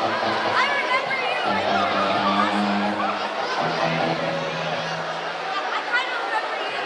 I remember you. I thought you were awesome. I kind of remember you.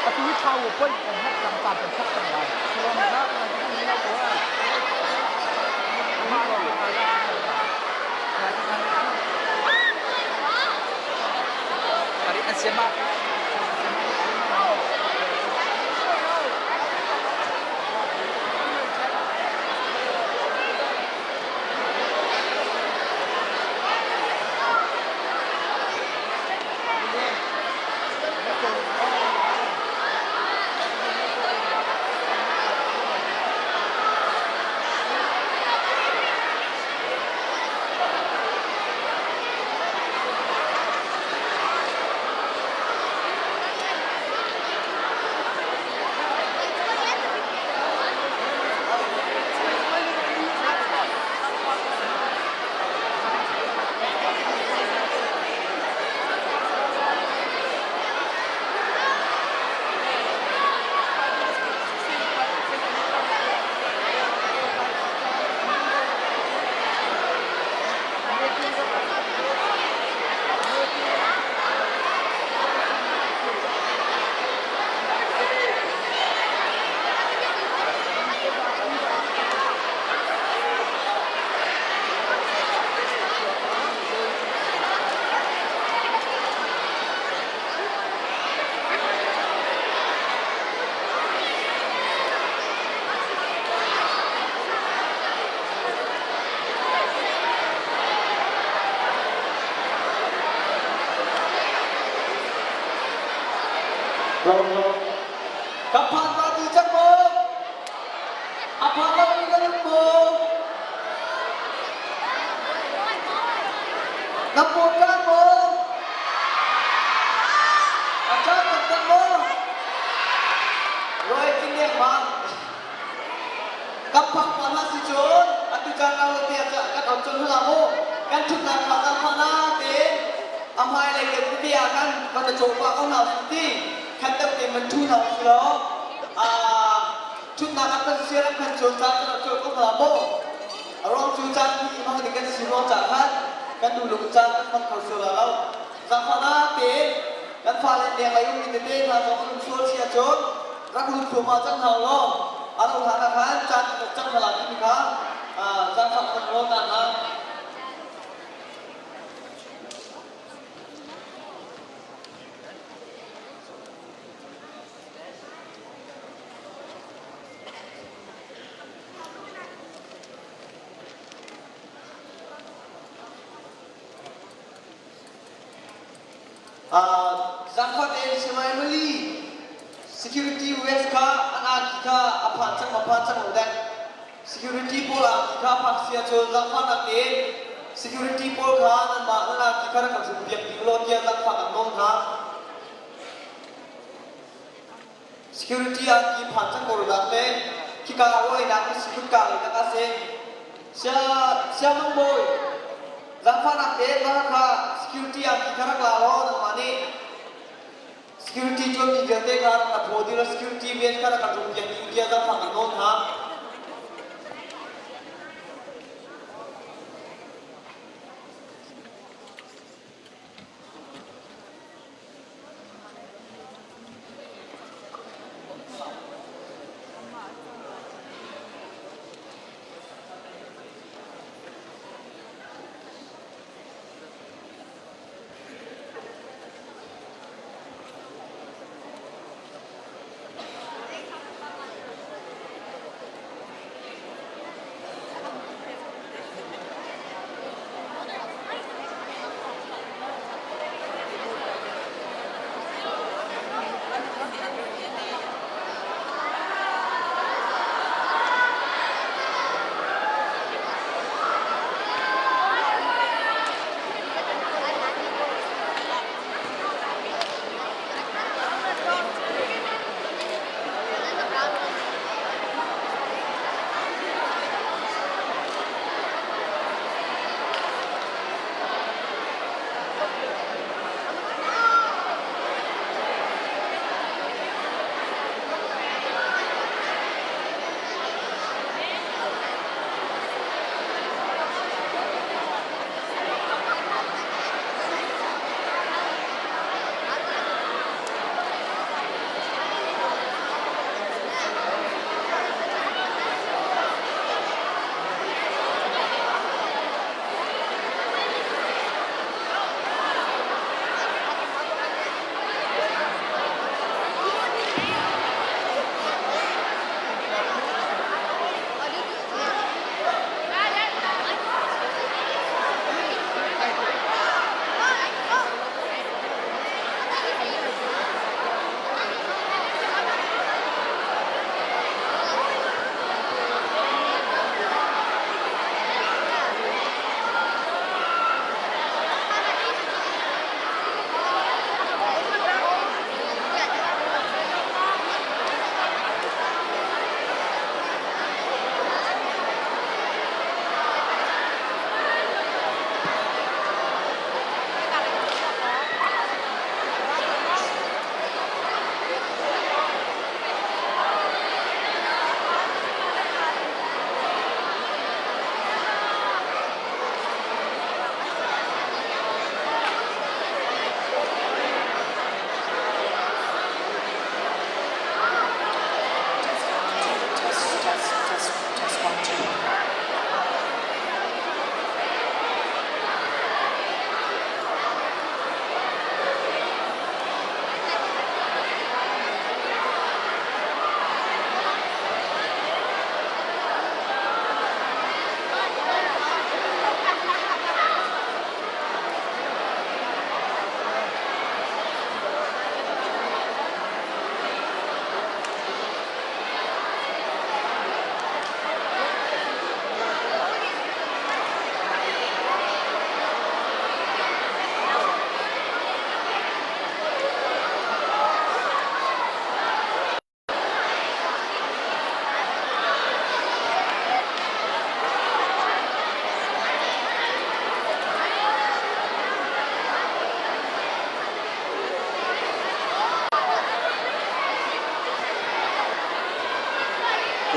Atu hi thau poi kan hak cang caan kan thok cang lai. Tadi an siam ah. Ka phan va ti cang maw? A phan lo mi kan um maw? Na paw tlang maw? A tlang taktak maw? Roy kin ma. Kan phak pa hna si cun atu caan lo te ah kan on cun hla mu. Kan thutnak kha kan phak na tein a hmai lei kan pipi ah khan van na caw pah ko hna usih ti khan deuh tein van ṭhu hna usih law ṭhutnak ah kan siar ah khan cun caan kan rak caw ko hna mu. A ruang cu caan hi hmang ding kan si ruang caah khan kan duhlung caan kan hmang kho sual lo. Zaangfahnak tein kan fale lenglei ummi tete hna zong an um sual si ahcun rak lut thluahmah cang hna law a rauh hlan ah khan caan kan uk cang hna lai timi kha zaangfah kan rawl ta hna. Zaangfah tein Simai Mali security west kha an angki kha a phan cang ma phan cang lo dek. Security pawl angki kha phak sia cun zaangfahnak tein security pawl kha nanmah nan angki kha rak kan hrum piak dih law tiah zaangfah kan nawl hna. Security angki phan cang ko dak le khika ruainak hi sikut ka le tak a si. Sia sia mang bawi zaangfahnak tein mah kha security angki kha rak la law nangmah nih security ṭuanmi vialte kha rak ka phaw dih law security rian kha rak ka ṭum piak dih tiah zaangfah kan nawl hna.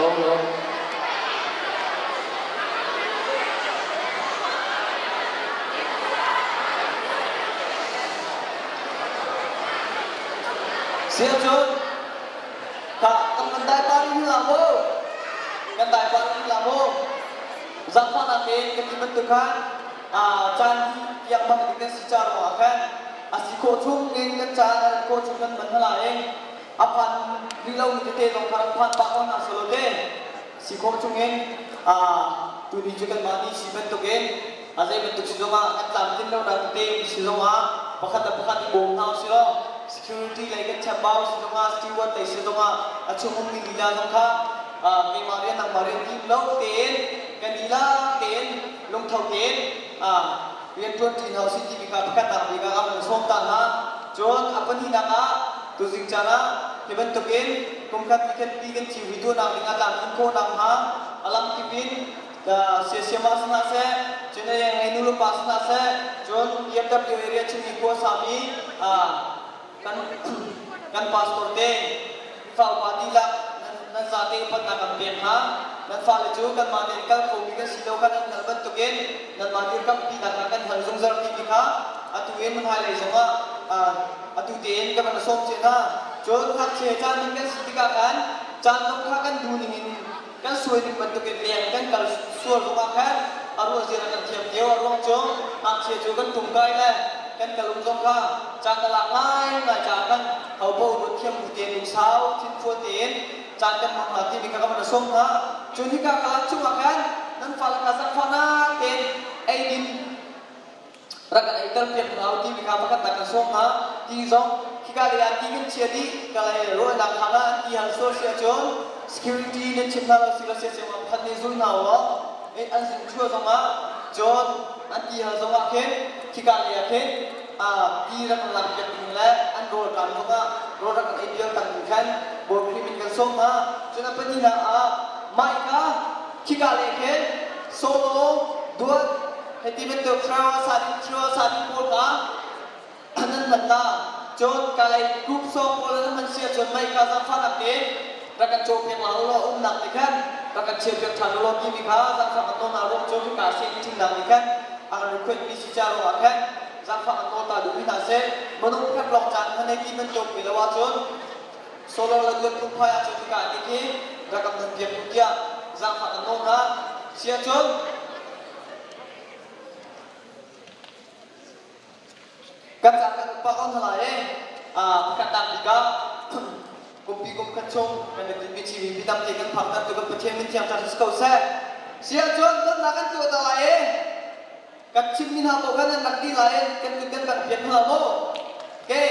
Lawng lawng. Siangcun, Khah, kan kan dai pa rih hlah maw? Kan dai pa rih hlah maw? Zaangfahnak tein kan ti bantuk khan caan hi tiang bang in kan si ca ruangah khan a si khawh chung in kan caan a rat khawh chung kan hman hna lai i a phan rih lomi tete zong kha rak phan pah ko hna selaw te si khawh chung in tuni cu kanmah nih si bantukin a zei bantuk si zongah kan tlamtlin lonak tete si zongah pakhat le pakhat i bawm hna usih law security lei kan chambau si zongah steward lei si zongah a chung ummi lila zong kha keimah rian nangmah rian tim lo tein kan lila tein lungtho tein rianṭuan ṭi hna usih timi kha pakhatnak bik ah ka van sawm ta hna. Cun a pahnihnak ah tuzing caan ah hi bantukin kumkhat nikhat pi kan civui tuahnak ding ah tlamtlin khawh nakhnga a lamkip in siasiama si hna seh, cun a ngei nu le pa si hna seh, cun EFW area chungmi khua sami kan kan pastor te fa upa dihlak nan zate upatnak kan pek hna. Nan fale cu kanmah nih kal khomi kan si lo kha nan hngalh bantukin nanmah dirkampinak ah kan hal zungzal timi kha atu in hmailei zongah atu tein ka van sawm cia hna. Cun ngakchia caan in kan si tikah khan caan zong kha kan duh ning in kan suai ning bantukin leng kan kal sual zongah khan a ruah zia kan thiam lio a ruang cu ngakchia cu kan tum kai le kan kal um zong kha caan a lak ngaingai caah khan hopo ruat thiam bu tein lungsau thinfual tein caan kan hmang hna timi kha ka van sawm hna. Cun hika ka chungah khan nan fale kha zaangfahnak tein eidin rak kan eiter piak hna u timi kha pakhat kan sawm hna. Ti zong khika lei ah ti kan chia dih ka lei ruahnak kha an ti hal sual si ahcun security nan chim hna lo si lo sia sia pakhat nih zul hna u law an zun thua zongah cun an ti hal zongah khin khika lei ah khin ti rak kan lak piak ding le an rawl ṭam zongah rawl rak kan ei piak tak ding khan Bawi Khrih min kan sawm hna. Cun a pahnihnak ah Micah khika lei khin solo duat hei ti bantuk throw sadin throw sadin pawl kha nan hman hna. Cun kalay group song pawl nan hman si ahcun Micah zaangfahnak tein rak kan cawhpiak la law umnak nih khan rak kan chiahpiak ṭhan law timi kha zaangfah kan nawl hna ruang cu hika si ṭhingnak nih khan a kan request mi si ca ruangah khan zaangfah kan nawl ta duhmi hna seh minung pakhat lawng caan hman ei ti bantuk mi lo ahcun solar le duat phungphai ahcun hika an i rak kan hman piak u tiah zaangfah kan nawl hna si ahcun Kan caan kan upa ko hna lai i pakhat nak bik ah kumpi kum khat chung kan i tinhmi civui tampi kan phakter tu kan Pathian min thiang thar si ko seh. Si ahcun donnak kan tuah ta lai i kan chimmi hna paoh kha nan rak ti lai i kan kut kan bangh piak hna maw? Okay.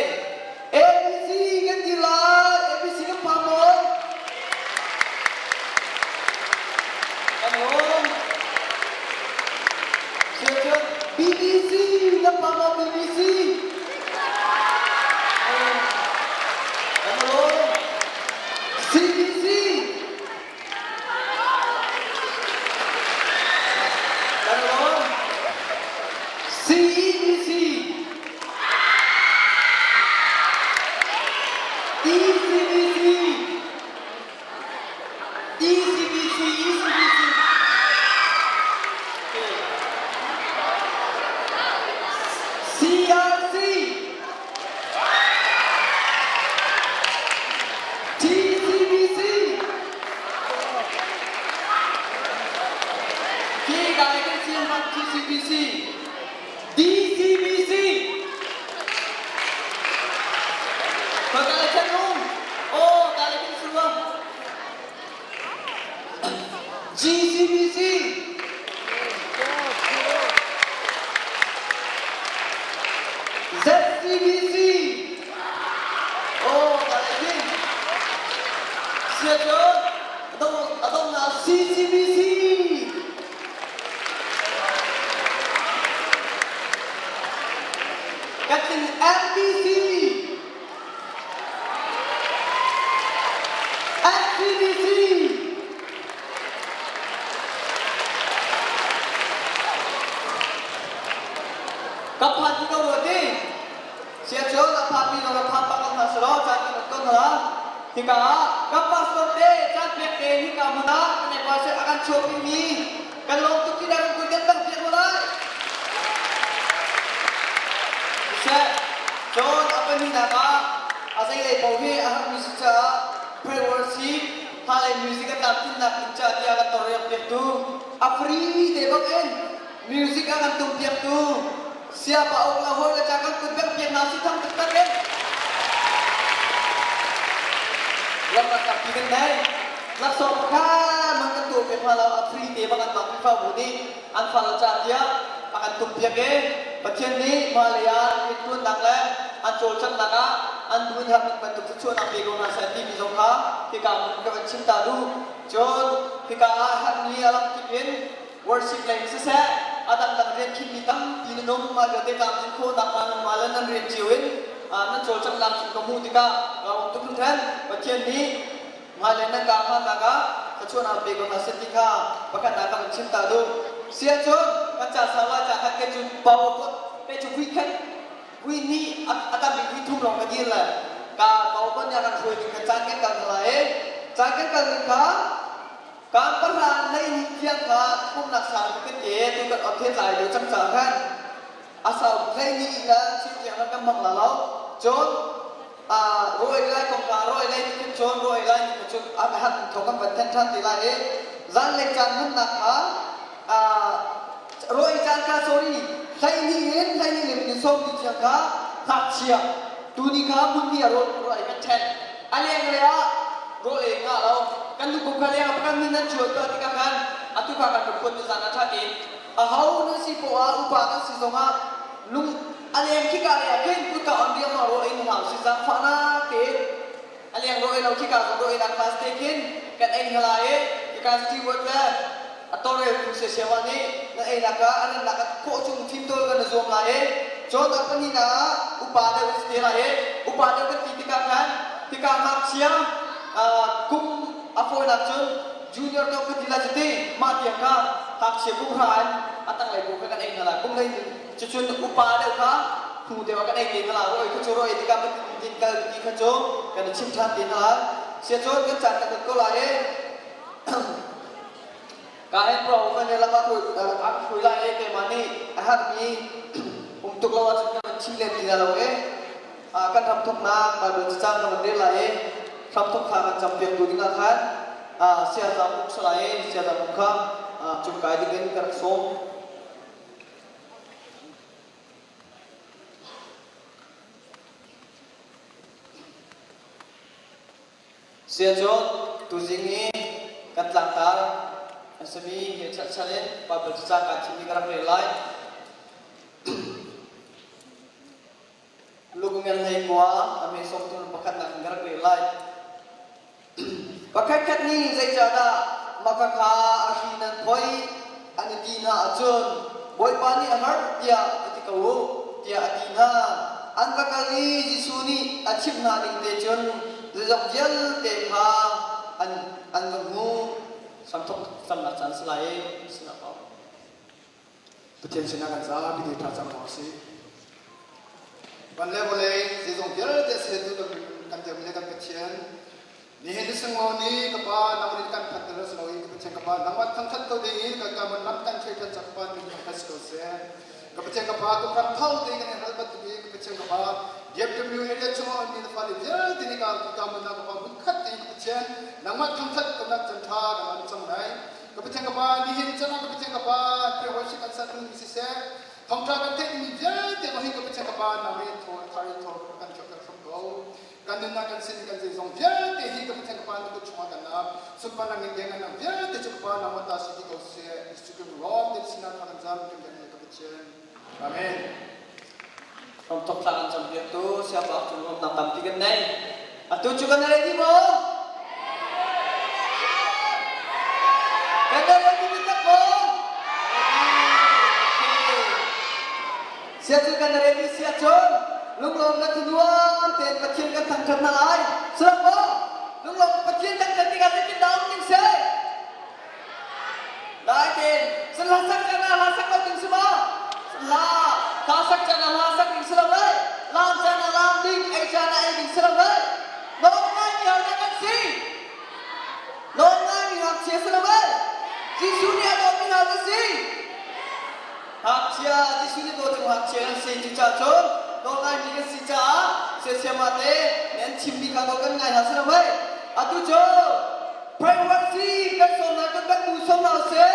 ABC kan ti lai. ABC kan phak maw? Kan lawm. Siacun BBC kan phak maw BBC? Kan lawm. CBC. Kan lawm. CEBC. ECBC. ECBC, ECBC. CRC. TCBC. Khi ka TCBC. DCBC. Pagkalitan mo. Oh, kalitin sila. GCBC. ZCBC. Oh, kalitin. Siya Adong, adong na CCBC. Kan MBC. NCBC. Ka phan ti ko rua ti. Sia cu na phan mi na phan bak ko hna selaw caan kan ko hna. Hika ah kan pastor te caan pek te hika hmun ah kan ei seh a kan chuahpi mi kan lawm tuk ti kan kun kan dang piak lai. Seh, cun a pahnihnak ah a zeilei paoh hi a herhmi si caah prayer worship hla le music a tlamtlinnak ding ca tiah kan tawlrel piaktu a free te bak in music a kan tum piaktu siapa uk la hawi le ca kan kut bek piak hna si thang taktak in lamnak tampi kan nei laksawng pakhat man kan tuah piak hna lo a free te bak an mah Khrihfabu nih an fa le ca tiah a kan tum piak i Pathian nih hmailei ah riantuannak le an cawlcanghnak ah an duh in herhning bantuk thluachuahnak pe ko hna seh timi zong kha hika hmun ka van chim ta duh. Cun hika ah herhmi a lamkip in worship lei siseh a dangdang rian khinmi tampi nan um mah vialte tlamtlin khawhnak hnga nangmah le nan rian cio in nan cawlcanghnak chung ka hmuh tikah ka um tuk hringhran. Pathian nih hmailei nan kaa hmannak ah thluachuahnak pe ko hna seh ti kha pakhatnak ka van chim ta duh. Si ahcun kan ca sau lai ca khat ke cu power pe cu vui khat vui nih a tam bik vui thum lawng ka dir le ka power nih a kan hruai ning kha caan kan kal hna lai i caan kan kal ning kha kan pahra lei ni tiang kha pumnak sang kan ke tu kan ot he tlai deuh cang ca khan a sau hlei ni la chim tiang kan hmang la lo cun rawi lai kong ka rawi lai ni khin cun rawi lai ni cun a han thok kan van then than ti lai i zan leng caan hmannak kha rawi caan kha sorry hlei ni in hlei ni le ni som ni tiang kha ngakchia tu ni kha mun ni a rawl rawi kan then a leng le ah rawl ei nga lo kan nu kum kha leng ah kan min nan chuan to tikah khan atu kha kan rak ni zan a tha ti aho nan si poah ah upa kan si zongah lung a leng khika lei ah khin kutka on riangmang ro ei hna usih zaangfahnak tein a leng ro ei lo khika zong ro ei nak class te khin kan ei hna lai i khika steward le a tawlrel phu siasiawa nih nan ei nak ah an nak khawh chung fimtawl kan i zuam lai i cun a pahnihnak ah upa deuh kan si te lai i upa deuh kan ti tikah khan hika ngakchia kum a fawinak cun junior deuh ka ti lai cu ti mah tiang kha ngakchia kum hra in a tanglei bu kha kan ei hna lai kum hlei cucun upa deuh kha hnu deuh ah kan ei te hna lai roi kha cu roi tikah kan din kal ti kha cu kan i chim ṭhan te hna lai sia cun kan caan kan ko lai i ka hen pro kan le lama a hrui lai i keimah nih a herhmi um tuk lo ahcun kan chim len ti lo i kan hramthawknak Bible cacang kan rel lai i hramthawk kha kan campiaktu dingah khan siaza buk salai i siaza buk kha cungkai dingin ka rak sawm. Sia cu tuzing i kan tlangtar an simi he cherhchan in Bible cacang kaa thimmi ka rak rel lai. Lungmen hlei kua a me sawmthum pakhatnak in ka rak rel lai. Pakhatkhat nih zeicahdah makakha a hri nan phoi an i ti hna ahcun Bawipa nih a har tiah va ti ko u tiah a ti hna. An va kal i Jesuh nih a chimh hna ning te cun zeizong vialte kha an, an va hmuh. Samthok samnak caan si lai i sinah ko. Pathian sinah kan zapi te tha cang hna usih. Van le vawlei zeizong vialte sertu kan kan Biakmi le kan Pathian nihin ni sunglawi ni ka pa nang nih kan phat ter si lo i ka Pathian ka pa nangmah thangthat ko ding in kan ka lam kan thei than cak pa min thangthat si ko seh. Ka Pathian ka pa kum ram tho te kan hal bantuk i ka Pathian ka pa DFW area chungah mi na fale vialte nih ka ka mun ka pa mun khat te ka Pathian nangmah thangthat ko nak chan tha kan an cang lai. Ka Pathian ka Pa, nihin chan ah ka Pathian ka Pa, Khrih worship kan sat mi siseh, thawngṭha kan theihmi vialte kong hi ka Pathian ka Pa, nang nih thaw thar in thaw kan kheuh kan hrum ko. Kan nunnak kan sin kan zeizong vialte hi ka Pathian ka Pa na kut chungah kan ap. Sunparnak ning deng nang vialte cu ka Pa nang ta si ti ko seh. Jesuh Khrih rawm te sinah thla kan zam kan biakmi ka Pathian. Amen. Ram thok thla kan campiaktu siapa cung lawmnak tampi kan nei. Atu cu kan ready maw? Kan ready taktak maw? Sia cu kan ready sia cun lunglawm na thunuam tein Pathian kan thangṭhat hna lai. Silang maw? Lunglawm Pathian thangṭhat tikah zeitin dah um ding si? Dai tein hla sak caan ah hla sak lo ding si ma? Hla hla sak caan ah hla sak ding si lo lai. Laam caan ah laam ding, ei caan ah ei ding si lo lai. Nawl ngai mi hal kan si. Ngakchia Jesuh nih dawt cu ngakchia kan si. Cucaah cun nawl ngaimi kan si caah siasiama te nan chimmi kha nawl kan ngai hna si lo mei. Atu cu privacy kan sawm hna kan kan bu sawm hna usih.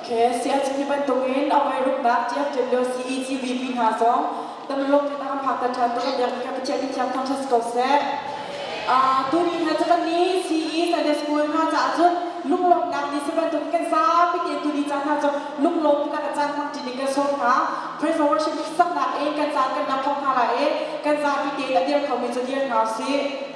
Okay, sianginn hi bantukin a voiruknak TFWCECVP hna zong tamlung te kan phak ta ṭhan tu kan biak ka Pathian thiang thangṭhat si ko seh. Tuni hna cu kan ni CE Sunday School hna caah cun lunglawmhnak ni si bantukin kan zapi tein tuni caan hna cu lunglawm kan caan hmang ṭi ding kan sawm hna. Praise and worship saknak in kan caan kan rak thawk hna lai i kan zapi tein a dir khomi cu dir hna usih.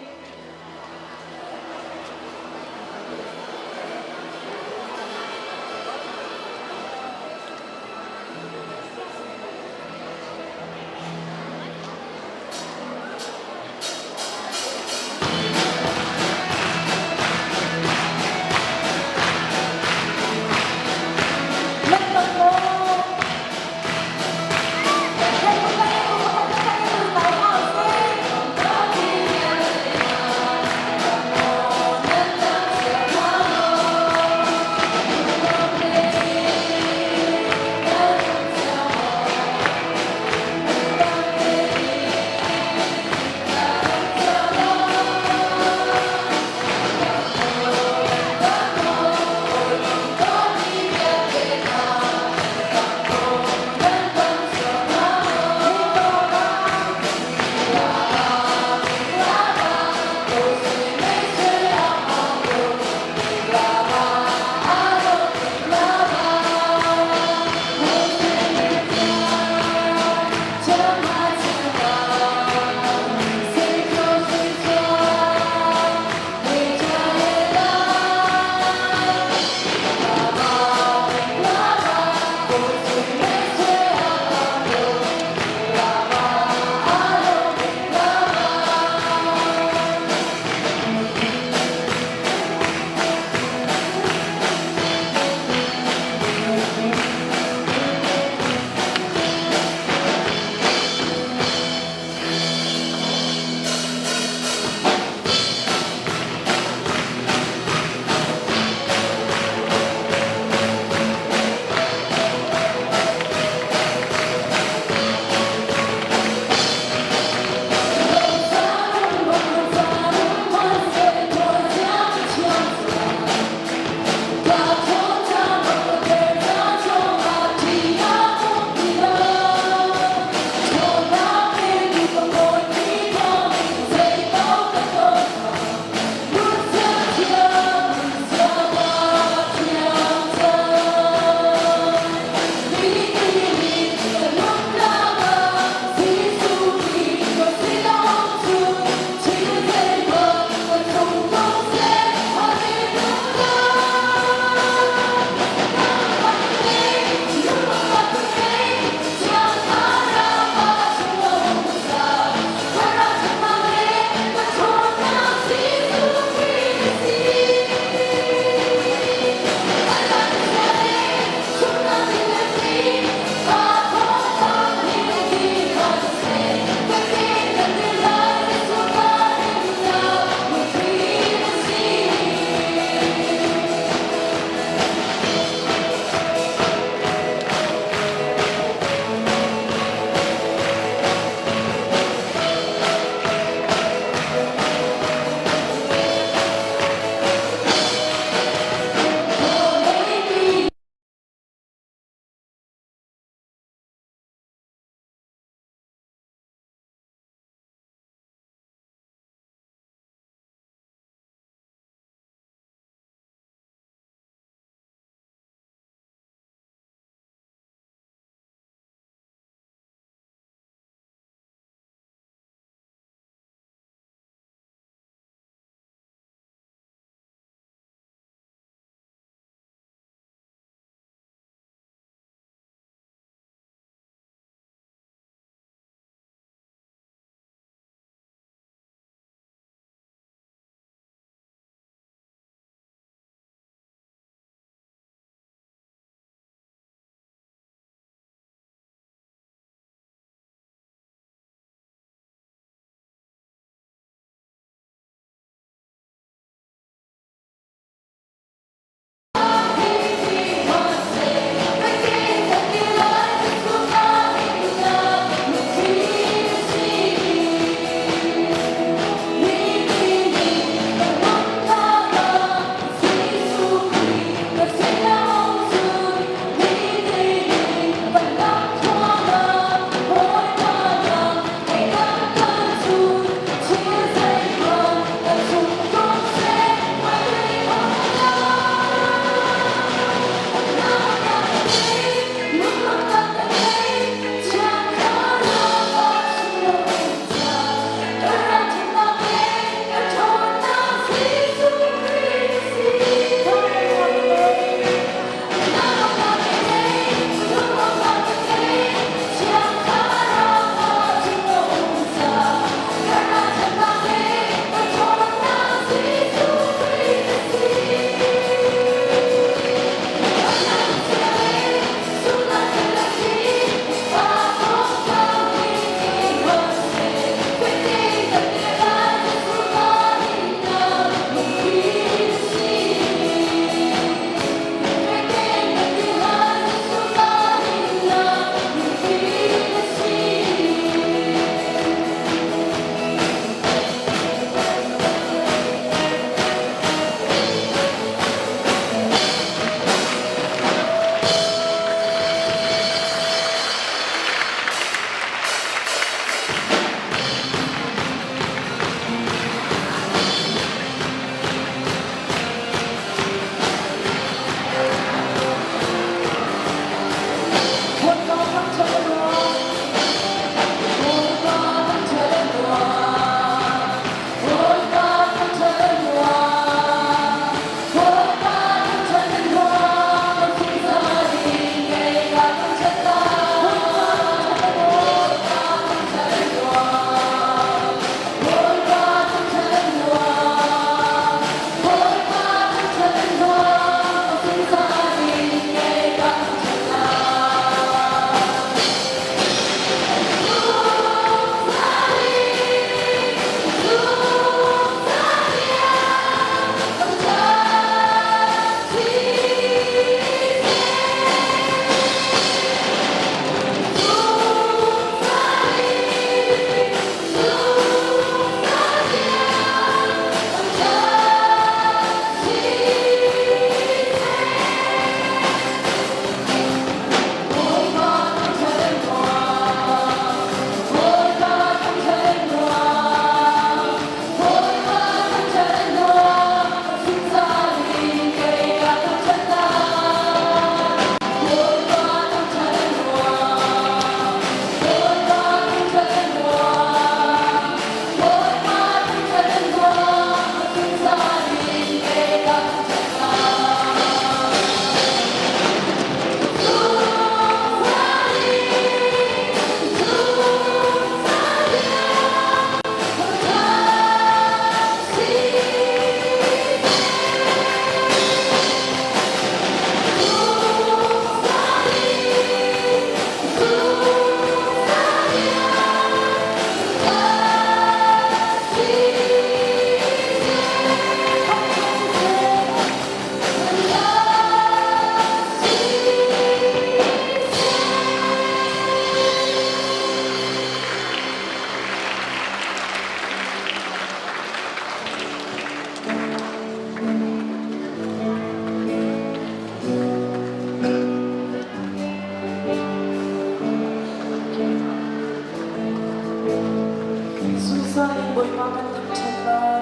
Bawipa kan thangṭhat lai.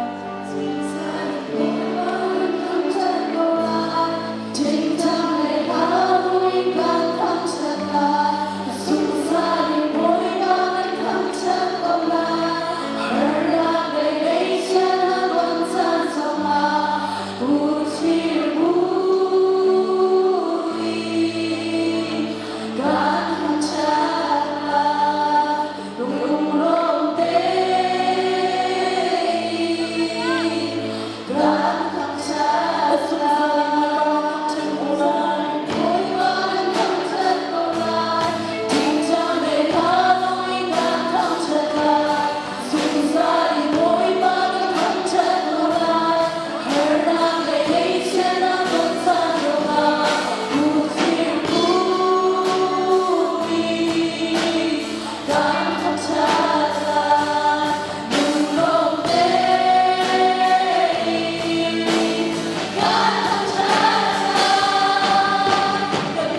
Zungzal in Bawipa kan thangṭhat ko lai. Ṭingṭang le hla buin kan thangṭhat lai. Zungzal in Bawipa kan thangṭhat ko lai. Harnak le ngaihchiatnak ton caan zongah Uchir buin kan thangṭhat lai. Lunglawm tein kan thangṭhat lai. Bawipa kan thangṭhat ko lai. Ṭingṭang le hla in kan thangṭhat lai. Zungzal in Bawipa kan thangṭhat ko lai. Harnak le ngaihchiatnak ton caan zongah Uchir buin kan thangṭhat lai. Lunglawm tein kan thangṭhat lai. Kan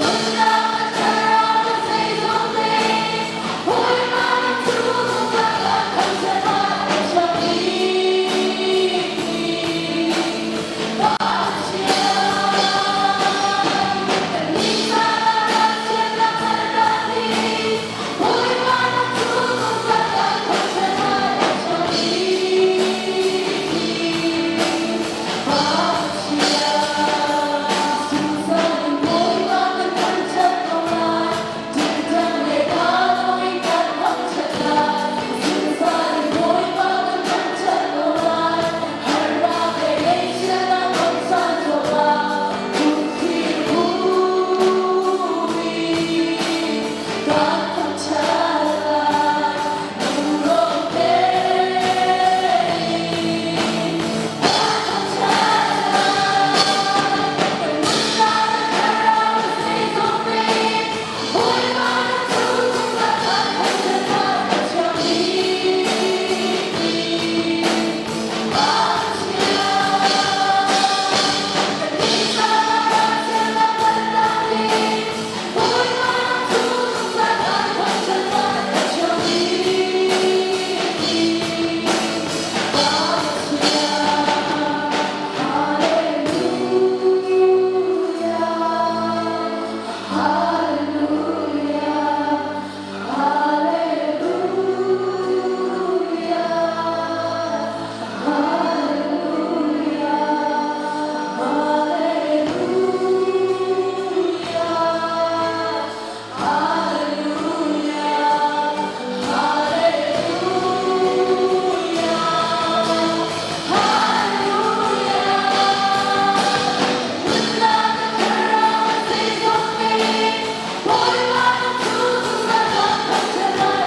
nunnak a thlarau a zeizong te, Bawipa kan cu zungzal kan thangṭhat lai.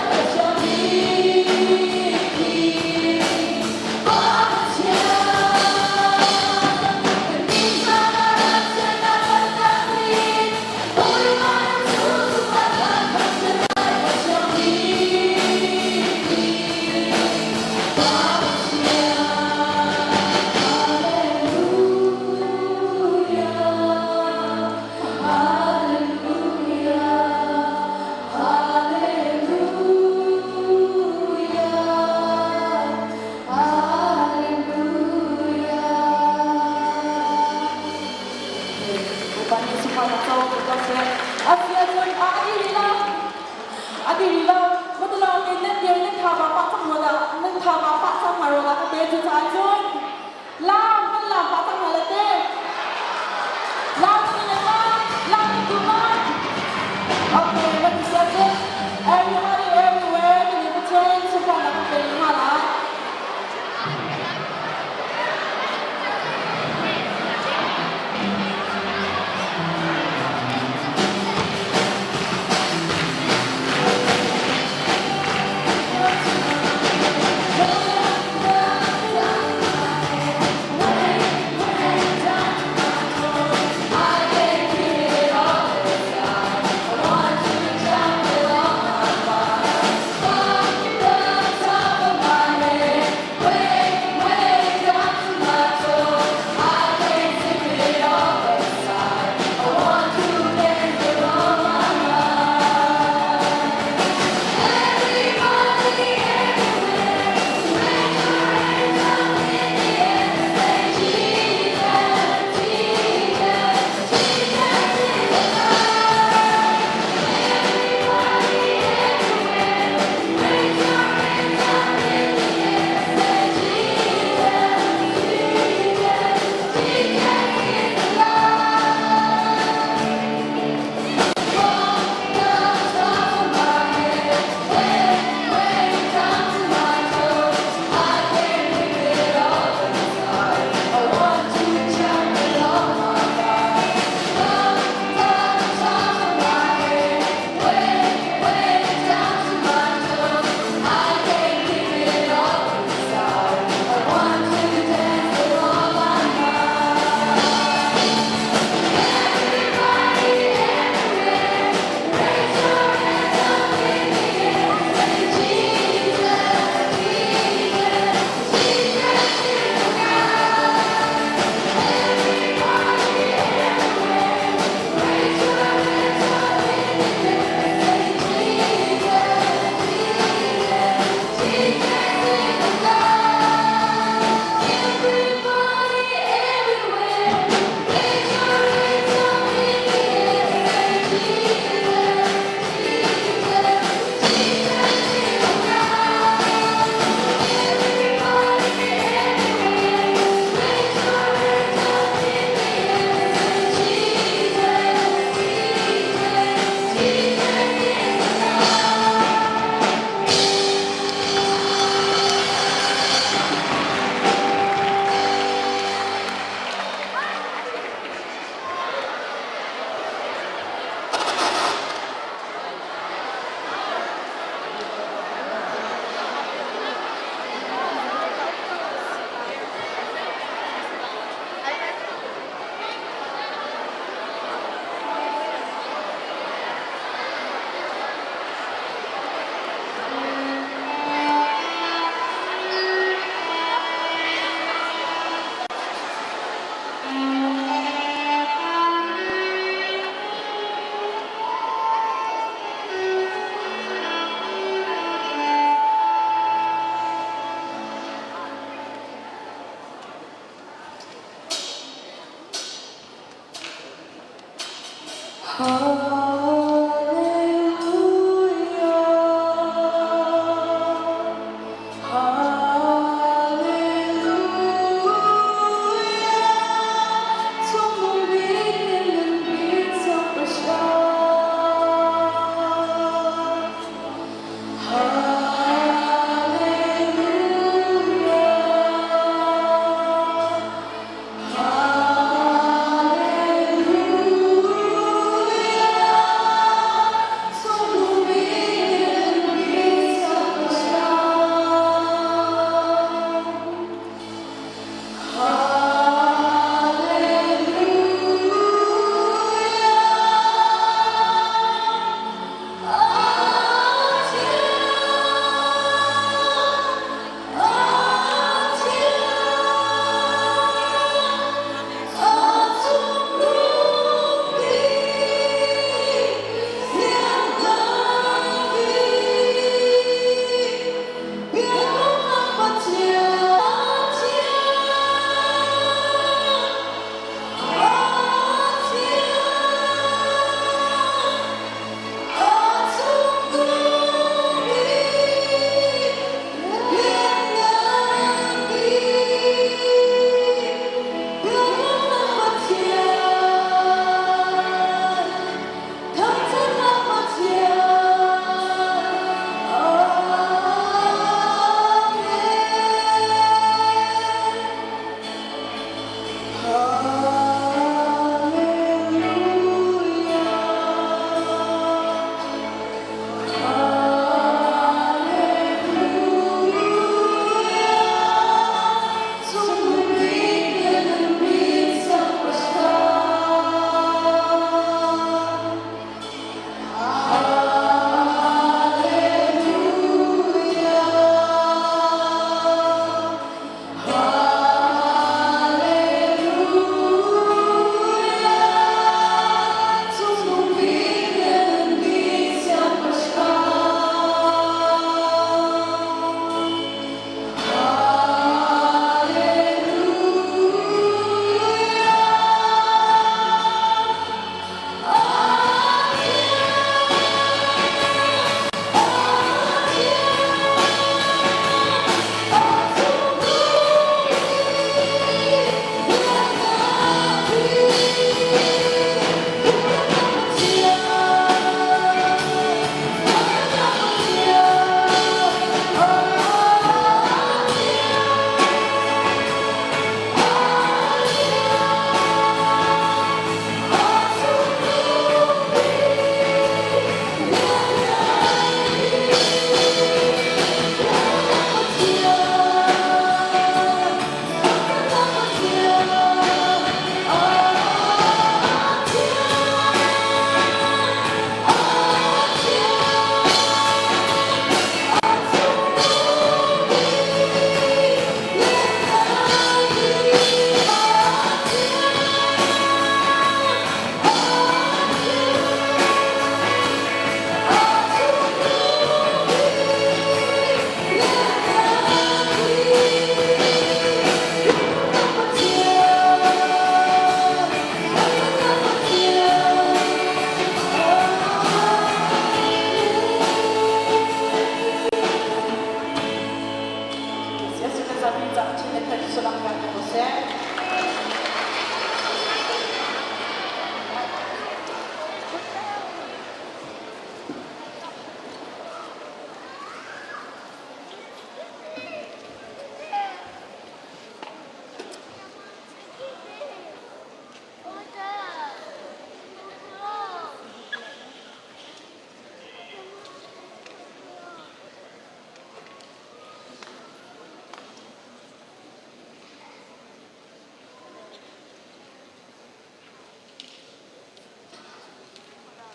Bawipa nih sunparnak co ko seh. A si ahcun a diri lo. A diri lo. Matulawng in nan dir nan tha pa cang rua dah nan tha pa cang hnga rua dah ka te. Cucaah cun lam kan lam pa cang hna le te. Lam kan le ma lam kan duh ma. Okay, what is that? Everybody everywhere kan i Pathian sunparnak kan pe hna lai.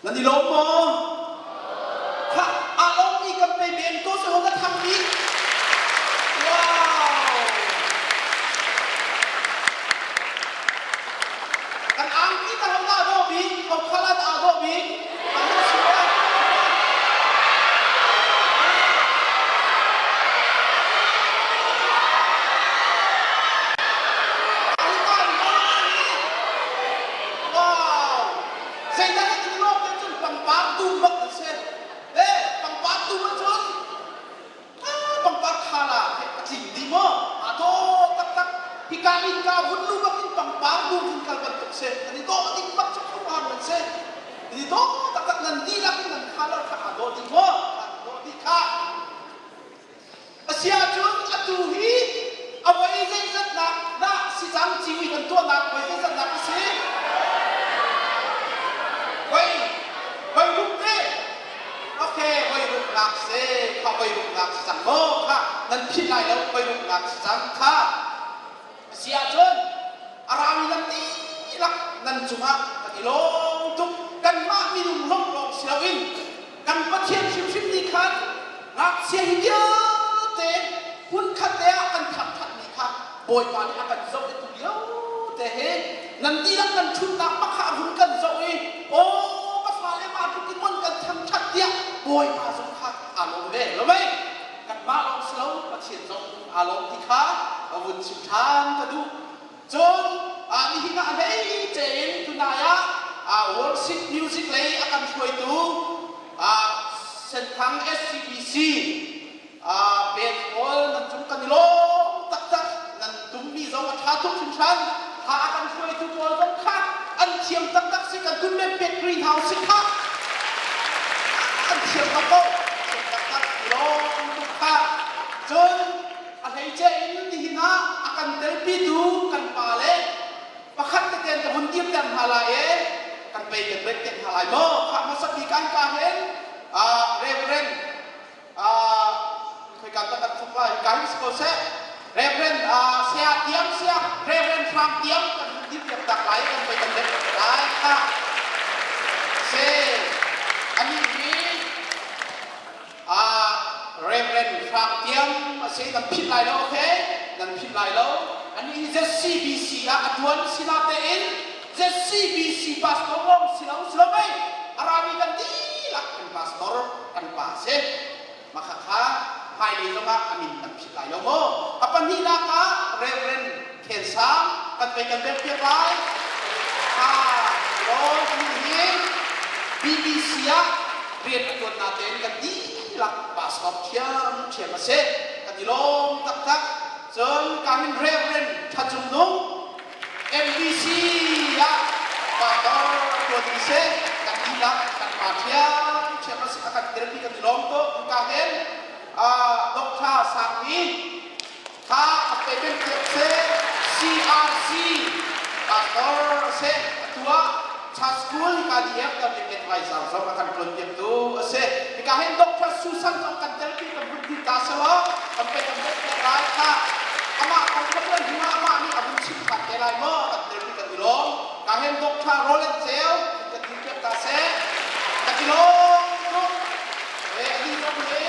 Nan i lawm maw? Kha aa lawmmi kan pe men ko seh ka thang bik. Wow! Kan angki ta ho da do bik, ho khala da do bik. An si Wow! Zeidah Dawh taktak nan dihlak in nan color kha aa dawh dih maw? Aa dawh dih khah. Asiahcun atu hi a voi zeizatnak dah si cang civui kan tuahnak voi zeizatnak a si? Voi voi ruk te. Okay, voi ruknak si. Kha voi ruknak si cang maw? Kha nan philh lai lo voi ruknak si cang kha. Asiahcun a rami nan dihlak nan cungah kan i lawm tuk. Kanmah minung lawmh lawng si loin kan Pathian hrimhrim nih khan ngakchia hi vialte hmunkhat te ah kan thangṭhatmi kha Bawipa nih a kan zoh i tu lio te hi nan dihlak nan ṭhutnak pakha a hun kan zoh i aw ka fale mah tluk in mon kan thangṭhat tiah Bawipa zong kha aa lawm ve lo mei kanmah lawng si lo Pathian zong aa lawm ti kha a vun chim ṭhan ka duh. Cun nihin ah a hleice in tunai ah worship music lei a kan hruaitu Senthang SCBC band pawl nan cung kan i lawm taktak. Nan tummi zong a ṭha tuk hringhran. Kha a kan hruaitu pawl zong kha an thiam taktak si kan kun men pek greenhouse si kha an thiam bak ko. Thiam taktak i lawm tuk kha. Cun a hleice in nihin ah a kan telpitu kan pa le pakhat tete ka vun dirter hna lai e kan pei kan ret te hna lai maw kha hmasa bik an ka hen Reverend khoi ka kan thok lai ka hin si ko seh Reverend saya tiam sia Reverend Frank tiam kan vun dir piak tak lai kan pei kan ret lai kha se ani hi Reverend Hrang Tiam a si nan philh lai lo okay nan philh lai lo ani hi ZCBC ah a tuan sinatein ZCBC pastor lawng si lo si lo mei a rami kan dihlak kan pastor kan pa si maka kha hmailei zongah a min nan philh lai lo maw a pahnihnak ah Reverend Khen Sang kan pei kan pek piak lai ha lawm hi BBC ah rian a tuan natein kan dihlak pastor thiam thiam a si kan i lawm taktak cun ka hin Reverend Tha Cung Nung MBC ah pastor tuan mi si kan dihlak kan pa thiam thiam a si a kan therapy kan i lawm tuk ka hin Dr. Sang Ni Kha a payment piak seh CRC pastor a si atu ah church school hika DFW advisor zong a kan tuan piaktu a si hika hin Dr. Susan zong kan telpi kan vun ti ta selaw kan pei kan pek piak lai kha amah kong kha tuan hnu ah amah nih a vun chim than te lai maw kan telpi kan i lawm ka hin Dr. Roland Ceu kan ti piak ta seh kan i lawm tuk e ani zong hi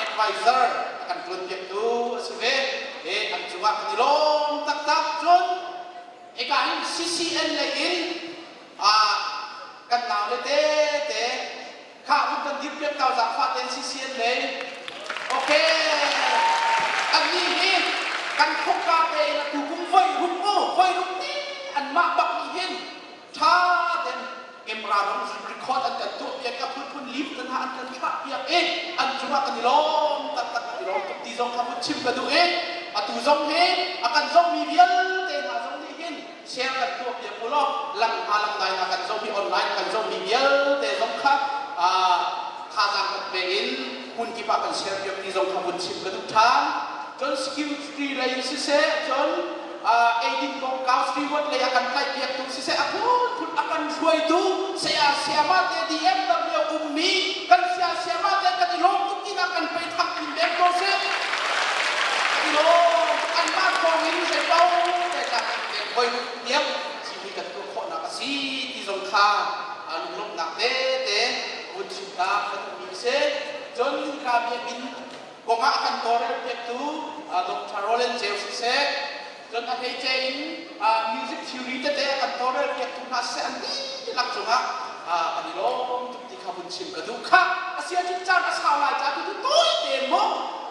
advisor a kan ṭuanpiaktu a si ve. E an cungah kan i lawm taktak. Cun hika hin CCN lei in kan naule tete kha vun kan dirpiak ko zaangfah tein CCN lei. Okay. Annih hi kan thokka tein atu kum voi ruk mu voi ruk ni anmah bak nih hin ṭha tein camera rong record an kan tuah piak a phunphun live te hna an kan thlah piak i an cungah kan i lawm taktak kan i lawm tuk ti zong kha vun chim ka duh i atu zong hi a kan zongmi vialte hna zong nih hin share kan tuah piak u law lang hna lang dai hna kan zohmi online kan zohmi vialte zong kha thazaang kan pe in hmun kip ah kan share piak ti zong kha vun chim ka duh ṭhan cun security lei siseh cun eidin kongkau steward lei a kan tlaihpiaktu siseh a phunphun a kan hruaitu saya sayama te DMW ummi kan saya sayama te kan i lawm tuk tinak kan pei thak in bek ko seh kan i lawm anmah thawng in zei pau te tlak in voi tiang cimi kan tuah khawhnak a si ti zong kha lunglawmhnak tete vun chimta kan duhmi a si cun hika biakinn kong ah a kan tawlrel piaktu Dr. Roland Ceu siseh cun a hleice in music theory tete a kan tawlrel piaktu hna siseh an dihlak cungah kan i lawm tuk ti kha vun chim ka duh kha a si ahcun caan a sau lai ca tu cu tawi tein mu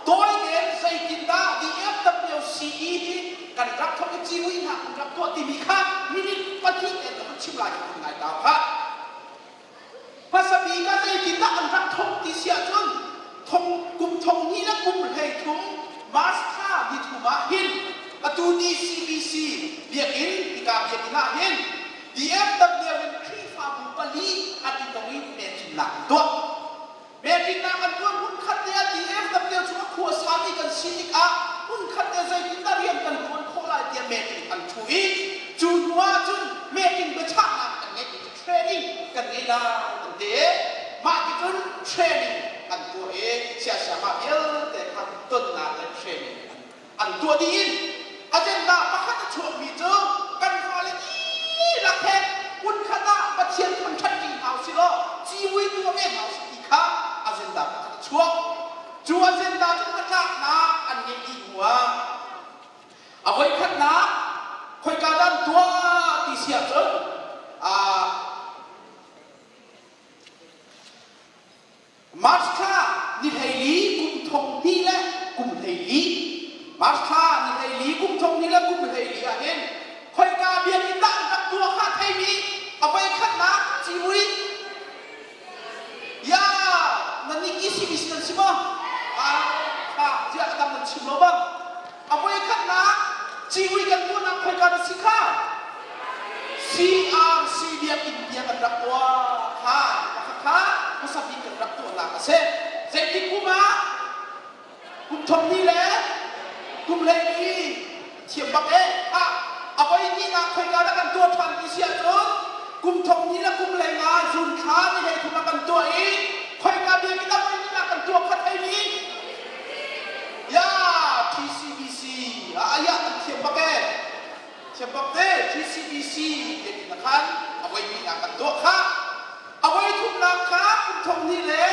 tawi tein zeitindah DFWCE hi kan rak thok i civui hna kan rak tuah timi kha minute pahnih tein ka vun chim lai ka vun ngai ta kha Hmasa bik ah zeitindah an rak thawk ti si ahcun thong kum thong hnih le kum 13 March thla ni thum ah hin atu DCBC biakinn hika biakinn ah hin DFW in Khrihfabu pali an Meeting an ṭhu i cu hnu ahcun meeting biachahnak an ngeihmi cu training kan ngei lai an ti i mah ti cun training an tuah i siasiamah vialte kha tonnak le training an tuah dih in agenda pakhat a chuakmi cu kan fale dihlak he hmunkhat ah Pathian thangṭhat ṭi hna usih law civui tuah ve hna usih ti kha agenda pakhat a chuak. Cu agenda cu hnatlaknak an ngeih dih hnu ah a voikhatnak khoika dah an tuah ti si ahcun March thla ni 14 kum thong hnih le kum 14 March thla ni 14 kum thong hnih le kum 14 ah hin khoika biakinn dah an rak tuah kha theimi a voikhatnak civui Ya nan nih ECBC nan si maw? Ah, ah, ziah a dang nan chim lo bang. A voikhatnak civui kan tuahnak khoika na si kha? CRC biakinn tiang kan rak tuah kha pakhat kha hmasa bik kan rak tuahnak a si. Zeitik kum ah kum thong hnih le kum 12 thiam bak e ah a voi hnihnak khoika dah kan tuah ṭhan ti si ahcun kum thong hnih le kum 15 June thla ni 13 ah kan tuah i khoika biakinn a voi hnihnak kan tuah kha theimi ya TCBC ah ayah kan thiam bak e thiam bak te TCBC biakinn ah khan a voi hnihnak kan tuah kha A voi thumnak kha kum thong hnih le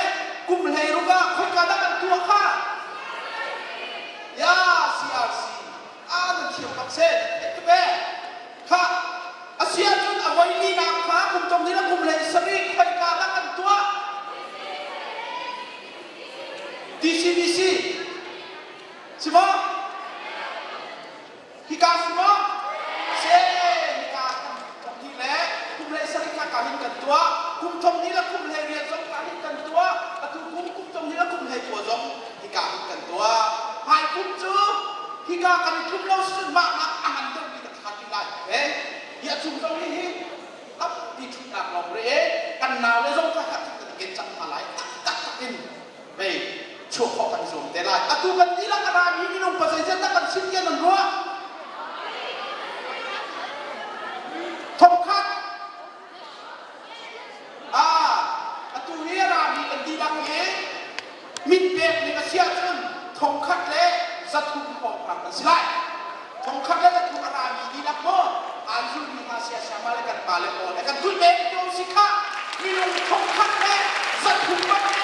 kum 16 ah khoika dah kan tuah kha? Ya CRC. Ah nan thiam bak se. Theih tuk e. Kha a si ahcun a voi linak kha kum thong hnih le kum 17 khoika dah kan tuah? TCBC. Si maw? Hika si maw? Se hika kan thong hnih le kum 17 kha ka hin kan tuah. Kum thong hnih le kum 18 zong ka hin kan tuah. Atu kum kum thong hnih le kum 19 zong hika hin kan tuah. Hmai kum cu hika kan i tlum lo si mah nak a ngan deuhmi kan thla ti lai. Eh, hi a chung zong hi hi tampi ṭhutnak lawng re kan nau le zong kha kan i ken cang hna lai taktak in hei chuah khawh kan i zuam te lai. Atu kan dihlak a rami minung pa zeizat dah kan sin tiah nan ruah? Thongkhat. Ah, atu hi a rami kan dihlak hi min pek ning a si ahcun thongkhat le 300 hrawnghrang kan si lai. 1,000 le 300 a rami dihlak maw aan zulmi hna siasiama le kan pa le aw le kan tulh ve ko si kha minung 1,000 le 300 bak nih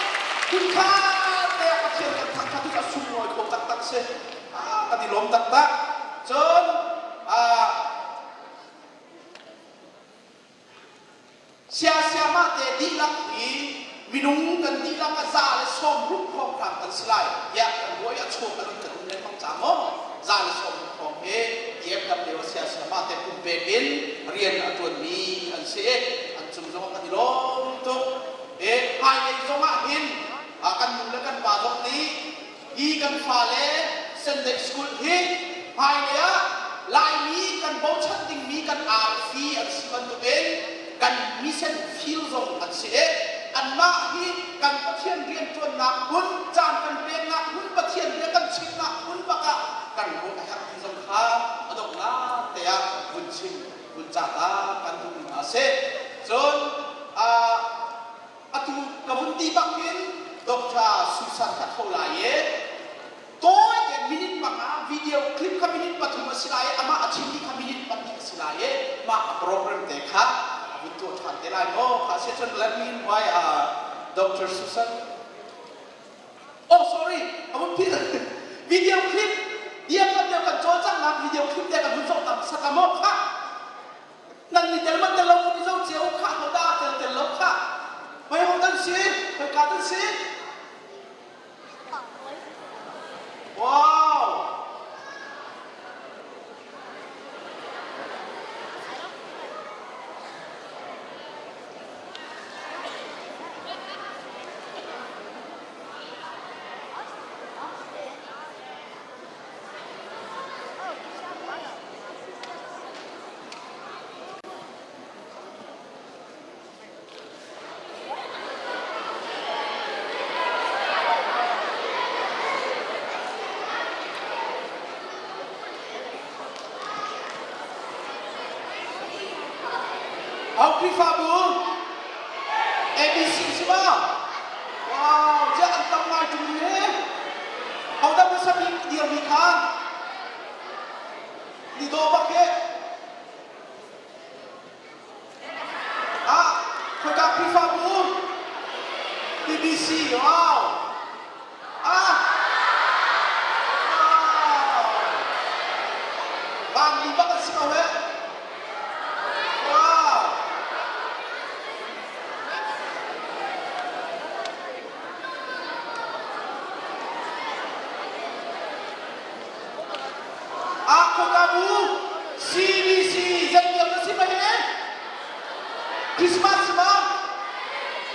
hmunkhat te ah Pathian kan thangṭhat hi a sunglawi kho taktak si. Ah, kan i lawm taktak. Cun ah, Siasiamah te dihlak hi minung kan dihlak a 160 hrawnghrang kan si lai tiah kan ruah i a chuak a lut kan um lengmang ca maw 160 hrawng hi DFW siasiamah te pumpek in rian a ṭuanmi an si i an cung zong ah kan i lawm tuk. I hmailei zong ah hin kan nu le kan pa zong nih Hi kan fale Sunday School hi hmailei ah Laimi kan bochan dingmi kan arfi an si bantukin kan mission field zong an si i anmah hi kan Pathian rianṭuannak hmun, caan kan peknak hmun, Pathian bia kan chimnak hmun bak ah kan ruah a herh ti zong kha a donghnak te ah vun chim vun ca ta kan duhmi hna a si. Cun atu ka vun ti bak hin Dr. Susan ka tho lai i tawi te minute panga video clip kha minute 3 a si lai i amah a chimmi kha minute 2 a si lai i mah a program te kha a vun tuah ṭhan te lai maw kha si cun let me invite uh, Dr. Susan oh sorry a vun philh video clip diam kan deuh kan cawlcanghnak video clip te kan vun zoh tam saka maw kha Nan ni tel man tel lo kan i zo cio khah ho dah tel tel lo khah. Hoi ho dan si, hoi ka dan si. Wow! Au Khrihfabu ABC si ma? Wow, ziah an tam ngai ṭung hi. Hodah hmasa bik dirmi kha? Ni dawh bak hi. Ah, khoika Khrihfabu? BBC, wow. Ah! Wow! Vanmi bak an si ko heh. Wow! Ah, khoika bu? CBC zan na si ma he? Christmas ma?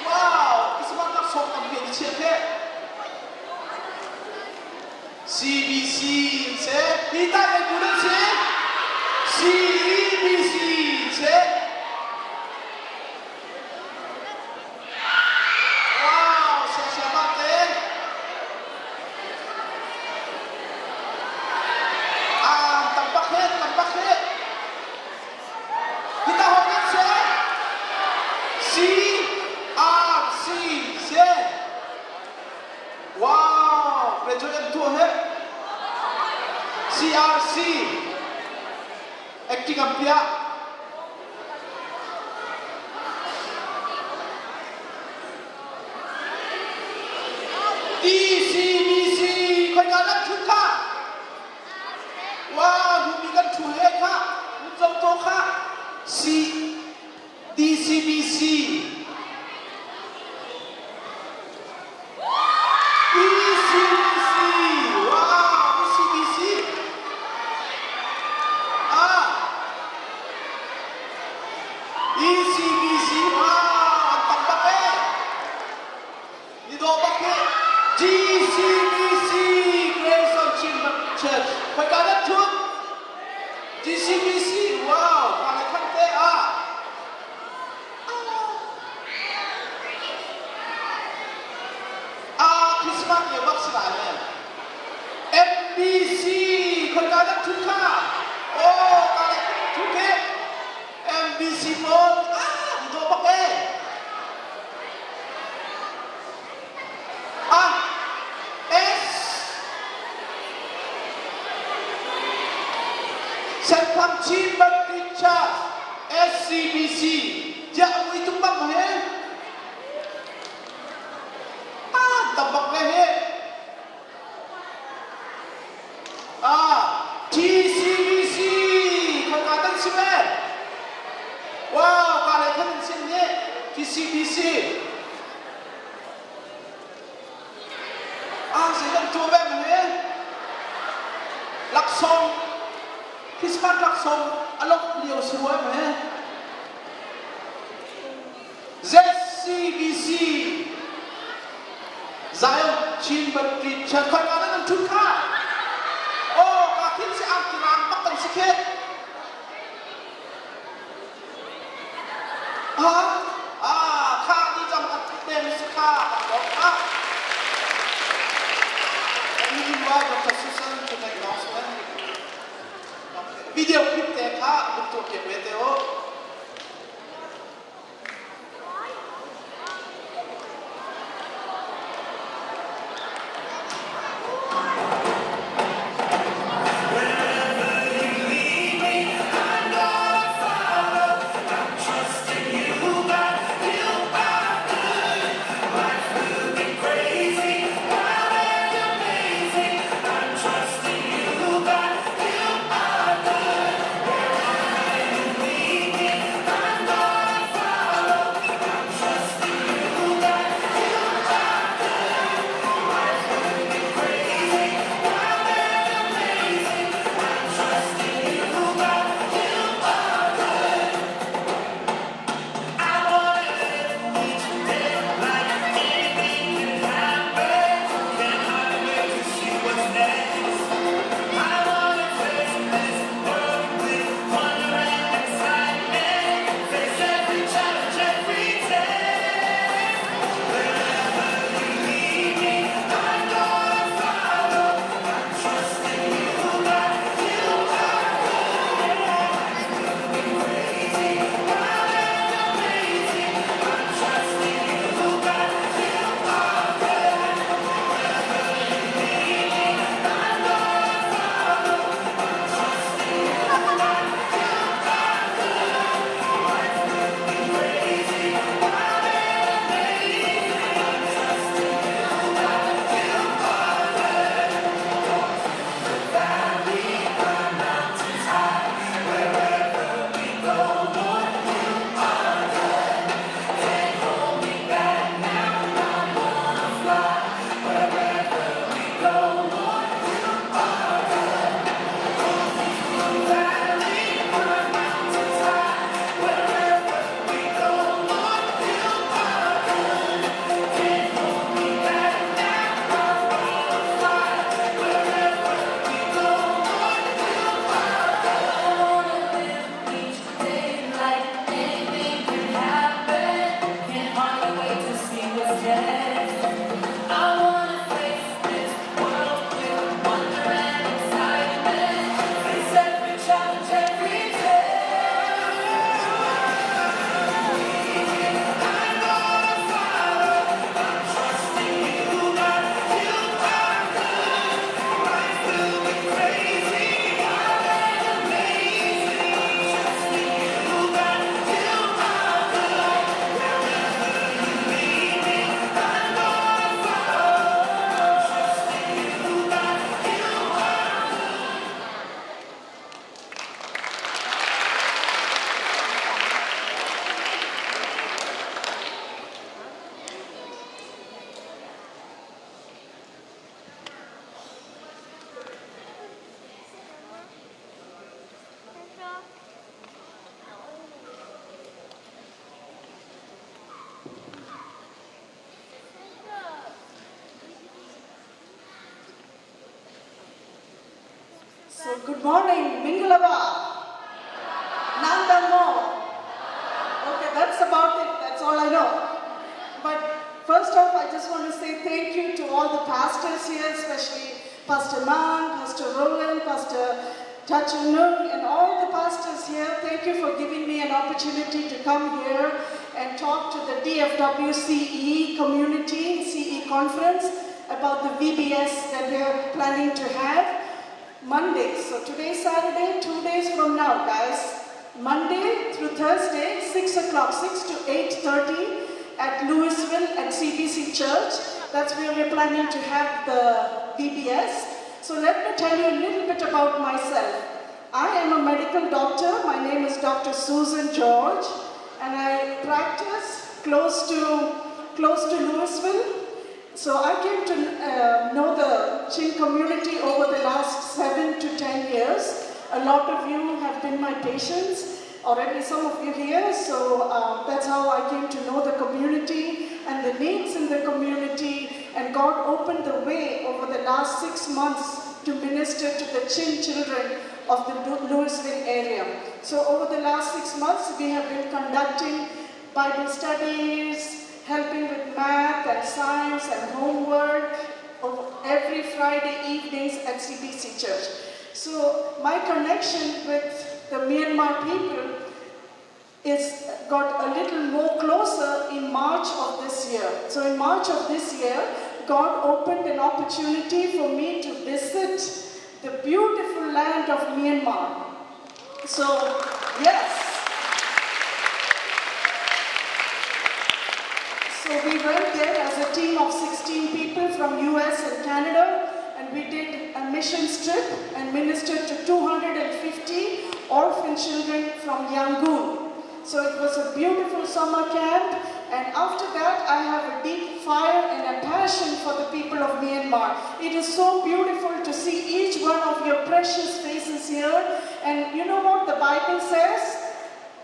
Wow! Christmas laksawng tampi an i chiah he. CBC in seh. Hi ta kan bu nan si? CEBC in seh. Wow! Sia sia ma te. Ah, tam bak he, tam bak he. Kita ho nan se? C R C se. Wow, graduate an tuah he. CRC acting an piah. TCBC khoika nan thut kha? Wow, humi kan thu he kha, mun zo to kha. C DCBC ECBC wow ECBC ah ECBC wow an tam bak eh ni dawh bak hi GCBC Grace of Chin Church khoika nan thut GCBC wow ka le khan te ah Ah Christmas lio bak si lai he MBC khoika nan thut kha oh ka le thut he MBC pawl ah ni dawh bak eh Ah S Senthang Chin Baptist Church SCBC tiah mui tuk bang he ah tam bak ve he ah TCBC khonka tan si ve wow ka le khan sin ni TCBC Ah zeidah tuah ve ma he? Laksawng Christmas laksawng a lawmh lio si rua ma he? ZCBC Zion Chin Baptist Church khoi ka nan thut kha? Oh ka khin si ang kirang bak kan si khe. Ah, kha ni cang kan tem si kha kan lawm ah. Let me invite Dr. Susan to make announcement. Video clip te kha untuk ke te o. So good morning, Mingalaba. Nandamo. Okay, that's about it. That's all I know. But first off, I just want to say thank you to all the pastors here, especially Pastor Mann, Pastor Roland, Pastor Tachanung, and all the pastors here. Thank you for giving me an opportunity to come here and talk to the DFWCE community, CE conference, about the VBS that we are planning to have. Monday. So today, Saturday, 2 days from now, guys. Monday through Thursday, 6 o'clock, 6 to 8.30 at Louisville at CBC Church. That's where we're planning to have the VBS. So let me tell you a little bit about myself. I am a medical doctor. My name is Dr. Susan George, and I practice close to Louisville. So I came to know the Chin community over the last 7 to 10 years. A lot of you have been my patients, already some of you here, so that's how I came to know the community and the needs in the community. And God opened the way over the last 6 months to minister to the Chin children of the Louisville area. So over the last 6 months, we have been conducting Bible studies, helping with math and science and homework over every Friday evenings at CBC Church. So my connection with the Myanmar people is got a little more closer in March of this year. So in March of this year, God opened an opportunity for me to visit the beautiful land of Myanmar. So, yes. So we went there as a team of 16 people from US and Canada and we did a missions trip and ministered to 250 orphan children from Yangon. So it was a beautiful summer camp and after that I have a deep fire and a passion for the people of Myanmar. It is so beautiful to see each one of your precious faces here and you know what the Bible says?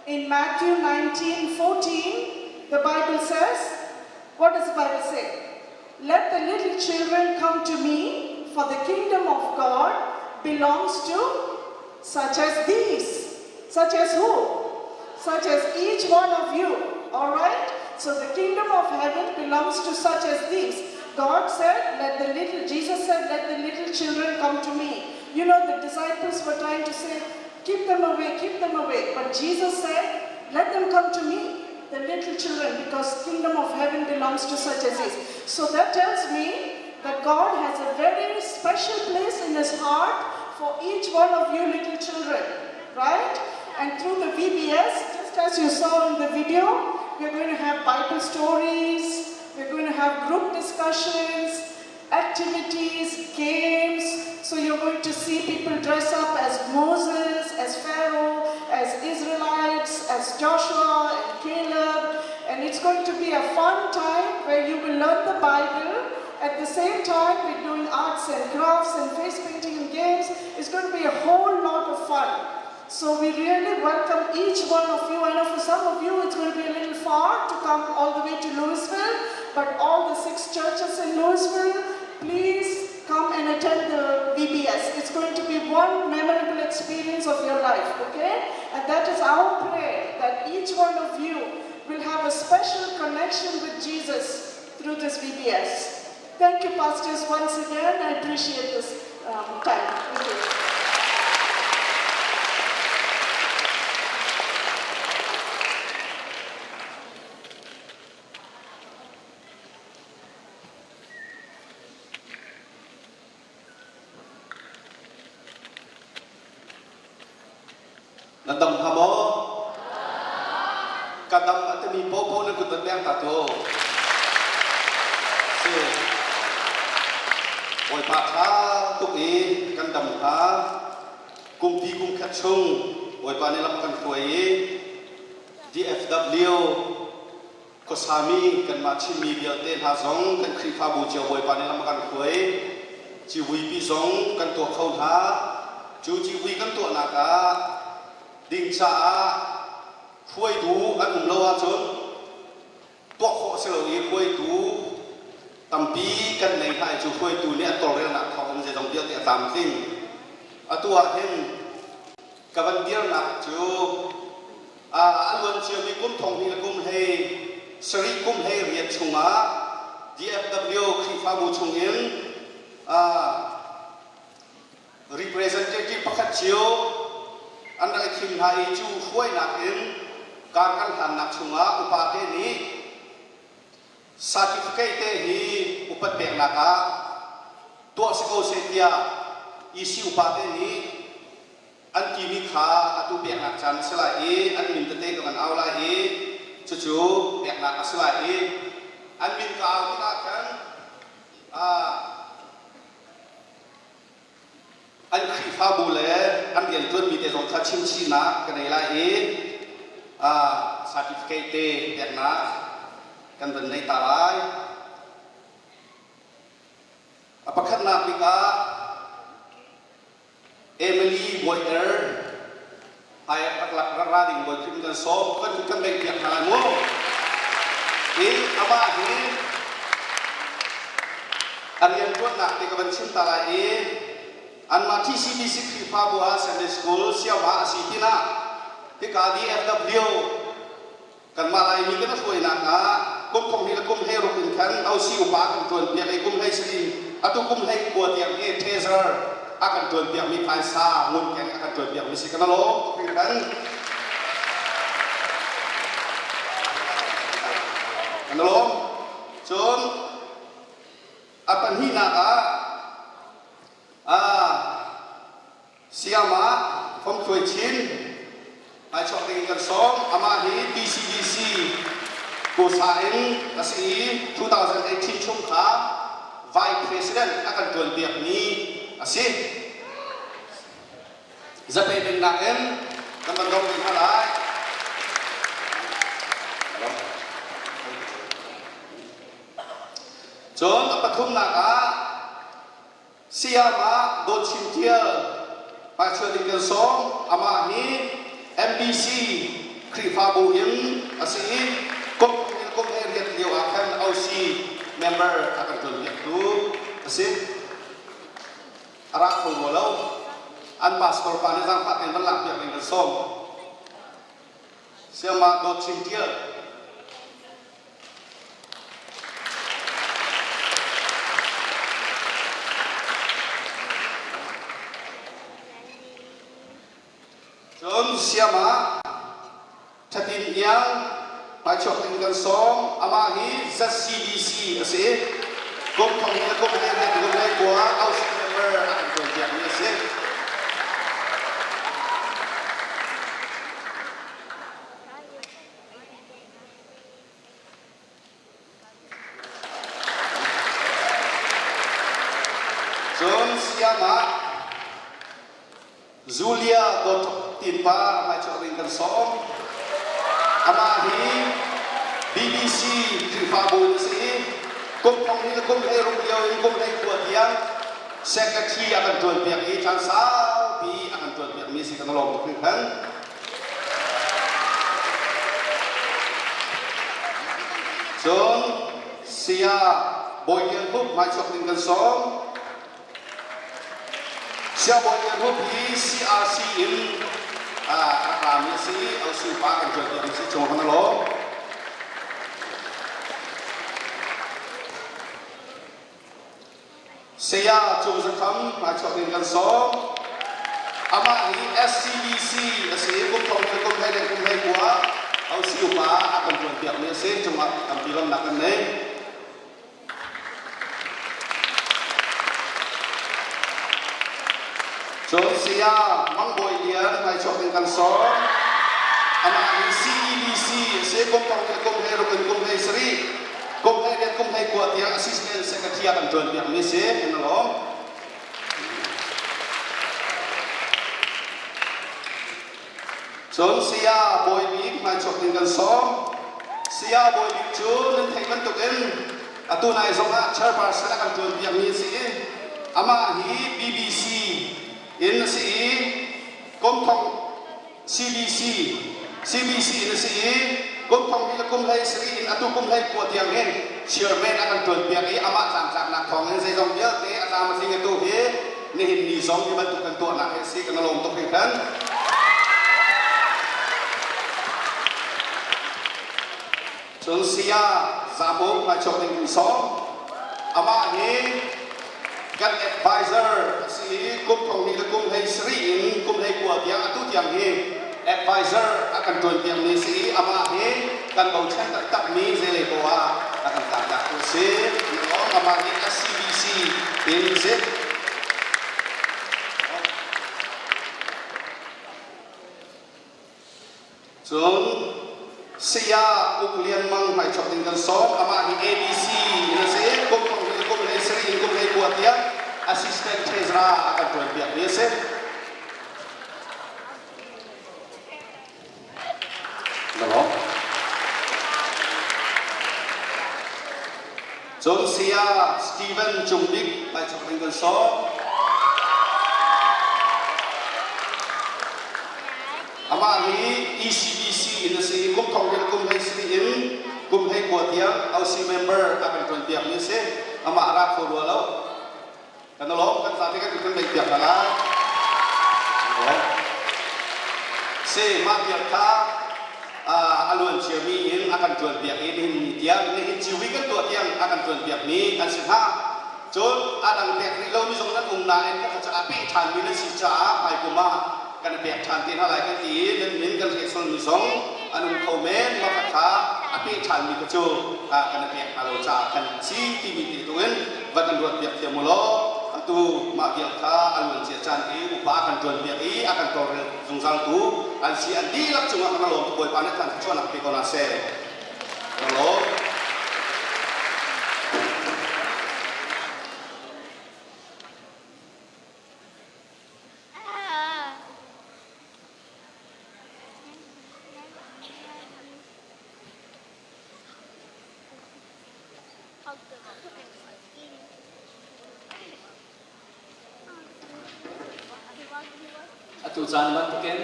In Matthew 19 14, the Bible says, what does the Bible say? Let the little children come to me, for the kingdom of God belongs to such as these. Such as who? Such as each one of you. All right? So the kingdom of heaven belongs to such as these. God said, let the little, Jesus said, let the little children come to me. You know, the disciples were trying to say, keep them away, keep them away. But Jesus said, let them come to me, the little children, because kingdom of heaven belongs to such as these. So that tells me that God has a very special place in his heart for each one of you little children, right? And through the VBS, just as you saw in the video, we're going to have Bible stories, we're going to have group discussions, activities, games. So you're going to see people dress up as Moses, as Pharaoh, as Israelites, as Joshua and Caleb. And it's going to be a fun time where you will learn the Bible. At the same time, we're doing arts and crafts and face painting and games. It's going to be a whole lot of fun. So we really welcome each one of you. I know for some of you it's going to be a little far to come all the way to Louisville, but all the six churches in Louisville, please come and attend the VBS. It's going to be one memorable experience of your life, okay? And that is our prayer, that each one of you will have a special connection with Jesus through this VBS. Thank you, pastors, once again. I appreciate this time. Thank you. Na dam hnga maw? Ka dam a timi popo na kut nan beng ta tu. Si. Bawipa ṭha tuk i kan dam hnga. Kumpi kum khat chung Bawipa nih lam kan hruai i DFW khuasami kanmah Chinmi vialte hna zong kan Khrihfabu cio Bawipa nih lam a kan hruai. Civuipi zong kan tuah kho hna. Cu civui kan tuahnak ah ding caah hruaitu an um lo ahcun tuah khawh a si lo i hruaitu tampi kan nei hna i cu hruaitu nih an tawlrelnak thawng in zeizong vialte a tlamtling. Atu ah hin ka van dirnak cu a luan ciami kum thong hnih le kum hlei sarih kum hlei riat chungah DFW Khrihfabu chungin representative pakhat cio an rak i thim hna i cu hruainak in kar kan hlannak chungah upate nih certificate te hi upat peknak ah tuah si ko seh tiah EC upate nih an timi kha atu peknak caan a si lai i an min tete ka van au lai i cucu peknak a si lai i an min ka au tikah khan an Khrihfabu le an rianṭuanmi te zong kha chimchihnak ka nei lai i certificate te peknak kan van nei ta lai. A pakhatnak bik ah Emily Boyer ai rak lak rak ra ding bawi Khrih kan sawm kan kan beih piak hna lai mu. Hi amah hi a rianṭuannak te ka van chim ta lai i anmah TCBC Khrihfabu ah Sunday School siangma a si pinah hika DFW Kanmah Laimi kan hruainak ah kum thong hnih le kum hlei ruk in khan OC upa kan ṭuan piak i kum hlei sari atu kum hlei kua tiang hi treasurer a kan ṭuan piakmi phaisa ngunkeng a kan ṭuan piakmi si kan lawm tuk hringhran. Kan lawm. Cun a pahnihnak ah ah Siama Fomthluai Chin ai chuak ding in kan sawm. Amah hi TCDC Kusa in a si i 2018 chung kha Vice President a kan ṭuan piakmi a si. Zapei dingnak in kan van dong ding hna lai. Cun a pathumnak ah Sayamah Dawt Chin Tial hmaichuah ding kan sawm. Amah hi MBC Khrihfabu in a si i kum kum he rian lio ah khan OC member a kan ṭuanpiaktu a si. A ra kho rua lo. An pastor pa nih zaangfah tein van lakpiak ding kan sawm. Sayamah Dawt Chin Tial. Cun siam ah Thatin Iang hmaichuak ding kan sawm. Amah hi ZCDC a si. Kum thong le kum hlei riat kum hlei kua House member a kan tuanpiakmi a si. Cun siang ah Julia Dawt Tinpa hmaichuak ding kan sawm. Amah hi BBC Khrihfabu in a si i kum thong hnih le kum hlei ruk lio in kum hlei kua tiang secretary a kan ṭuanpiak i caan saupi a kan ṭuanpiakmi si kan lawm tuk hringhran. Cun Saya Bawi Lian Hup hmaichuak ding kan sawm. Saya Bawi Lian Hup hi CRC in a rak rami a si i Osu pa kan ṭuan piak si cung kan lawm. Saya Cung Za Kham hmaichuak ding kan sawm. Amah hi SCBC a si i kum thong le kum hlei le kum hlei kua OC upa a kan ṭuanpiakmi a si. Cungah tampi lawmhnak kan nei. Cun Saya Mang Bawi Lian hmaichuak ding kan sawm. Amah hi CEBC a si kum thong le kum hlei ruk in kum hlei sarih Kum hlei riat kum hlei kua tiang assistant secretary a kan ṭuan piakmi si kan lawm. Cun Saya Bawi Bik hmaichuak ding kan sawm. Saya Bawi Bik cu nan theih bantukin atu nai zongah chairperson a kan ṭuan piakmi a si i amah hi BBC in a si i kum thong CBC CBC in a si i kum thong hnih le kum hlei sarih in atu kum hlei kua tiang hin chairman a kan ṭuan piak i amah tlangtlaknak thawng in zeizong vialte a tlam a tling atu hi Nihin ni zong hi bantuk kan tuahnak hi a si. Kan i lawm tuk hringhran. Cun saya Zamu hmaichuak ding kan sawm. Amah hi kan advisor a si i kum thong hnih le kum hlei sarih in kum hlei kua tiang atu tiang hi advisor a kan ṭuan piakmi a si i amah hi kan bochan taktakmi zeilei poah ah a kan tlangtlaktu a si. Amah nih SCBC in si. Cun saya Uk Lian Mang hmaichuak ding kan sawm. Amah hi ABC in a si. Kum thong hnih kum hlei sarih in kum hlei kua tiang assistant treasurer a kan ṭuan piakmi a si. Cun saya Stephen Cung Bik hmaichuak ding kan sawm. Amah hi ECBC in a si i kum thong riat kum hlei sarih in kum hlei kua tiang OC member a kan ṭuanpiakmi a si. Amah a ra kho rua lo. Kan i lawm, kan zate kan kan neih piak hna lai. Si, mah vial kha a luan ciami in a kan ṭuanpiak i nihin ni tiang, nihin ciwi kan tuah tiang a kan ṭuanpiakmi an si hnga. Cun a dang pek rih lomi zong nan um nain ka kha caah peh ṭhanmi nan si caah hmaikum ah kan i pek ṭhan te hna lai kan ti i nan min kan hrehsolmi zong an um kho men. Mah kha a peh ṭhanmi kha cu kan i pek hna lo caah khan a si timi te tu in va kan ruat piak thiam u law atu mah vial kha a luan cia caan i upa a kan ṭuan piak i a kan tawlrel zungzaltu an si an dihlak cungah kan lawm Bawipa nih khan thluachuahnak pe ko hna seh. Kan lawm. Atu caan bantukin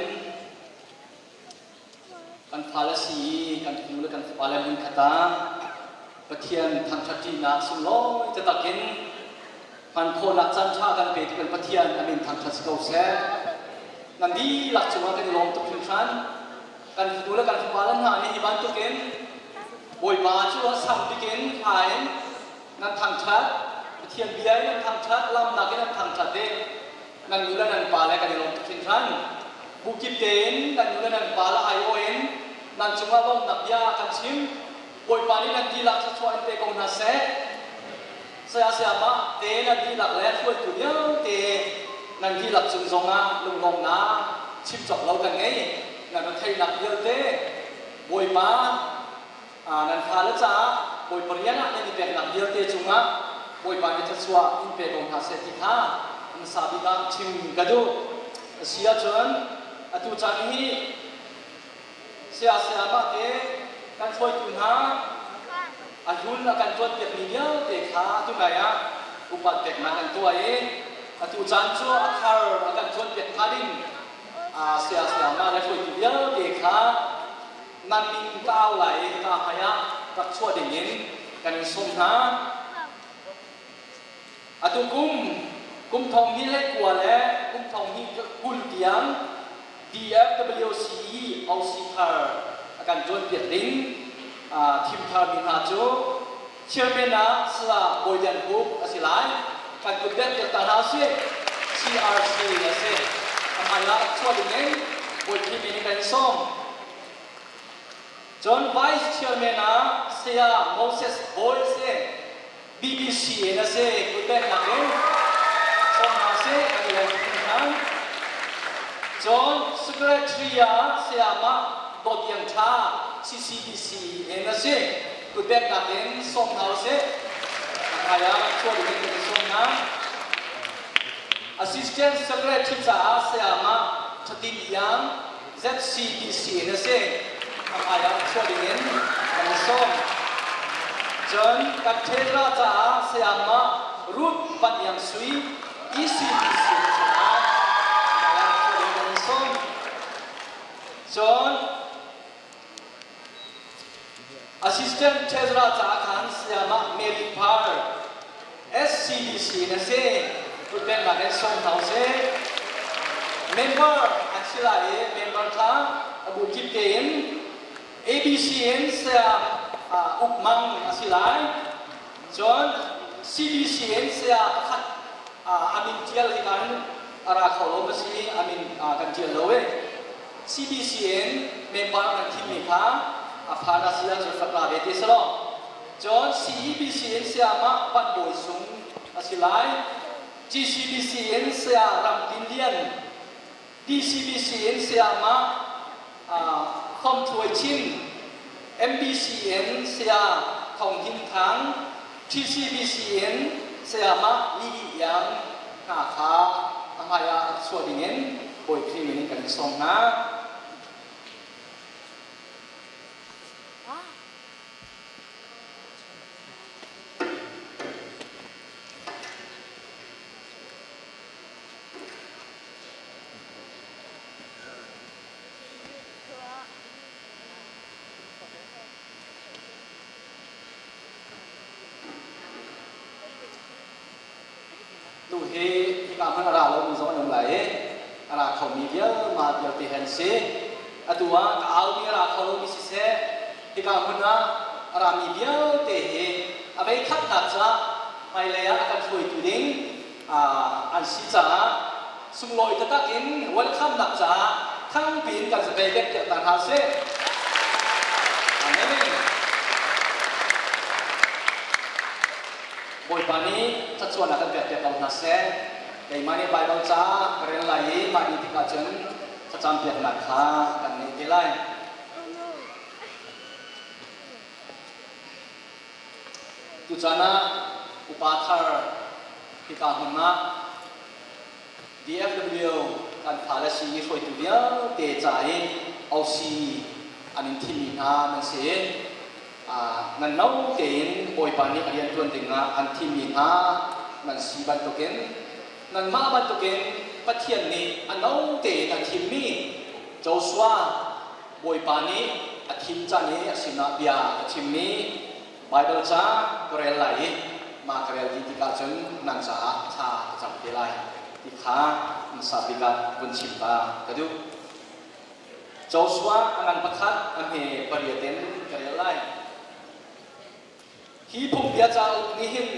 Kan fale si i kan fanu le kan fapale hmunkhat ah Pathian thangṭhatṭinak sunglawi taktak in hman khawhnak caanṭha kan petu kan Pathian a min thangṭhat si ko seh. Nan dihlak cungah kan i lawm tuk hringhran. Kan fanu le kan fapale hna nih hi bantukin Bawipa cu a sang bik in hla in nan thangṭhat, Pathian bia in nan thangṭhat, lamnak in nan thangṭhat i nan nu le nan pa le kan i lawm tuk hringhran. Bukip tein nan nu le nan pa le aiawh in nan cungah lawmhnak bia kan chim. Bawipa nih nan dihlak thluachuah in pe ko hna seh. Saya sayamah te nan dihlak le hruaitu vialte nan dihlak cung zongah lunglawmhnak chim cawk lo kan ngei. Nan retheihnak vialte Bawipa nan fale caah Bawipa rian ah nan i peknak vialte cungah Bawipa nih thluachuah in pe ko hna seh ti kha hmasa bik ah chim ka duh. A si ahcun atu caan hi saya sayamah te kan hruaitu hna a hlun a kan tuanpiakmi vialte kha atu nai ah upat peknak an tuah i atu caan cu a thar a kan tuanpiak hnga ding saya sayamah le hruaitu vialte kha nan min ka au lai i hika hmai ah rak chuah dingin kan in sawm hna. Atu kum kum thong hnih le kua le kum thong hnih 20 tiang DFWCE OC thar a kan ṭuanpiak ding thim tharmi hna cu chairman ah Sala Bawi Lian Hup a si lai. Kan kut bek piak ta hna usih. CRC a si. A hmai ah chuah dingin Bawi Thim in kan sawm. Cun Vice Chairman ah Saya Moses Bawi a si. BBC in a si. Kutbeknak in sawm hna sih. Kan i lawm tuk hringhran. Cun Secretary ah Sayamah Dawt Iang Tha CCBC in a si. Kutbeknak in sawm hna usih. A hmai ah chuah ding in kan i sawm hna. Assistant Secretary caah Sayamah Thatin Iang ZCBC in a si. A hmai ah chuah ding in kan i sawm. Cun kan treasurer caah Sayamah Ruth Van Iang Sui ECBC in a si lai. A hmai ah chuah ding in kan i sawm. Cun Assistant Treasurer caah khan Sayamah Mary Parr SCBC in a si. Kutbengnak in sawm hna usih. Member an si lai i member kha a bu kip tein ABC in saya Uk Mang a si lai. Cun CBC in saya pakhat a min ṭial hika hin a ra kho lo ma si a min kan ṭial lo i CBC in member kan thimmi kha a phan a si ahcun rak ra ve te selaw. Cun CEBC in sayamah Van Bawi Sung a si lai. GCBC in saya Ram Tin Lian, DCBC in sayamah Thom Thuai Chin, MBC in saya Thong Him Thang, TCBC in sayamah Li Li Iang hna kha a hmai ah chuah dingin Bawi Khrih min in kan in sawm hna. Tu hi hika hmanh a ra lomi zong an um lai i a ra khomi vialma vialte he an si. Atu ah ka aumi a ra kho lomi siseh, hika hmun ah a rami vialte hi a veikhatnak caah hmailei ah a kan hruaitu ding an si caah sunglawi taktak in welcome nak caah thangpi in kan zapei bek piak ta hna sih. Amen. Bawipa nih thluachuahnak kan pek piak ko hna seh. Keimah nih Baibal ca ka rel lai i mah ni tikah cun thlacam piaknak kha kan ngeih te lai. Tuchan ah upa thar hika hmun ah DFW kan fale si i hruaitu vialte ca i OC an in thimmi hna nan si. Nan no tein Bawipa nih a rianṭuan dingah an thimmi hna nan si bantukin nanmah bantukin Pathian nih a no tein a thimmi Joshua Bawipa nih a thim cang i a sinah bia a chimmi Baibal ca ka rel lai i mah ka rel dih tikah cun nan caah thla ka cam te lai ti kha hmasa bik ah vun chim ta ka duh. Joshua a ngan pakhat a hme pariat in ka rel lai. Hi phungbia cauk nih hin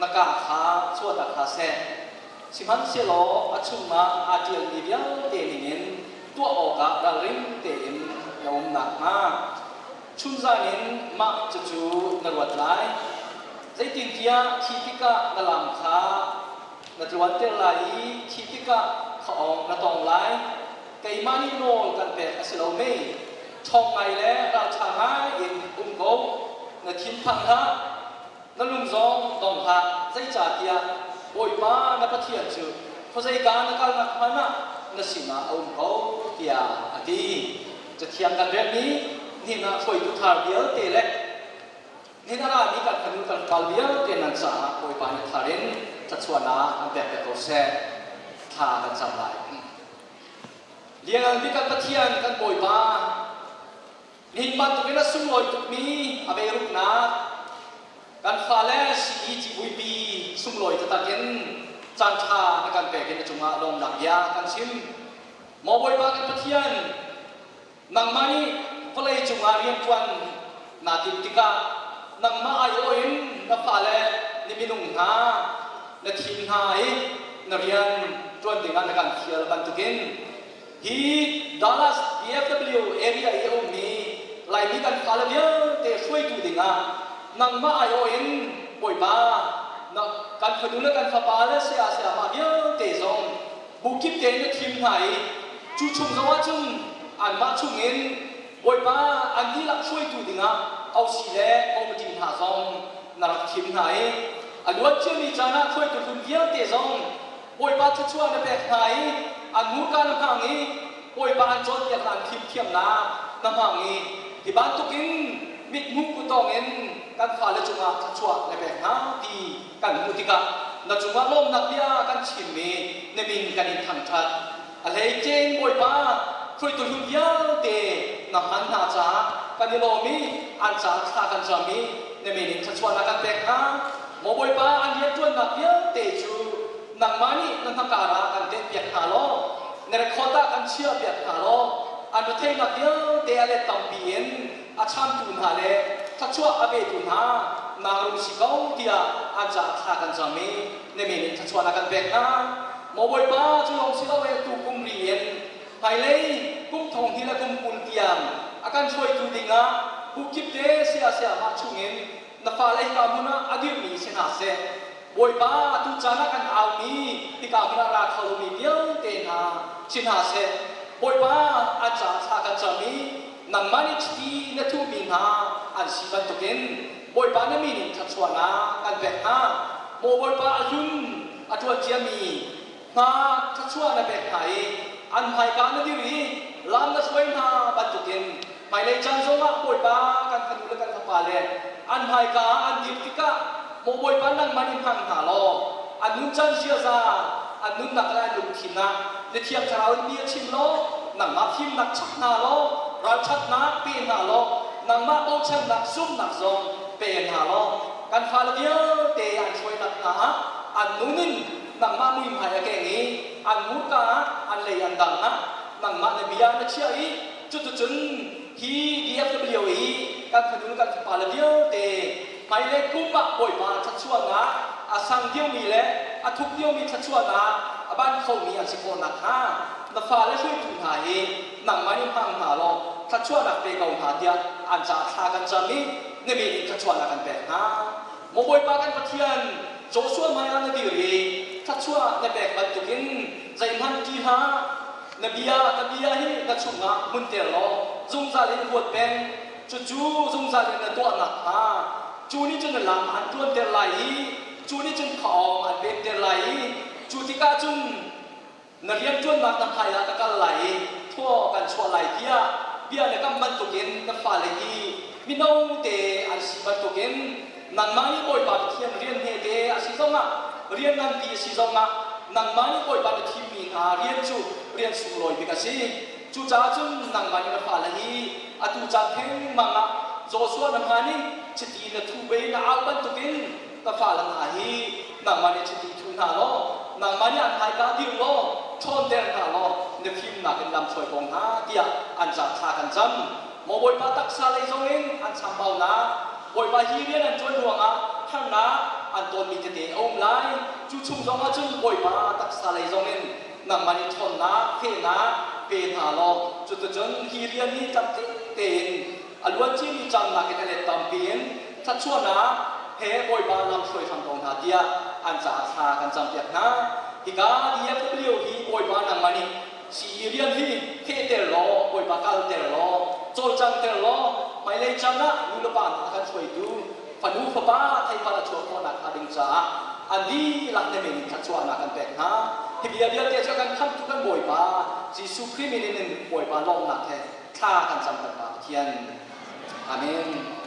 na kaa kha chuahtak hlah seh. Sihmanhsehlaw a chungah aa ṭialmi vialte ningin tuah awkah ralring tein na um nakhnga chunzan in mah cucu na ruat lai. Zeitintiah khi tikah na lam kha na tluanter lai i khi tikah khaawng na tong lai. Keimah nih nawl kan pek a si lo mei? Ṭhawng ngai le ralṭha ngai in um ko. Na thinphang hlah, na lung zong dong hlah, zeicahtiah Bawipa na Pathian cu khuazeika na kalnak hmanh ah na sinah a um ko, tiah a ti. Cathiang kan relmi nihin ah hruaitu thar vialte le nihin a rami kan fanu kan fal vialte nan caah Bawipa nih thar in thluachuahnak an pek ve ko seh. Thla kan cam lai. Lianngan bik kan Pathian kan Bawipa nihin bantukin a sunglawi tukmi a beiruknak kan fale CE civuipi sunglawi taktak in caanṭha na kan pek in na cungah lawmnak bia kan chim. Maw Bawipa kan Pathian nangmah nih vawlei cungah rianṭuan naa timh tikah nangmah aiawh in na fale ni minung hna na thim hna i na rian ṭuan dingah na kan fial bantukin hi Dallas DFW area i a ummi Laimi kan fale vialte hruaitu dingah nangmah aiawh in Bawipa na kan fanu le kan fapa le saya sayamah vialte zong bu kip tein na thim hna i cu chung zong ah cun anmah chungin Bawipa an dihlak hruaitu dingah ausi le committee hna zong na rak thim hna i a luan ciami caan ah hruaitu hlun vialte zong Bawipa thluachuah na pek hna i an hmurka na hmang i Bawipa an cawnpiak an fimthiamnak na hmang i hi bantukin mithmuh kutawng in kan fale cungah thluachuah na pek hna ti kan hmuh tikah na cungah lawmnak bia kan chim i na min kan in thangṭhat. A hleice in Bawipa hruaitu hlun vialte na hman hna caah kan i lawm i an caah thla kan cam i na min in thluachuahnak kan pek hna. Maw Bawipa an rianṭuannak vialte cu nangmah nih na hnakar ah kan tenhpiak hna law na record ah kan chiahpiak hna law an retheihnak vialte a let tampi in a chamtu hna le thluachuah a petu hna nang rung si ko tiah an caah thla kan cam i na min in thluachuahnak kan pek hna. Maw Bawipa cu lawng si lo e tu kum ri in hmailei kum thong hi le kum 20 tiang a kan hruaitu dingah bu kip te sia siamah chungin na fale hika hmun ah a dirmi si hna seh. Bawipa tu caan ah kan aumi hika hmun ah ra kho lomi vialte hna si hna seh. Bawipa an caah thla kan cam i nangmah nih chiti na thuhmi hna an si bantukin Bawipa na min in thluachuahnak kan pek hna. Maw Bawipa a hlun a ṭuan ciami hna thluachuah na pek hna i an hmaika na dir i lam na hruai hna bantukin hmailei caan zongah Bawipa kan fanu le kan fapa le an hmaika ah an dir tikah maw Bawipa nangmah nih hmang hna law an nuncan ziaza an nunnak le an lungthin ah na Thiang Thlarau in bia chim law nangmah fimnak chap hna law ralṭhatnak pe hna law nangmah bochannak zumhnak zong pe hna law kan fale vialte an hruainak hna ah an nun in nangmah muihmai a keng i an hmurka ah an lei an dang ah nangmah na bia na chiah i cuticun hi DFW i kan fanu kan fapa le vialte hmailei kum ah Bawipa thluachuahnak a sang diomi le a thuk diomi thluachuahnak a ban khomi an si khawh nakhnga na fale hruaitu hna hi nangmah nih hmang hna law thluachuahnak pe ko hna tiah an caah thla kan cam i na min in thluachuahnak kan pek hna. Maw Bawipa kan Pathian, Joshua hmaiah na dir i thluachuah na pek bantukin zeihmanh ṭih hlah. Na bia, ka bia hi na chungah hmunter law zungzal in ruat peng. Cucu zungzal in na tuah nakhnga cu nih cun na lam an ṭuanter lai i cu nih cun khuaawng an pemter lai i cu tikah cun na rianṭuannak na hmai ah ka kal lai i thaw kan chuah lai tiah bia na kam bantukin na fale hi mino te an si bantukin nangmah nih Bawipa Pathian rian hmete a si zongah rian nganpi a si zongah nangmah nih Bawipa na thimmi hna rian cu rian sunglawi bik a si. Cucaah cun nangmah nih na fale hi atu caan thengmang ah Joshua na hmaan i chiti na thu ve na au bantukin ka fale hna hi nangmah nih chiti thu hna law nangmah nih an hmaika dir law ṭhawnter hna law na fimnak in lam hruai ko hna tiah an ca thla kan cam. Maw Bawipa taksa lei zongin an chambaunak Bawipa hi rian an ṭuan ruangah harnak an tonmi tete a um lai. Cu chung zongah cun Bawipa taksa lei zongin nangmah nih ṭhawnnak fehnak pe hna law cuticun hi rian hi tlamtling tein a luanciami caan nakin a let tampi in thluachuahnak he Bawipa lam hruai hram ko hna tiah an caah thla kan campiak hna. Hika DFW hi Bawipa nangmah nih sii rian hi fehter law Bawipa kalter law cawlcangter law hmailei caan ah nu le pa hna kan hruaitu fanu fapa theipar a chuah khawhnak hnga ding caah an dihlak na min in thluachuahnak kan pek hna. Hi bia vialte cu kan khamhtu kan Bawipa Jesuh Khrih min in Bawipa lawmhnak he thla kan cam kan Pa Pathian. Amen.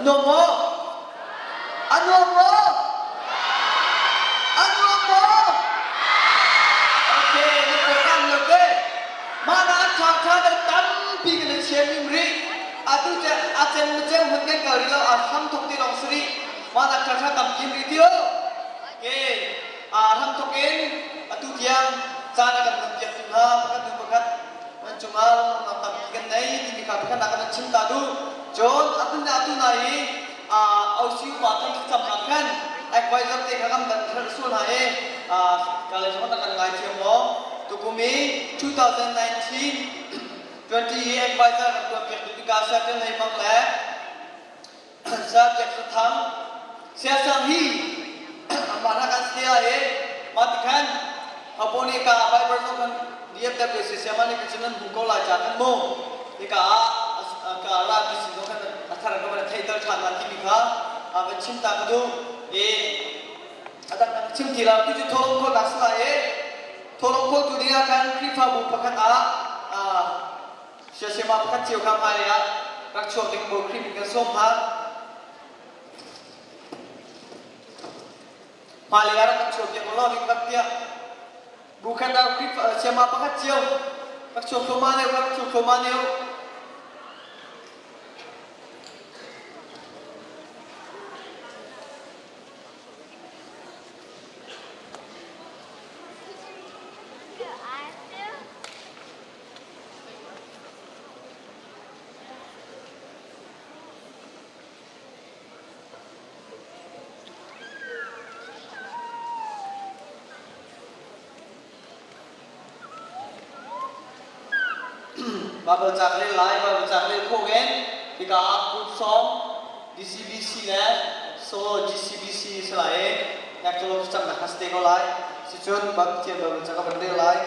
nuam maw? A nuam maw? A nuam maw? Okay, na program lo te. Mah na tha tha deuh tampi kan i chiam im rih. Atu ce a cem na cem hun kan kal rih lo, a hram thok ti lawng si rih. Mah na tha tha tampi rih ti o. Okay, a hram thok in atu tiang caan a kan hman piak tu hna pakhat hnu pakhat nan cungah lawmhnak tampi kan nei timi kha pakhat nak kan chim ta duh. Cun atu na atu na i OC upa kan thlacamnak khan advisor te kha kan van herh sual hna i ka le zong kan ngai thiam maw tukum i 2019 20 i advisor kan tuan piak tu tikah Settle Hei Mang le Sa Biak Sathang Sia Sang hi amah hna kan si lai i mah ti khan Haponi ka Bible zong kan DFW siama nih kan nan hmu ko lai ca kan mu hika ah ka ra ti si zong kan a thar ka van theihter ṭhan hna timi kha van chim ta ka duh i a dang dang chim ti lo tu cu thawlawm khawlnak si lai i thawlawm khawltu ding ah khan Khrihfabu pakhat ah siasema pakhat cio kha hmailei ah rak chuak ding Bawi Khrih min kan sawm hna. Hmailei ah rak kan chuahpiak u law ring rak tiah bu khat ah Khrihfa siama pakhat cio rak chuak thluahmah ne rak chuak thluahmah ne u. Bible ca rel lai, Bible ca rel khawh in hika ah group song DCBC le solo GCBC si lai i Nectolog cangnak kha si te ko lai. Sicun Pathian Bible ca ka van rel lai.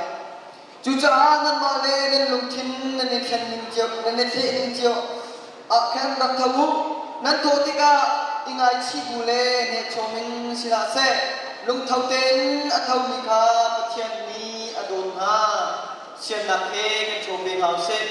Cucaah nanmah le nan lungthin nan i thlen ning cio, nan i thleh ning cio ah khan rak tho u. Nan thawh tikah i ngaichih bu le nehchawm in si hlah seh. Lungtho tein a thomi kha Pathian nih a dawt hna. Siannak he kan chaw ve hna u sih.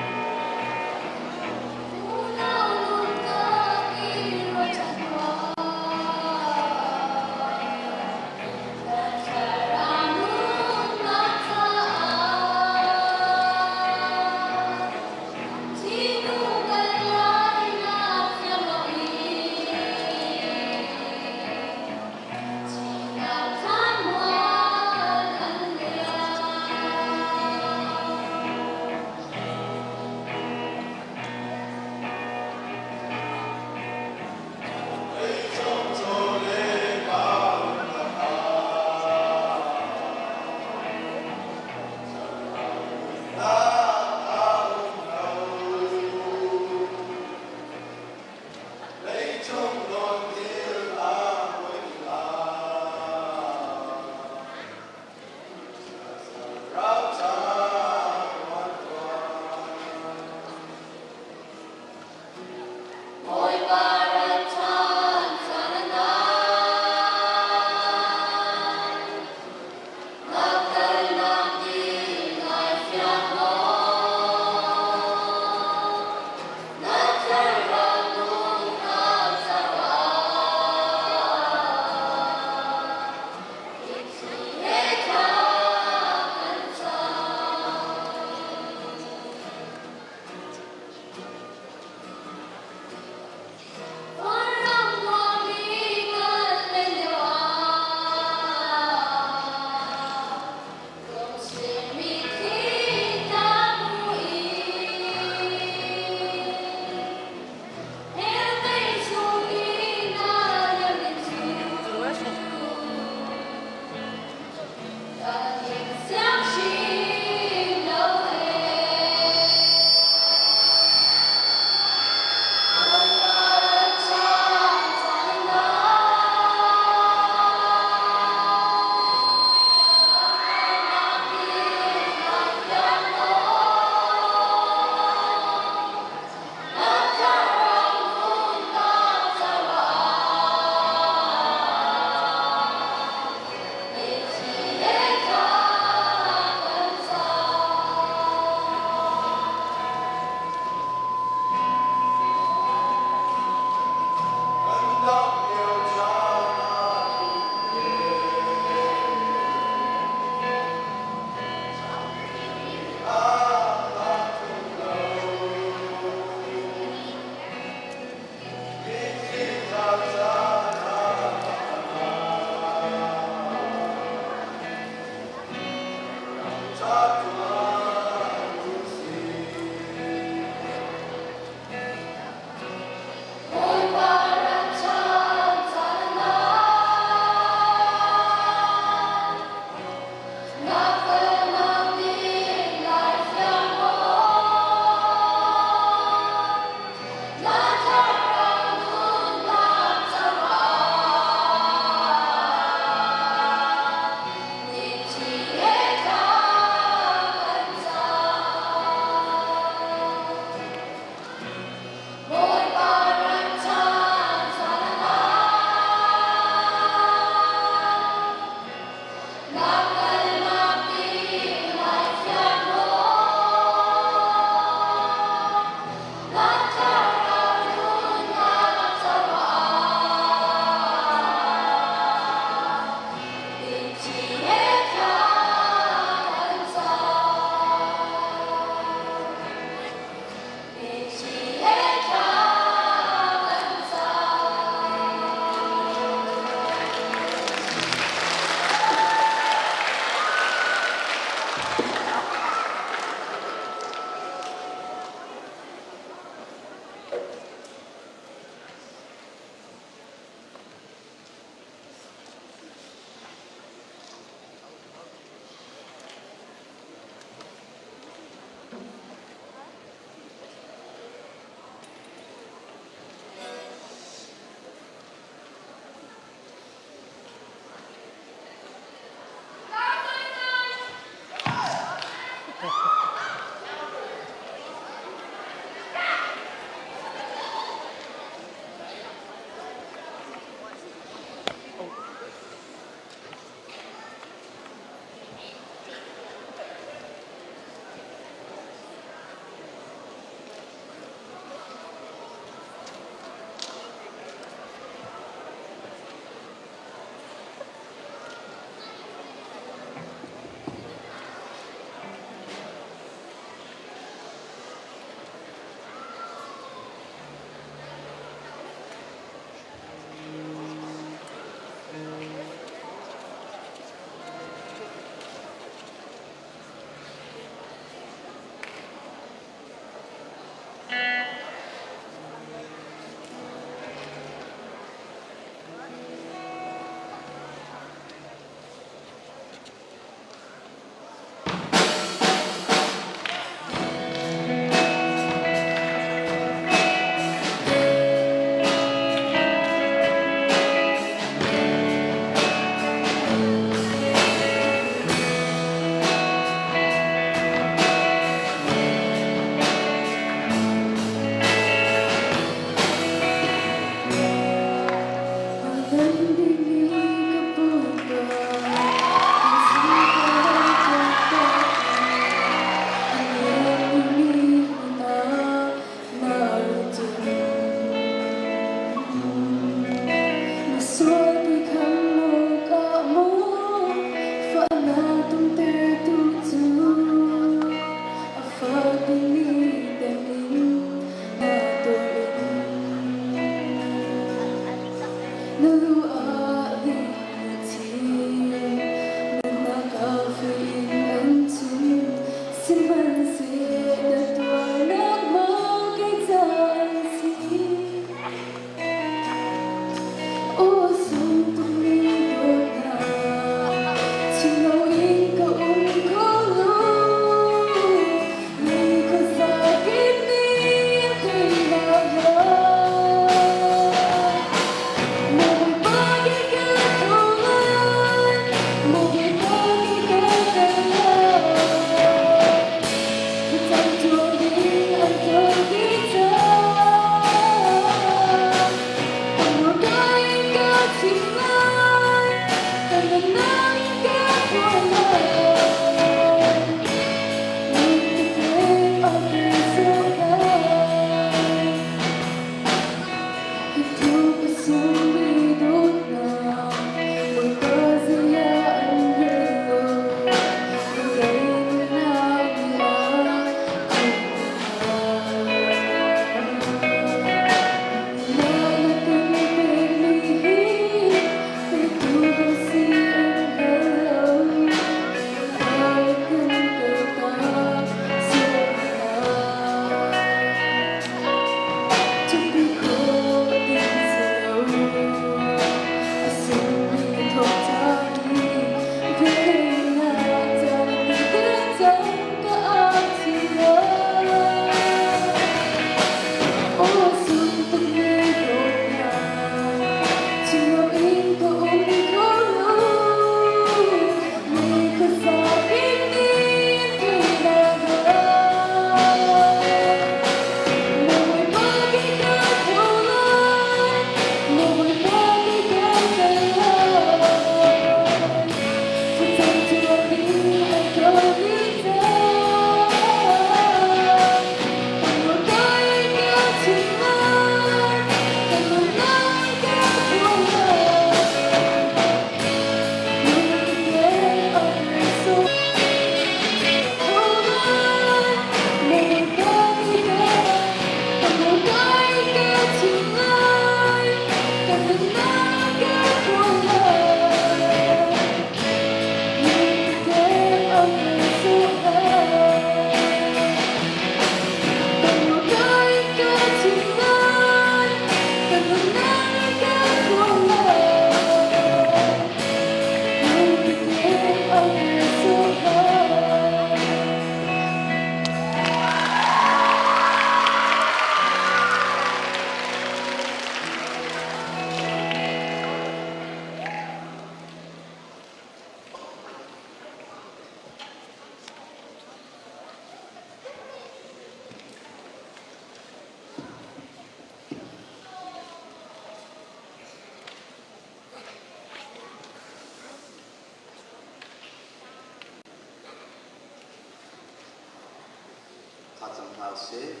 Thlacam hna usih.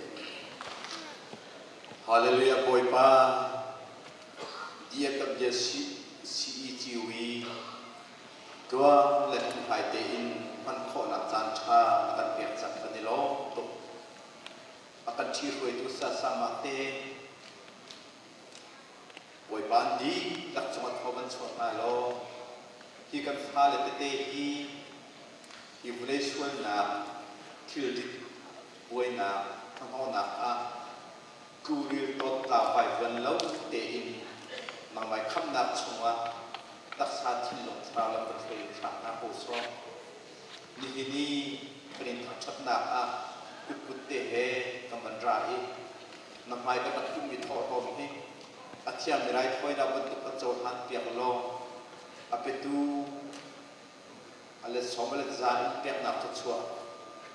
Hallelujah Bawipa DFW CECW tuang le hlunghlai tein hman khawhnak caan ṭha na kan pek cang kan i lawm tuk. A kan ṭhihruaitu sasama te Bawipa an dihlak cungah thaw van chuah hna law hi kan fale tete hi hi vawlei sualnak thilrit buainak hnahnawhnak ah tluril tawttla vaivuan lo tein nangmah khamhnak chungah taksa thinlung thlarau lam kan hruai hram hna ko sawh. Nihin i kan in thangṭhatnak ah kutkut te he kan van ra i na hmai kan rak pummi thawhlawm hi a thiangmi raithawinak bantuk kan cohlan piak law a petu a let sawm a let za in peknak thluachuah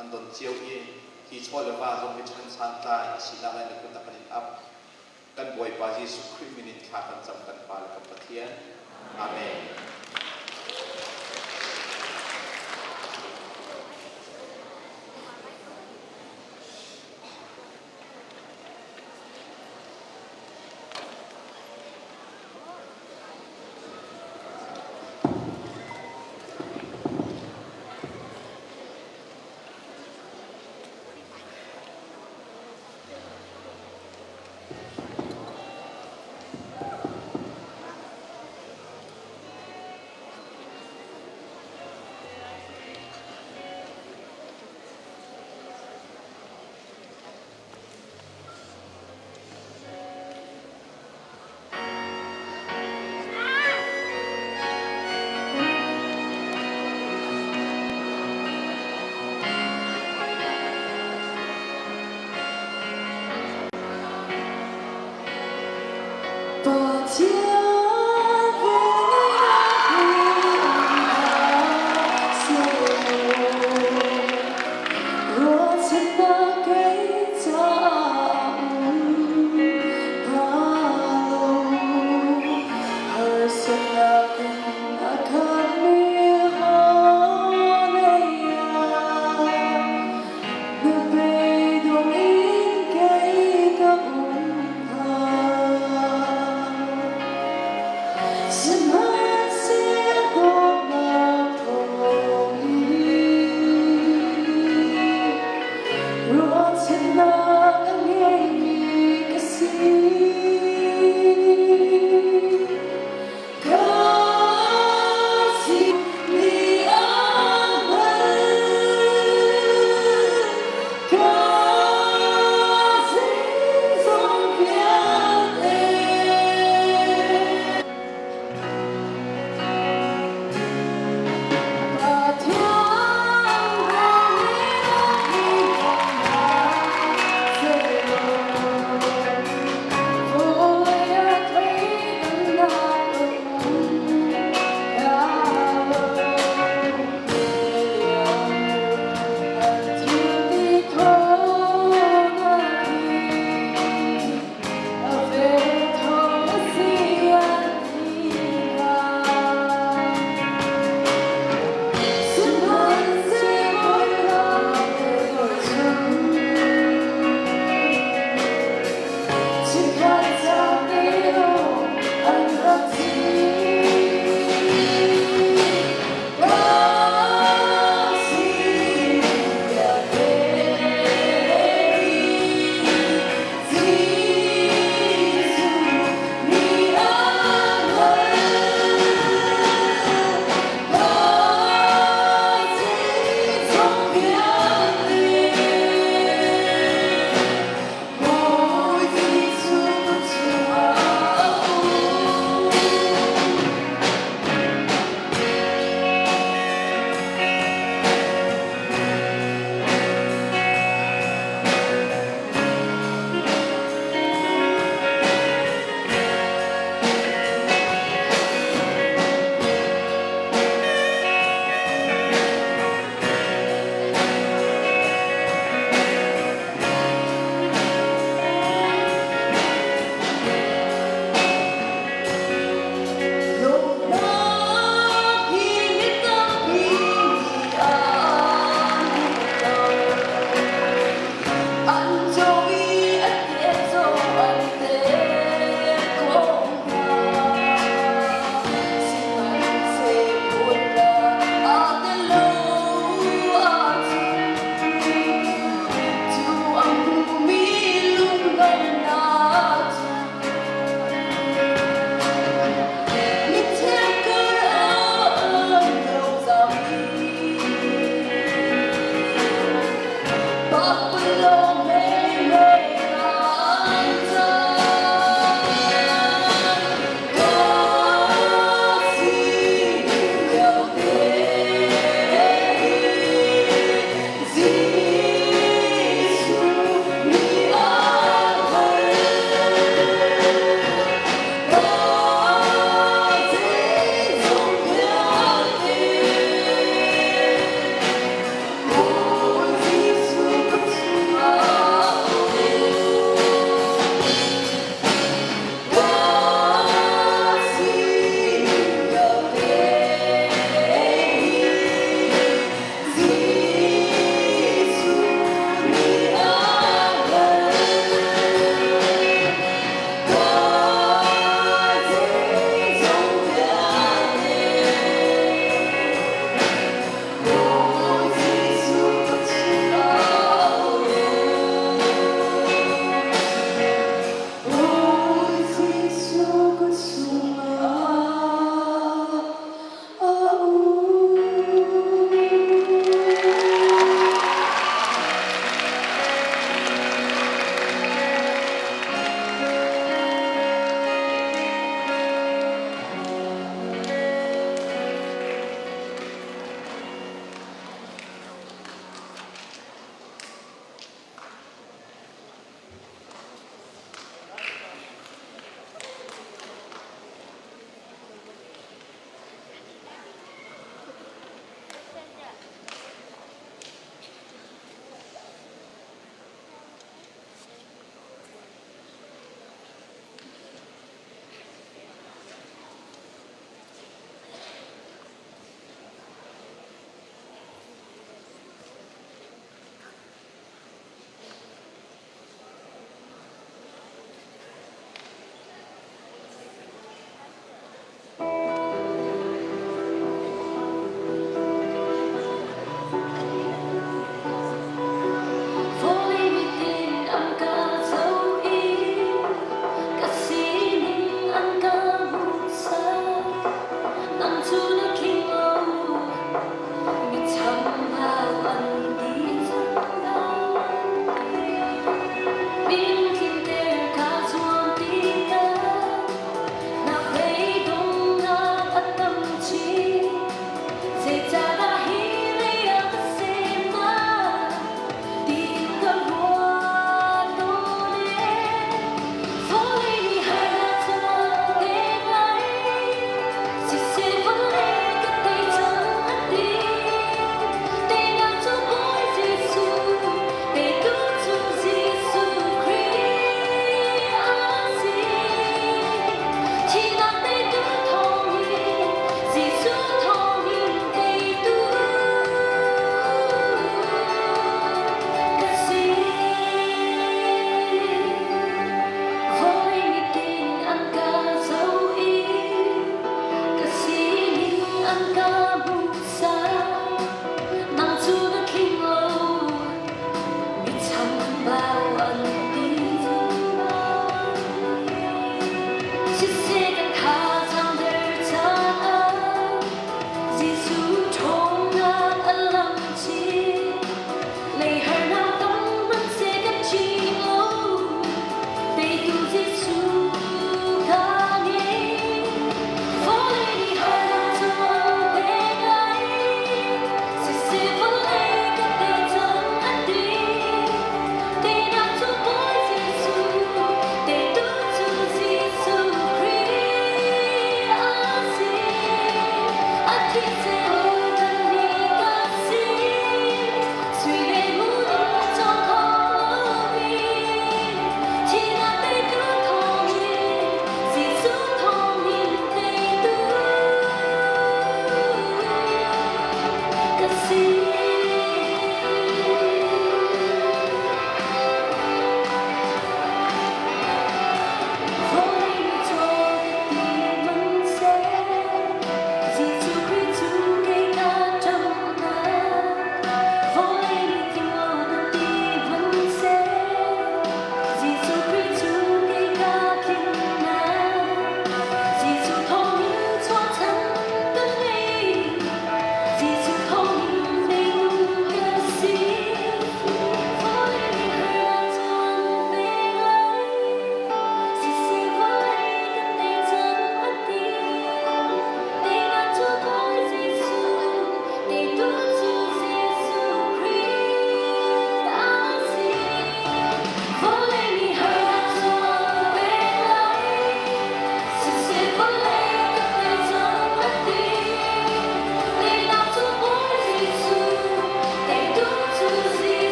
an don cio i hi chaw le va zong hi ṭhan santlai a sinak le na kut a kan in ap. Kan Bawipa Jesuh Khrih min in thla kan cam kan Pa le kan Pathian. Amen. Pathian velngeihnak hi um hlah sehlaw, ruahchannak kei caah um hnga lo. Harsatnak in a khatmi vawlei ah na beidong in kei ka um hnga.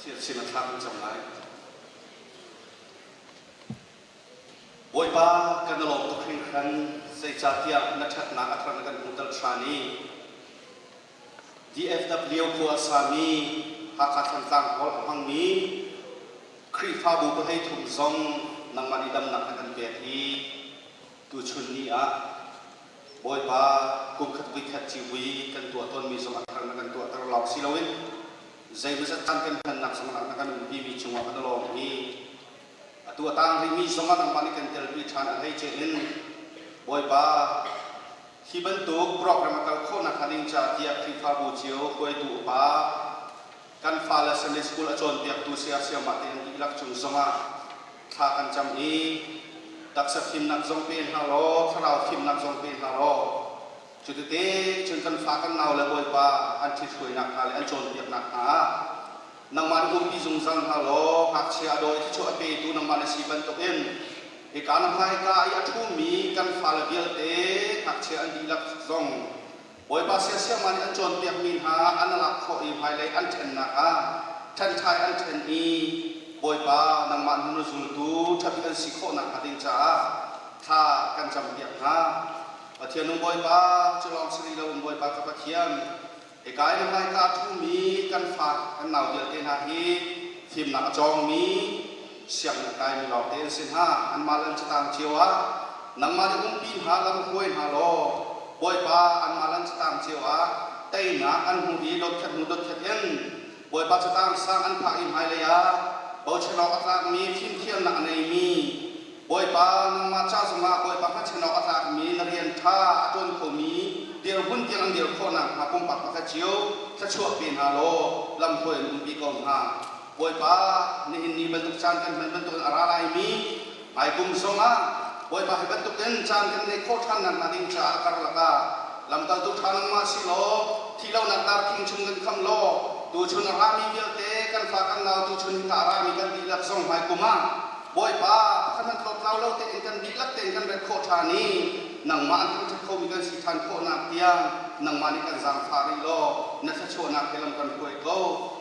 Pathian sin ah thla kan cam lai. Bawipa kan i lawm tuk hringhran zeicahtiah na ṭhatnak a thar na kan hmuhter ṭhan i DFW khua a sami Hakha Thlantlang Hall a hmangmi Khrihfabu pahlei thum zong nangmah nih damnak na kan pek i tuchun ni ah Bawipa kumkhat voikhat civui kan tuah tawnmi zong a thar na kan tuahter lawng si loin zeimawzat caan kan hmannak zong ah na kan umpi cungah kan i lawm i atu a tang rihmi zong ah nangmah nih kan telpi ṭhan a hleice in Bawipa hi bantuk program a kal khawhnak hnga ding caah tiah Khrihfabu cio hruaitu upa kan fale Sunday School a cawnpiaktu saya sayamah te an dihlak cung zongah thla kan cam i taksa fimnak zong pe hna law thlarau fimnak zong pe hna law Cutete cun kan fa kan nau le Bawipa an ṭhithruainak hna le an cawnpiaknak hna ah nangmah na umpi zungzal hna law ngakchia a dawi thluachuah a petu nangmah na si bantukin hika na hmaika i a ṭhumi kan fale vialte ngakchia an dihlak zong Bawipa siasiamah nih an cawnpiakmi hna an lak khawh i hmailei an ṭhennak ah ṭhenṭhai an ṭhen i Bawipa nangmah hnu na zultu ṭhabik an si khawh nakhnga ding caah thla kan campiak hna. Pathian nung Bawipa, cu lawng si rih loin Bawipa ka Pathian, hika in hmaika a ṭhumi kan fa kan nau vialte hna hi fimnak a cawngmi sianginn a kaimi lawngte an si hna. Anmah le an catang cio ah nangmah nih umpi hna lam hruai hna law Bawipa anmah le an catang cio ah teinak an hmuh i dotkhat hnu dotkhat in Bawipa catang sang an phak i hmailei ah bochan awk a tlakmi fimthiamnak a neimi Bawipa, nangmah ca zongah Bawipa hngatchan awk a tlakmi na rian ṭha a ṭuan khomi dirhmun tiang an dir khawh nakhnga pumpak pakhat cio thluachuah pe hna law lamhruai in umpi ko hna. Bawipa, nihin ni bantuk caan kan hman bantukin a ra laimi hmaikum zongah Bawipa hi bantukin caan kan neih khawh ṭhan nakhnga ding caah a karlak ah lamkaltu ṭha nangmah si law thihlonak darkhing chung kan kham law tuchun a rami vialte kan fa kan nau tuchun hika a rami kan dihlak zong hmaikum ah Bawipa, pakhat hmanh tlawtlau lo tein kan dihlak tein kan rat khawh ṭhan i nangmah an thangṭhat khomi kan si ṭhan khawhnak tiang nangmah nih kan zaangfah rih law na thluachuahnak he lam kan hruai ko.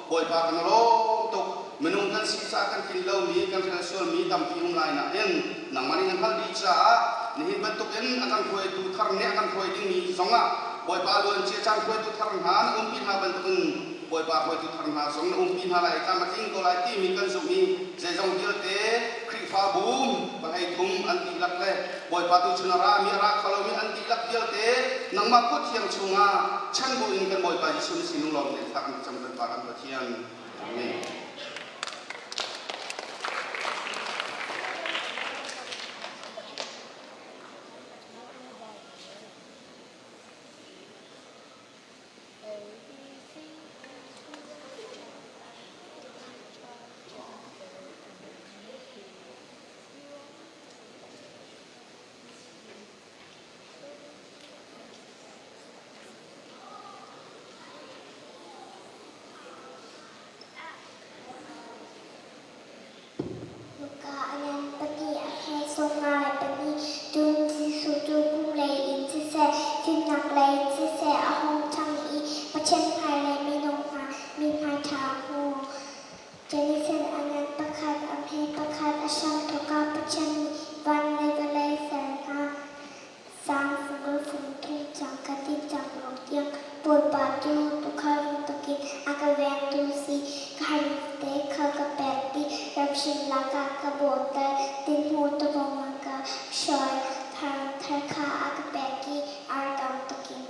Bawipa kan lawm tuk. Minung kan si caah kan tlin lomi, kan hrel sualmi tampi um lai nain nangmah nih na hngalh dih caah nihin bantukin a kan hruaitu thar nih a kan hruai dingmi zongah Bawipa luancia caan hruaitu thar hna na umpi hna bantukin Bawipa hruaitu thar hna zong na umpi hna lai i tlam a tling ko lai timi kan zumh i zeizong vialte Khrihfabu pahlei thum an dihlak le Bawipa tuchun a rami a ra kho lomi an dihlak vialte nangmah kut thiang chungah chan buin kan Bawipa Jesuh na sinung lawm tein thla kan cam kan Pa kan Pathian. Amen. Luka a ngan pahnih a hme sawmnga le pahnih cun Jesuh cu kum lei in siseh, fimnak lei in siseh a hung ṭhang i Pathian hmai le minung hna mithmai ṭha a hmu. Jenison a ngan pakhat, a hme pakhat, a hramthawk ah Pathian nih van le vawlei ser hna. Sang fung fung thum cang ka ti cang ruk tiang Bawipa cu tuukhal bantukin a ka vengtu si. Ka harnak te kha ka pek i ramhring lakah ka bawhter. Tinhmu tawong ah ka hruai. Thar kha a ka pek i ar tam tukin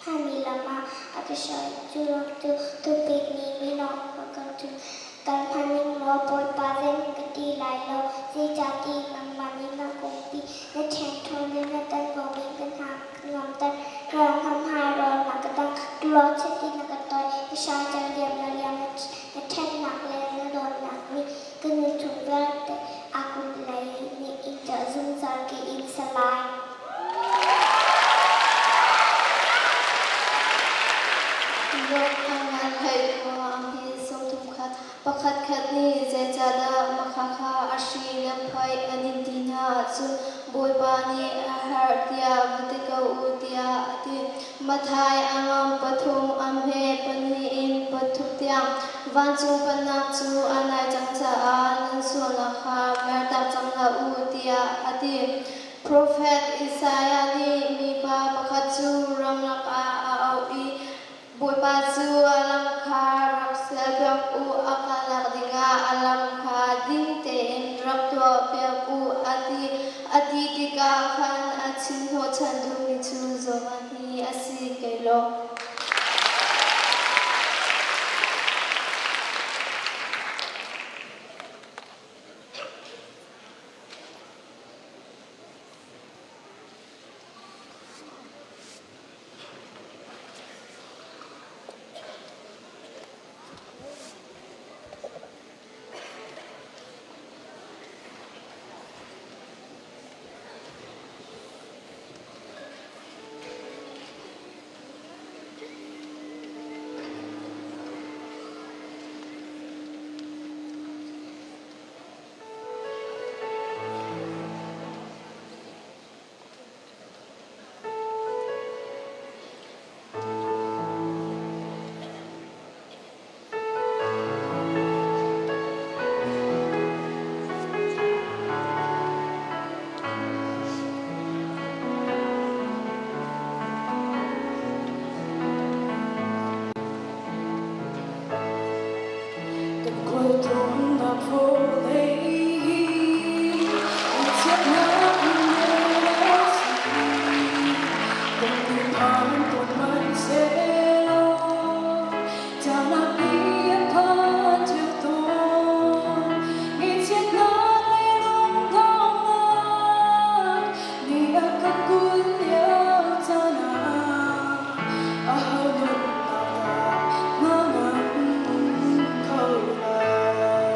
Hlami lam ah a ka hruai. Cu ruang cu tupik nih mino ka kal cu kal hmanning law Bawipa zeihmanh ka ti lai lo, zeicahtiah nangmah nih na kungpi na ṭhengṭhawn le na tanbo in ka hna ka ngamter. Ka ram hmai rawl na ka dang, tulio chiat in na ka tawi, ka hrai cer liam na liam na ṭhennak le na dawtnak nih ka nun chung vialte a kut lei nih in ṭah zungzal ka in sa lai. Ruahkhannak theih ruangah hi sawmthum khat pakhatkhat nih zeicahdah mahka kha a hri le phoih an in ti hna ahcun Bawipa nih a herh tiah va ti ko u tiah a ti. Matthai a ngam pathum, a hme pahnih in pathum tiang. Vancung pennak cu a nai cang caah nan sualnak kha mertak cang hlah u, tiah a ti. Profet Isaiah nih mipa pakhat cu ramlak ah a auh i Bawipa cu a lam kha rak sialpiak u, a kalnak dingah a lam kha ding tein rak tuahpiak u, a ti. A ti tikah khan a chim hnawhchan duhmi cu Johan hi a si kei law. Kan khualtlawnnak vawlei hi ngaihchiatnak men a si. Kan thinphan tawn hmanhsehlaw caanak i a phan cio tawn. Ngaihchiatnak le lungdonghnak nih a kan kulh lio caan ah aho nunnak dah hnangam kho lai?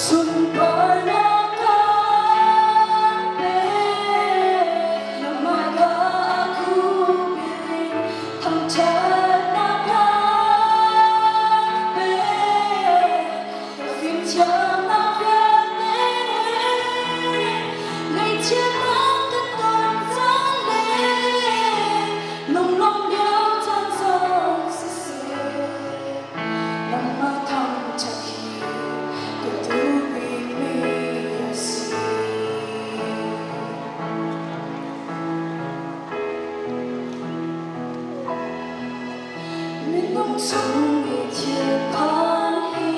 Sunparnak kan pek, nangmah ka khupil in thangṭhatnak kan pek. Ka fimthiamnak vialte ngaihchiatnak ka ton caan le lunglawmh lio caan zong siseh, nangmah thangṭhat hi ka duh bikmi a si. Minung chung i thilphan hi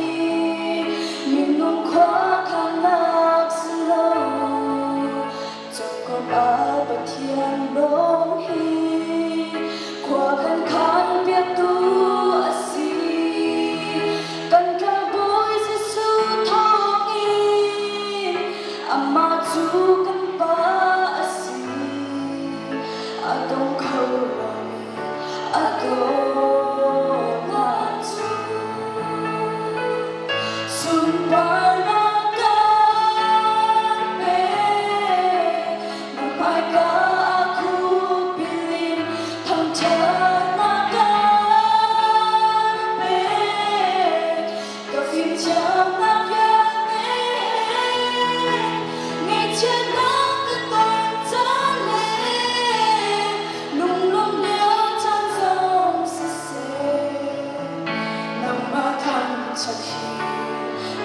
minung khuakhannak si lo. Jacob a Pathian lawng hi khua kan khan piaktu a si. Kan tlangbawi Jesuh thawngin amah cu kan Pa a si. A dong kho lomi a dawtnak cu sunparnak kan pek. Na hmaika ah khupil in thangṭhatnak kan pek. Ka fimthiamnak vialte ngaihchiatnak ka ton caan le lunglawmh lio caan zong siseh, nangmah thangṭhat hi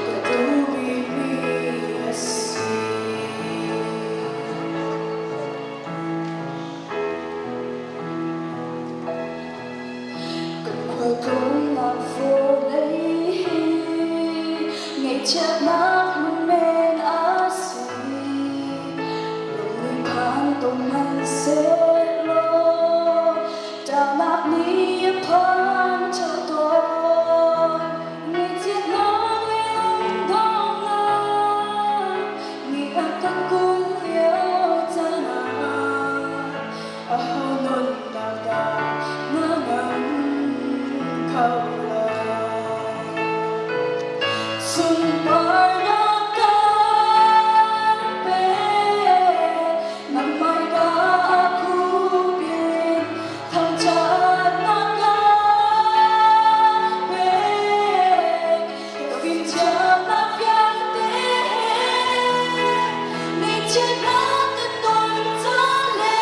ka duh bikmi a si. Kan khualtlawnnak vawlei hi ngaihchiatnak hmun men a si. Lung nih phan tawn hmanhsehlaw ṭahnak nih a phan ṭheo tawn. Ngaihchiatnak le lungdonghnak nih a kan kulh lio caan ah aho nunnak dah na ngam kho lai? Sunparnak kan pek, nangmah ka khupil in thangṭhatnak kan pek. Ka fimthiamnak vialte ngaihchiatnak ka ton caan le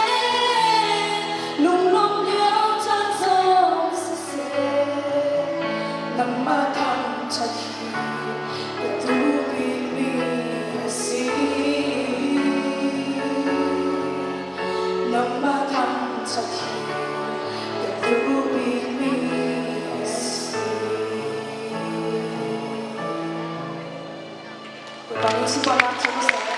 lunglawmh lio caan zong siseh. Sunparnak cu seh.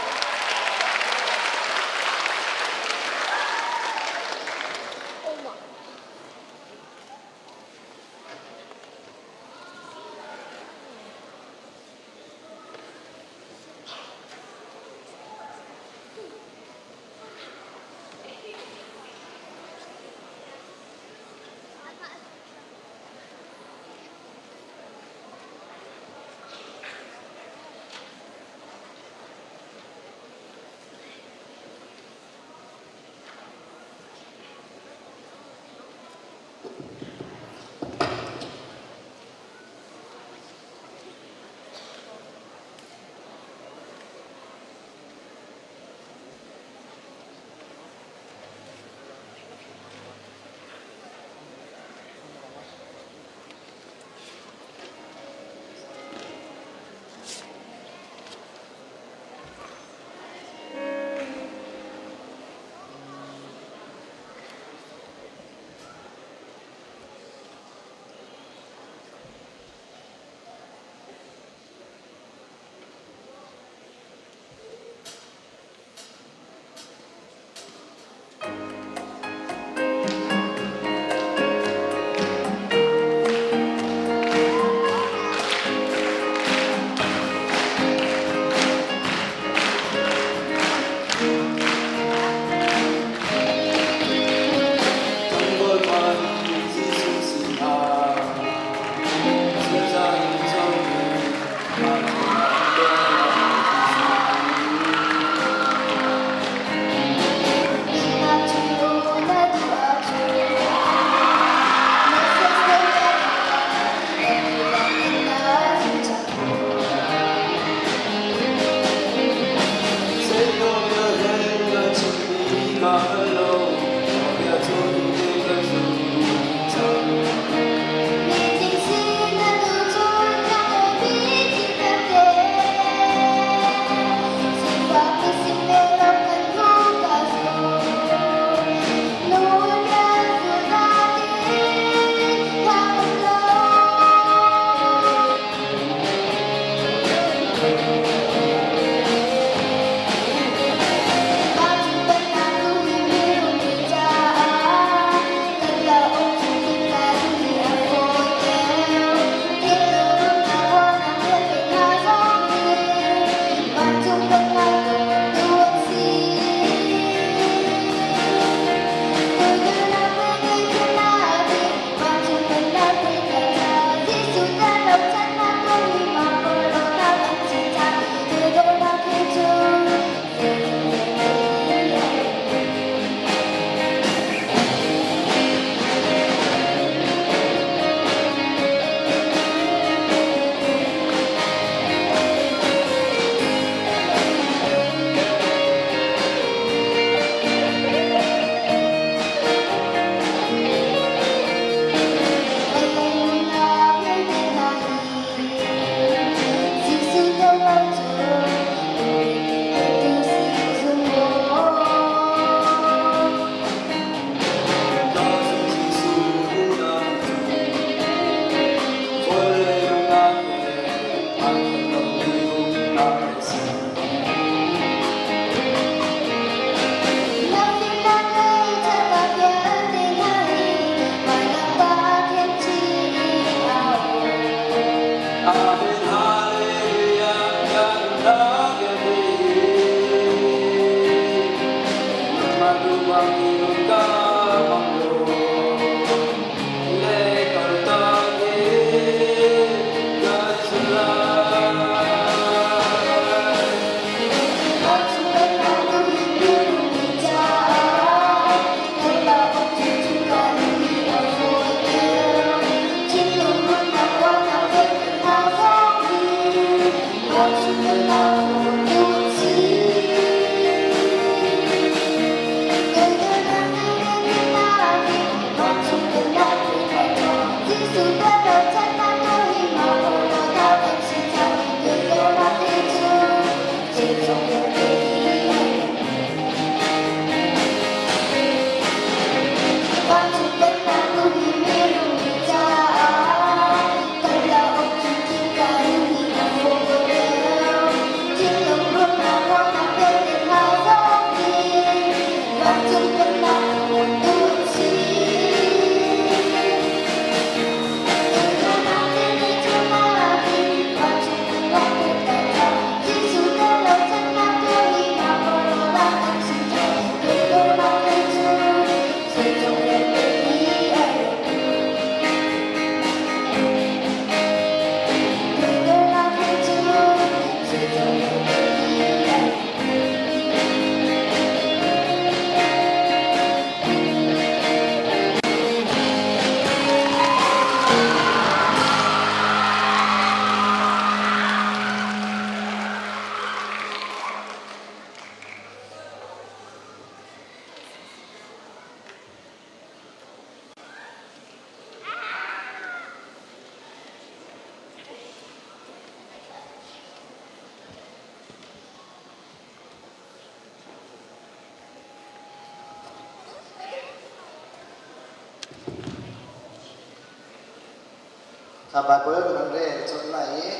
Kha Bible kan rel cun lai i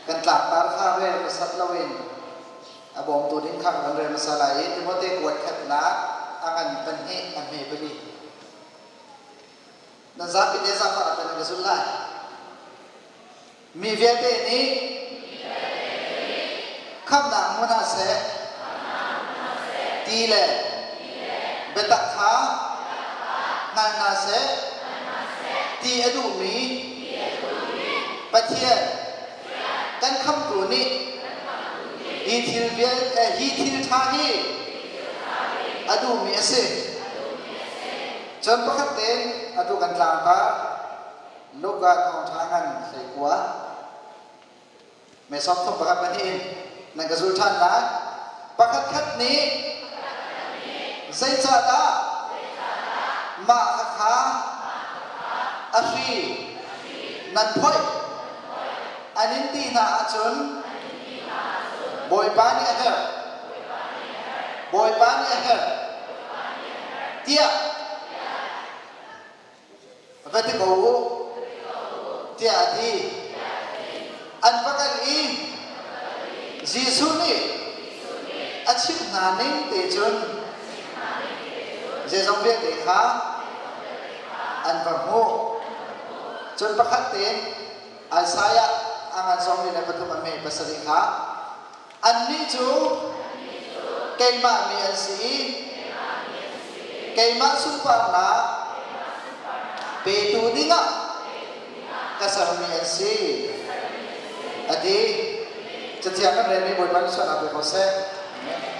kan tlangtar kha rel hmasat loin a bawmtu ding kha kan rel hmasa lai i Timote kuat khatnak a ngan pahnih a hme pali. Nan zapi te zaangfah kan ka zulh lai. Mi vialte nih khamhnak hmu hna seh ti le biatak kha hngal hna seh ti a duhmi Pathian kan khamhtu nih hi thil vialte hi thil ṭha hi a duhmi a si. Cun pakhat tein atu kan tlangtar Luka thawngṭha ngan 19 me 34 in nan ka zul ṭhan lai. Pakhatkhat nih zeicahdah mah khakha a hri nan phoih an in ti hna ahcun Bawipa nih a herh Bawipa nih a herh tiah va ti ko u tiah a ti. An va kal i Jesuh nih a chimh hna ning te cun zeizong vialte kha an va hmuh. Cun pakhat tein Isaiah a ngan 43 a hme pasarih kha Annih cu keimah mi an si i keimah sunparnak petu dingah ka sermi an si, a ti. Cathiang kan relmi Bawipa nih sualnak pe ko seh. Amen.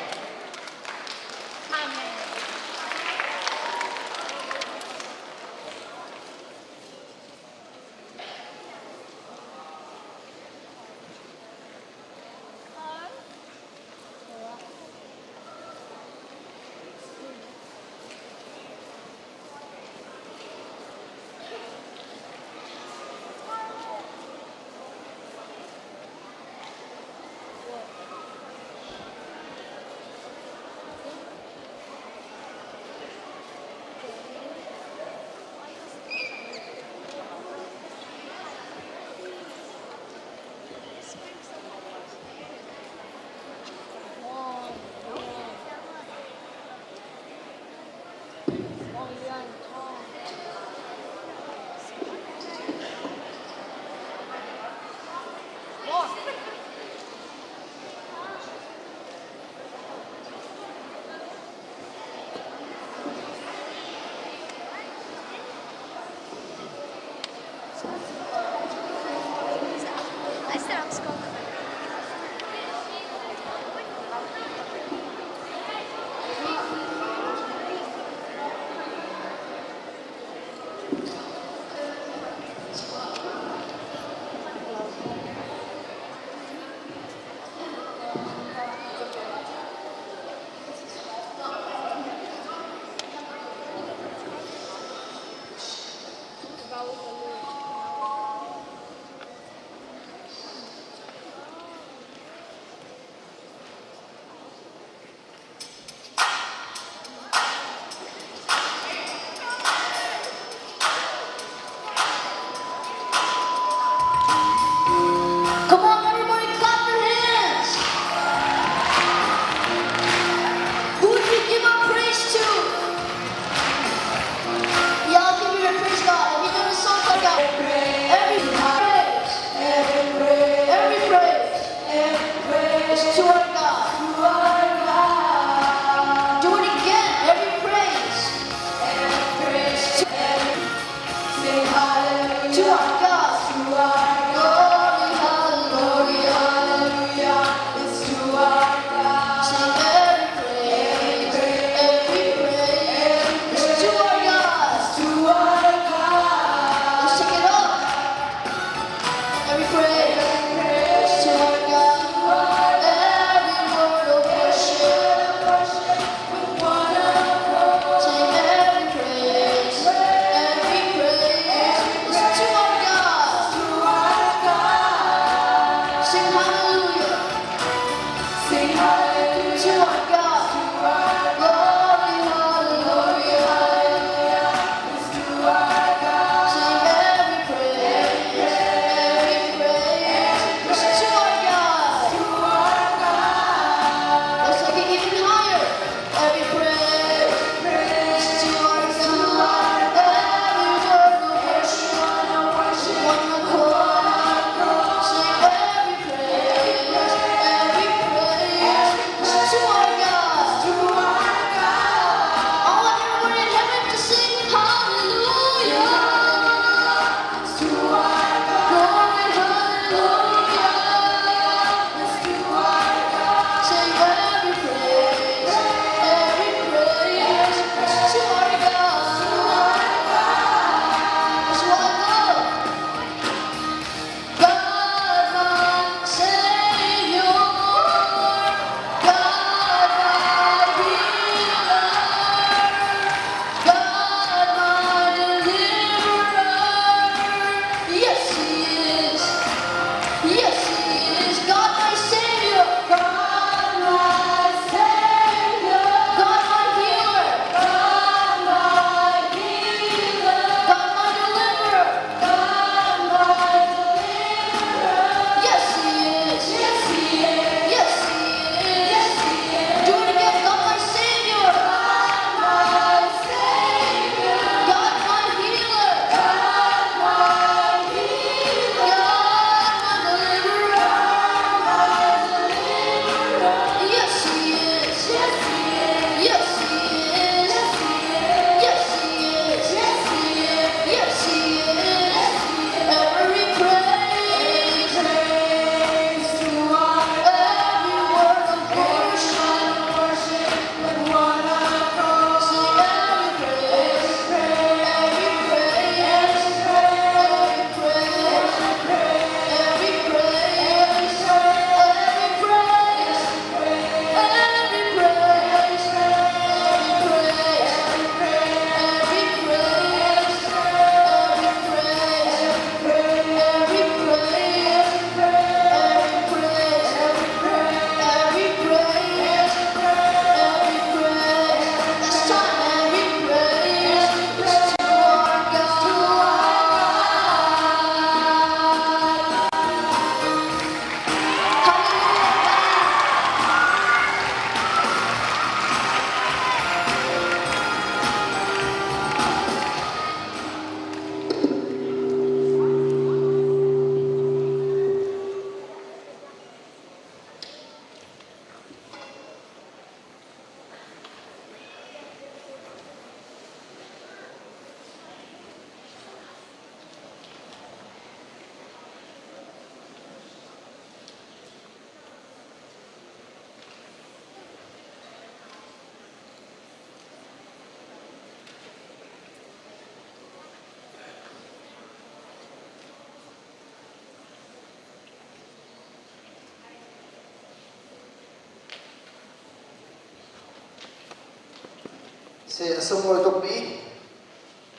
Si a sunglawi tukmi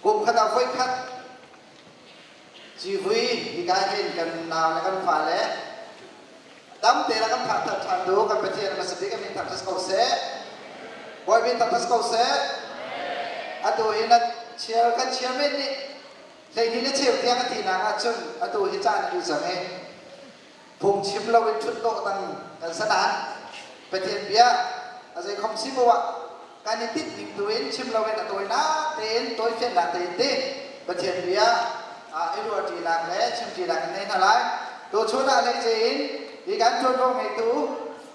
kum khat ah voikhat civui hika hin kan nau le kan fale tamte le kan phak ṭhan tu kan Pathian hmasa bik a min thangṭhat ko seh. Bawi min thangṭhat ko seh. Atu hi nan chair kan chairman nih 12 le cheu tiang a tinak ahcun atu hi caan a dih cang i phungchim loin ṭhut dawh dang kan sanan Pathian bia a zei khom si poah kan i tinh ning tu in chim loin a tawinak tein tawifiannak tein ti Pathian bia i ruahṭinak le chimṭinak kan nei hna lai. Tuchun ah hleice in hi kan ṭuanvo ngeitu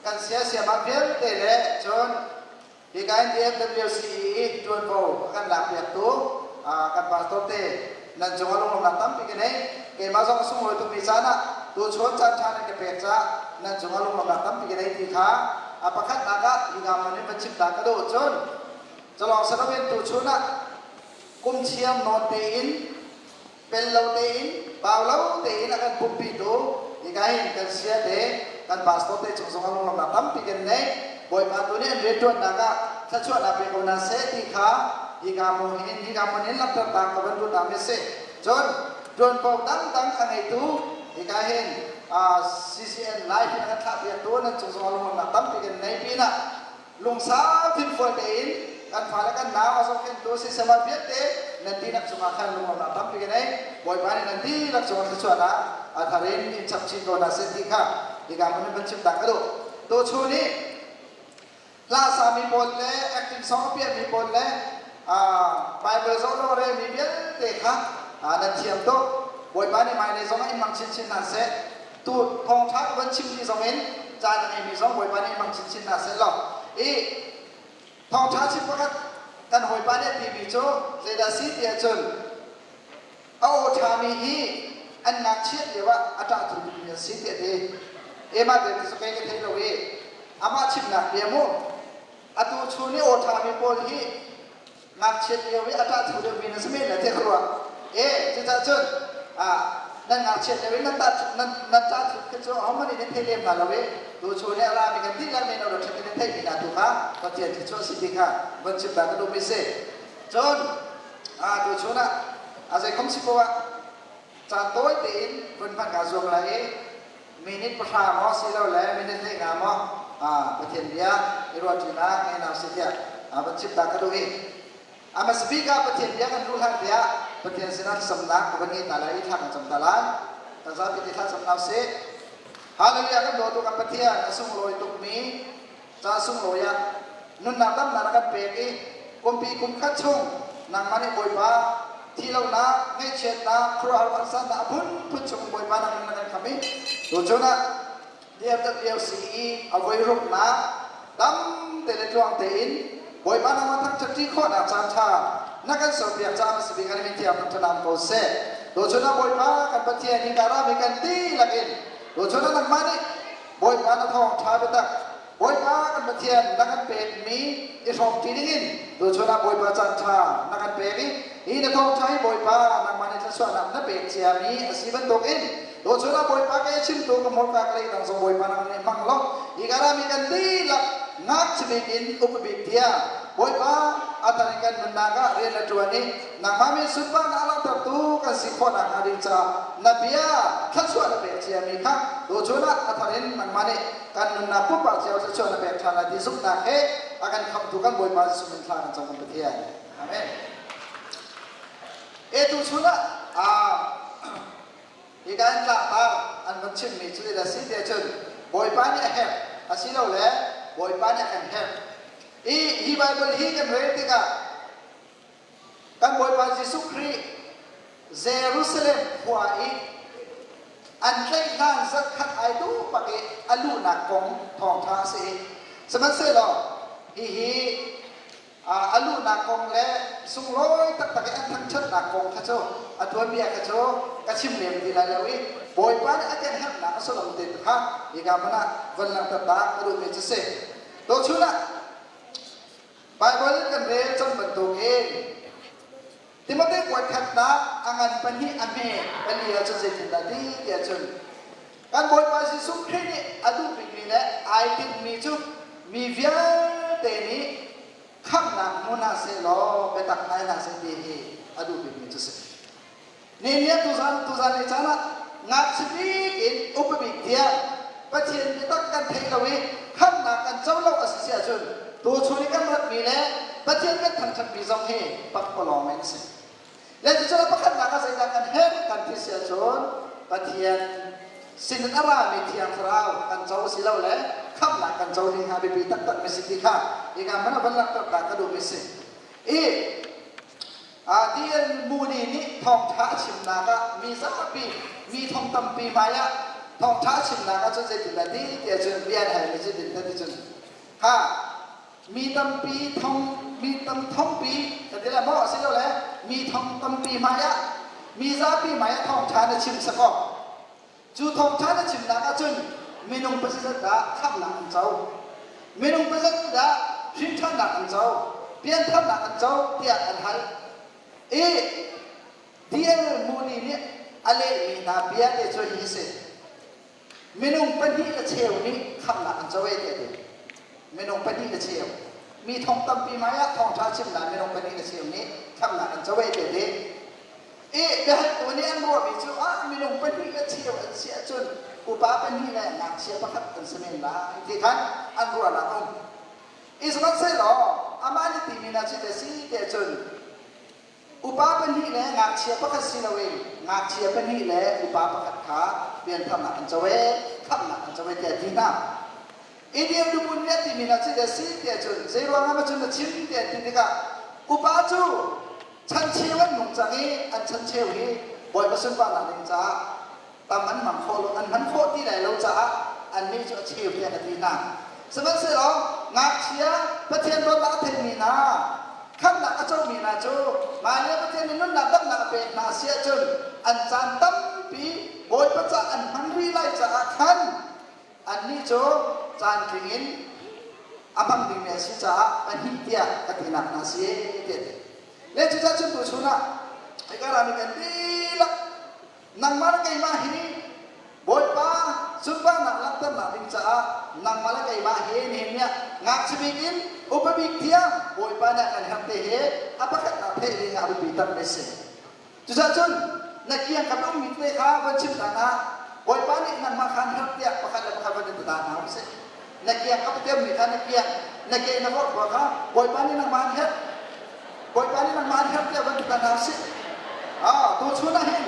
kan sia siamah vialte le cun Hika in DFWC i ṭuanvo a kan lakpiaktu kan pastor te nan cungah lunglawmhnak tampi ka nei. Keimah zong a sunglawi tukmi caan ah tuchun caan ṭha nan ka pek caah nan cungah lunglawmhnak tampi ka nei ti kha a pakhatnak ah hika hmun in van chim ta ka duh. Cun calawng si loin tuchun ah kum thiam nawn tein pel lo tein bau lo tein a kan pumpitu hika hin kan sia te kan pastor te cung zong ah lunglawmhnak tampi kan nei. Bawipa tu nih an rianṭuannak ah thluachuahnak pe ko hna seh ti kha hika mu hin hika hmun hin langhternak ka van duh hna mi si. Cun ṭuanvo dangdang a ngeitu hika hin CCN live in a kan thlahpiaktu nan cung zong ah lunglawmhnak tampi kan nei pinah lungsau thinfual tein kan fale kan nau a zohkhenhtu siseh vialte nan dihlak cungah khan lunglawmhnak tampi ka nei. Bawipa nih nan dihlak cungah thluachuahnak a thar in in chap chin ko hna seh ti kha hika hmun in van chim ta ka duh. Tuchun i hla sami pawl le acting song a piahmi pawl le Bible zoh lo relmi vialte kha nan thiam tuk. Bawipa nih hmailei zong ah in hmang chinchin hna seh. Tu thawngṭha ka van chim dih zong in caan a ngeimi zong Bawipa nih hmang chinchin hna seh law i thawngṭha chim pakhat kan hawipa nih a timi cu zeidah si ti ahcun a aw ṭhami hi an ngakchiat lio ah a ṭah thumi an si ti a ti. Emah te cu kei ka thei lo i amah chimnak bia mu atu chun i aw ṭhami pawl hi ngakchiat lio i a ṭah thu deuhmi na si men lai tiah ka ruah. E cucaah cun nan ngakchiat lio in nan nan nan ṭah thut khi cu ahohmanh nih nan thei lem hna lo i tuchun i a rami kan dihlak men lo ṭhat in nan theihmi hna tu kha Pathian thluachuah si ti kha von chim ta ka duhmi si. Cun tuchun ah a zeikhom si poah caan tawi tein vun hman kaa zuam lai i minute pahra maw silole minute 15 maw Pathian bia i ruahṭinak ngei hna usih tiah van chim ta ka duh i a hmasa bik ah Pathian bia kan luh hlan tiah Pathian sinah thlacamnak ka van ngei ta lai i thla kan cam ta lai. Kan zapi te thla cam hna usih. Hallelujah kan dawtu kan Pathian a sunglawi tukmi ca sunglawi ah nunnak damnak na kan pek i kumpi kum khat chung nangmah nih Bawipa thihlonak ngaihchiatnak khuaruahhar vansannak a phunphun chung Bawipa nang na kan kham i tuchun ah DFWC i a voi ruknak dam te le tluang tein Bawipa nangmah thangṭhat ṭi khawhnak caan ṭha na kan serpiak caah si bik an min thiang thangṭhat ko seh. Tuchun ah Bawipa kan Pathian hi ka rami kan dihlak in tuchun ah nangmah nih Bawipa na thawngṭha biatak Bawipa kan Pathian na kan pekmi i hrawmṭi dingin tuchun ah Bawipa caanṭha na kan pek i hi na thawngṭha hi Bawipa nangmah nih thluachuahnak na pek ciami a si bantukin tuchun ah Bawipa kei chimtu ka hmurka ka lei dang zong Bawipa nang nih hmang law hi ka rami kan dihlak ngakchia bik in upa bik tiang Bawipa a thar in kan nunnak ah rian na ṭuan i nangmah min sunparnak a langhtertu kan si khawh nakhnga ding caah na bia thluachuah na pek ciami kha tuchun ah a thar in nangmah nih kan nunnak pumpak cio thluachuah na pek ṭhan lai ti zumhnak he a kan khamhtu kan Bawipa Jesuh min thla kan cam kan Pathian. Amen. E tuchun ah hika in tlangtar an van chimmi cu zeidah si tiah cun Bawipa nih a herh asilole Bawipa nih a kan herh. I hi Bible hi kan rel tikah Kan Bawipa Jesuh Khrih Jerusalem khua i an tlaih hlan zarhkhat ai duh bak i a luhnak kong thawngṭha a si i sihmanhsehlaw hihi a luhnak kong le sunglawi taktak i an thangṭhatnak kong kha cu a tuanbia kha cu ka chim lem ti lai lo i Bawipa nih a kan herhnak a sullam te kha hika hmun ah von langhter ta ka duhmi cu si. Tuchun ah Baibal kan rel cang bantukin Timote kuatkhatnak a ngan pahnih a hme pali ahcun zeitindah ti tiah cun kan Bawipa Jesuh Khrih nih a duh bikmi le ai tinhmi cu mi vialte nih Khamhnak hmu hna seh law biatak ngai hna seh ti hi a duh bikmi cu si. Ni nih tuzan tuzan lei caan ah ngakchia bik in upa bik tiang Pathian biatak kan theih lo i khamhnak kan co lo a si si ahcun tuchun i kan ratmi le Pathian kan thangṭhatmi zong hi pakpalawng men a si. Le cucu a pakhatnak ah zeidah kan herh kan ti si ahcun Pathian sinin a rami Thiang Thlarau kan co a si lo le khamhnak kan co ding a biapi taktak mi si ti kha hika hmanh ah van langhter ta ka duhmi si. I D.L. Moody nih thawngṭha a chimnak ah mi zapi mi thong tampi hmaiah thawngṭha a chimnak ah cun zeitindah ti tiah cun bia an halmi cu zeitindah ti cun ha mi tampi thong mi tam thongpi ka ti le maw asilole mi thong tampi hmaiah mi zapi hmaiah thawngṭha na chim sakaw Cu thawngṭha na chimnak ahcun minung pazat dah khamhnak an co, minung pazat dah hrinṭhannak an co, piantharnak an co tiah an hal. I D.L. Moody nih a lehmi hna bia te cu hi a si. Minung pahnih le cheu nih khamhnak an co e tiah a ti. Minung pahnih le cheu. Mi thong tampi hmaiah thawngṭha chimnak minung pahnih le cheu nih khamhnak an co e tiah a ti. I biahaltu nih an ruahmi cu ah minung pahnih le cheu an si ahcun upa pahnih le ngakchia pakhat an si men lai ti khan an ruahnak a um. I sihmanhsehlaw amah nih timi hna cu te si te cun upa pahnih le ngakchia pakhat si loin ngakchia pahnih le upa pakhat kha piantharnak an co e khamhnak an co e tiah a ti hna. India nupun nih a timi hna cu te si tiah cun zeiruangah ma cun na chim tiah an ti tikah upa cu Chancheu an nung cang i an chancheu hi Bawipa sunparnak ding caah tam an hmang khawh lo an hman khawh ti lai lo caah annih cu a cheu tiah ka ti hna. Sihmanhsehlaw ngakchia Pathian dawtnak a theimi hna khamhnak a comi hna cu mah le Pathian nih nunnak damnak a pek hna si ahcun an caan tampi Bawipa caah an hman rih lai caah khan Annih cu caantling in a hmang dingmi an si caah pahnih tiah ka tinak hna si tiah ti. Le cucaah cun tuchun ah hika rami kan dihlak nangmah le keimah hi Bawipa sunparnak langhternak ding caah nangmah le keimah hi nihin ni ah ngakchia bik in upa bik tiang Bawipa nih a kan herh te hi a pakhatnak theih ding ah a biapi takmi a si. Cucaah cun na kiang khat ummi te kha van chim hna ah Bawipa nih nangmah khan herh tiah pakhat le pakhat van in ta hna u sih. Na kiang a tiammi kha na kiang, na ke na vorh kha Bawipa nih nangmah an herh. Bawipa nih nangmah an herh tiah van ti hna u sih. Ah, tuchun ah hin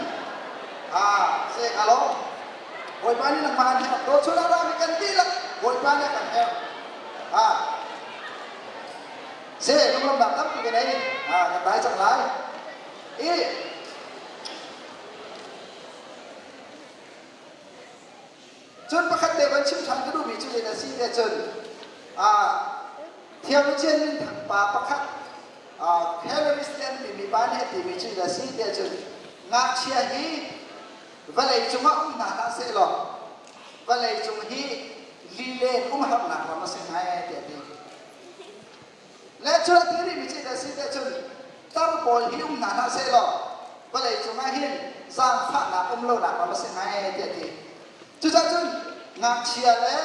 ah se ka lo. Bawipa nih nangmah an herh. Tuchun ah rami kan dihlak Bawipa nih a kan herh. Ah, se lunglawmhnak tampi ka nei. Ah, kan dai cang lai. I cun pakhat te van chim ṭhan ka duhmi cu zeidah a si tiah cun theologian minthang pa pakhat Calories an timi pa nih a timi cu zeidah a si tiah cun ngakchia hi vawlei cungah um hna hlah seh law vawlei cung hi lilen umharnak ram a si ngai tiah a ti. Le cu a ti rihmi cu a si tiah cun tar pawl hi um hna hlah seh law vawlei cungah hin zaangfahnak um lonak ram a si ngai tiah a ti. Cucaah cun ngakchia le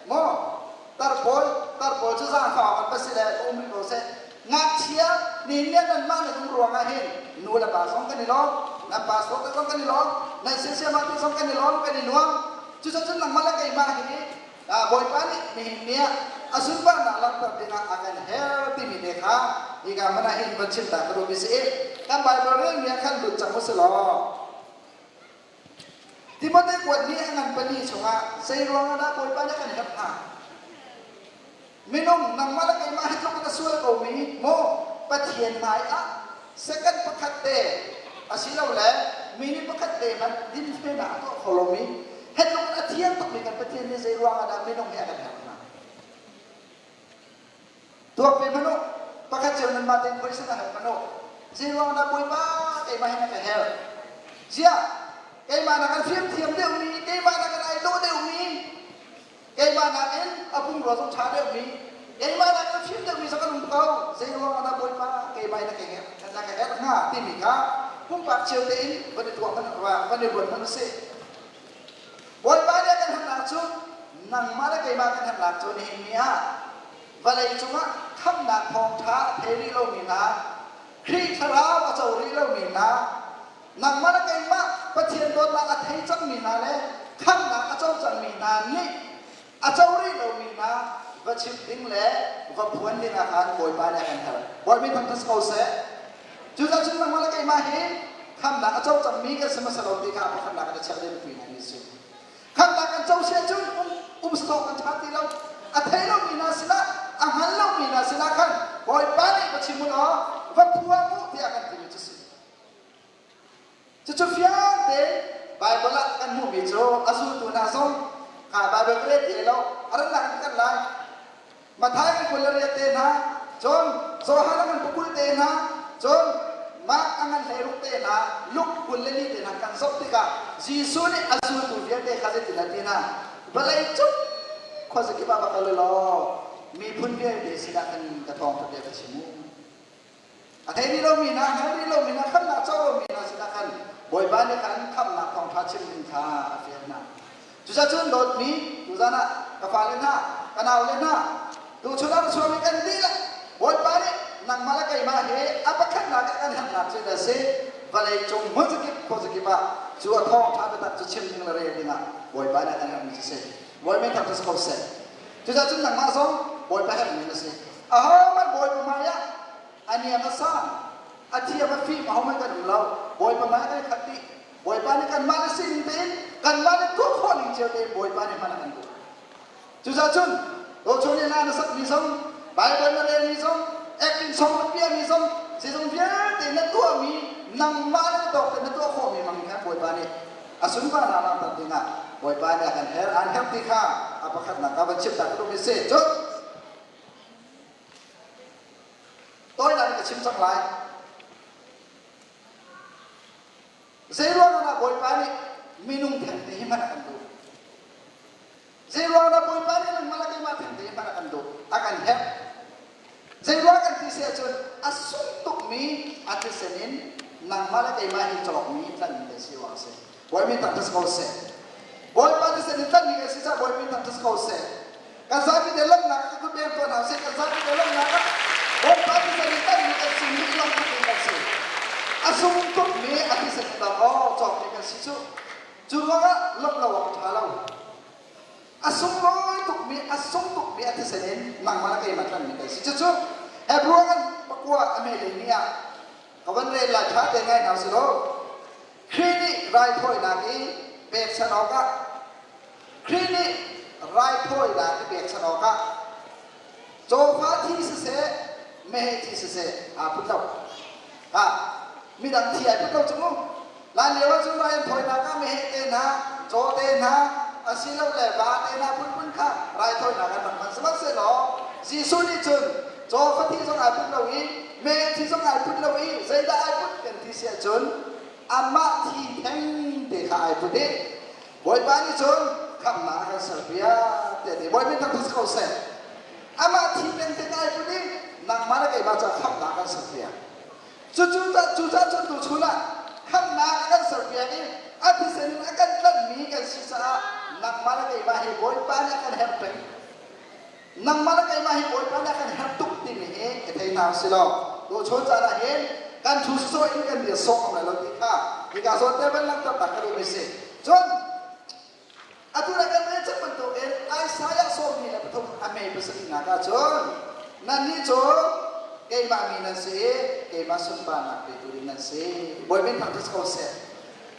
maw tar pawl tar pawl cu zaangfah awk an va si le um rih ko seh. Ngakchia nih le nanmah nan um ruangah hin nu le pa zong kan i lawm, nan pastor te zong kan i lawm, nan siasiamah te zong kan i lawm, kan i nuam. Cucaah cun nangmah le keimah hi Bawipa nih nihin ni ah a sunparnak langhter dingah a kan her timi te kha hika hmanh ah hin van chim ta ka duhmi si i kan Baibal relmi ah khan lut cang u si law Timote kuat ni a ngan pali chungah zei ruangah dah Bawipa nih a kan herh hnga? Minung nangmah le keimah hi tluk in a sual komi maw Pathian hmai ah second pakhat te asilole minute pakhat te hmanh dinfelnak a tuah kho lomi he tluk in a thiang tukmi kan Pathian nih zei ruangah dah minung hi a kan herh hnga? Tuak ve hmanh u, pakhat cio nanmah tein question a hal hmanh u. Zei ruangah dah Bawipa keimah hi na ka herh? Ziah keimah na kan fimthiam deuhmi, keimah na kan ai dawh deuhmi, Keimah nakin a pumrua zong ṭha deuhmi, keimah nakin a fim deuhmi zong an um ko. Zei ruangah dah Bawipa keimah in na ka herh, na ka herh hnga timi kha pumpak cio tein van i tuah hmanh, van i ruat hmanh u sih. Bawipa nih a kan herhnak cu nangmah le keimah kan herhnak cu nihin ni ah. Vawlei cungah khamhnak thawngṭha a thei rih lomi hna, Khrih thlarau a co rih lomi hna, nangmah le keimah Pathian dawtnak a thei cangmi hna le khamhnak a co cangmi hna nih a co rih lomi hna va chimh ding le va phuan ding ah khan Bawipa nih a kan hal. Bawipa thangṭhat si ko seh. Cucaah cun nangmah le keimah hi khamhnak a co cangmi kan si hmasa lo ti kha pakhatnak in a chiah ding biapi ngaimi a si. Khamhnak kan co si ahcun um um sawh kan ṭha ti lo. A thei lomi hna sinah, a hngal lomi hna sinah khan Bawipa nih va chim u law va phuang u tiah kan timi cu si. Cucu fiang tein Baibal ah kan hmuhmi cu a zultu hna zong kha Baibal ka rel ti lo, a rannak in kan lai. Matthai kan 28 te hna, cun Johan a ngan pakul te hna, cun Mark a ngan 16 te hna, Luke 24 te hna kan zoh tikah Jesuh nih a zultu vialte kha zeitin a ti hna? Vawlei cung khuazakip ah va kal u law miphun vialte sinah kan ka thawngṭha bia va chim u. A thei rih lomi hna, hngal rih lomi hna, khamhnak co lomi hna sinah khan Bawipa nih khan khamhnak thawngṭha chim ding kha a fial hna. Cucaah cun dawtmi tuzan ah ka fale hna, ka naule hna, tuchun ah na chuakmi kan dihlak Bawipa nih nangmah le keimah he a pakhatnak ah kan herhnak cu a si. Vawlei cung hmun zakip khuazakip ah cu a thawngṭha biatak cu chim ding le rel dingah Bawipa nih a kan herhmi cu si. Bawi min thangṭhat si ko seh. Cucaah cun nangmah zong Bawipa herhmi na si. Ahohmanh Bawipa hmaiah a niam a sang, a thiam a fim ahohmanh kan um lo. Bawipa hmaiah kan i khat dih. Bawipa nih kanmah le sining tein, kanmah le tuah khawh ning cio tein Bawipa nih hman a kan duh. Cucaah cun Rochon nih na sakmi zong, Baibal na relmi zong, acting song na piahmi zong, zeizong vialte na tuahmi nangmah le na tawk te na tuah khawhmi hmang khan Bawipa nih a sunparnak langhter dingah Bawipa nih a kan her aan herh ti kha a pakhatnak ah van chim ta ka duhmi si. Cun tawinak in ka chim cang lai. Zeiruang ah Bawipa nih minung thengte hi hman a kan duh? Zeiruang dah Bawipa nih nangmah le keimah thengte hi hman a kan duh? A kan herh. Zeiruang kan ti si ahcun a sung tukmi a thisen in nangmah le keimah hi cawkmi tlanmi kan si ruang a si. Bawi min thangṭhat si ko seh. Bawipa thisen in tlanmi kan si caah Bawi min thangṭhat si ko seh. Kan zapi te lawmhnak ah kan peng tuah hna usih. Kan zapi te lawmhnak ah Bawipa thisen in tlanmi kan si, mi lawm tukmi kan si. A sung tukmi a thisen in dawh cawkmi kan si cu. Cu ruangah lawmh lo awk a ṭha lo. A sunglawi tukmi, a sung tukmi a thisen in nangmah le keimah tlanmi kan si. Cucu Hebrew kan pakua a hme ni ah ka van rel lai ṭha te ngai hna usih law Khrih nih raithawinak i pekchanh awkah Khrih nih raithawinak i pekchanh awkah cawfa thi siseh meheh thi siseh aa put lo. Ha midang thi ai put lo cu mu. Hlanlio ahcun rai an thawinak ah meheh te hna, caw te hna, asilole va te hna phunphun kha raithawinak an rak hman. Sihmanhsehlaw Jesuh nih cun caw fathi zong ai put lo i meheh thi zong ai put lo i zeidah ai put kan ti si ahcun amah thi theng te kha ai put i Bawipa nih cun khamhnak a kan serpiak tiah a ti. Bawipa thangṭhat si ko seh. Amah thi theng te kha ai put i nangmah le keimah cu khamhnak a kan serpiak. Cucu cucaah cun tuchun ah khamhnak a kan serpiak i a thisen in a kan tlanhmi kan si caah nangmah le keimah hi Bawipa nih a kan herh peng. Nangmah le keimah hi Bawipa nih a kan herh tuk timi hi i thei hna usih law tuchun caan ah hin kan thu sawh in kan bia sawh ngam lai lo ti kha hika zawn te van langhter ta ka duhmi si. Cun Atu le kan rel cang bantukin Isaiah 23 a mei pasarihnak ah cun nannih cu keimah mi nan si i keimah sunparnak petu ding nan si. Bawi min thangṭhat si ko seh.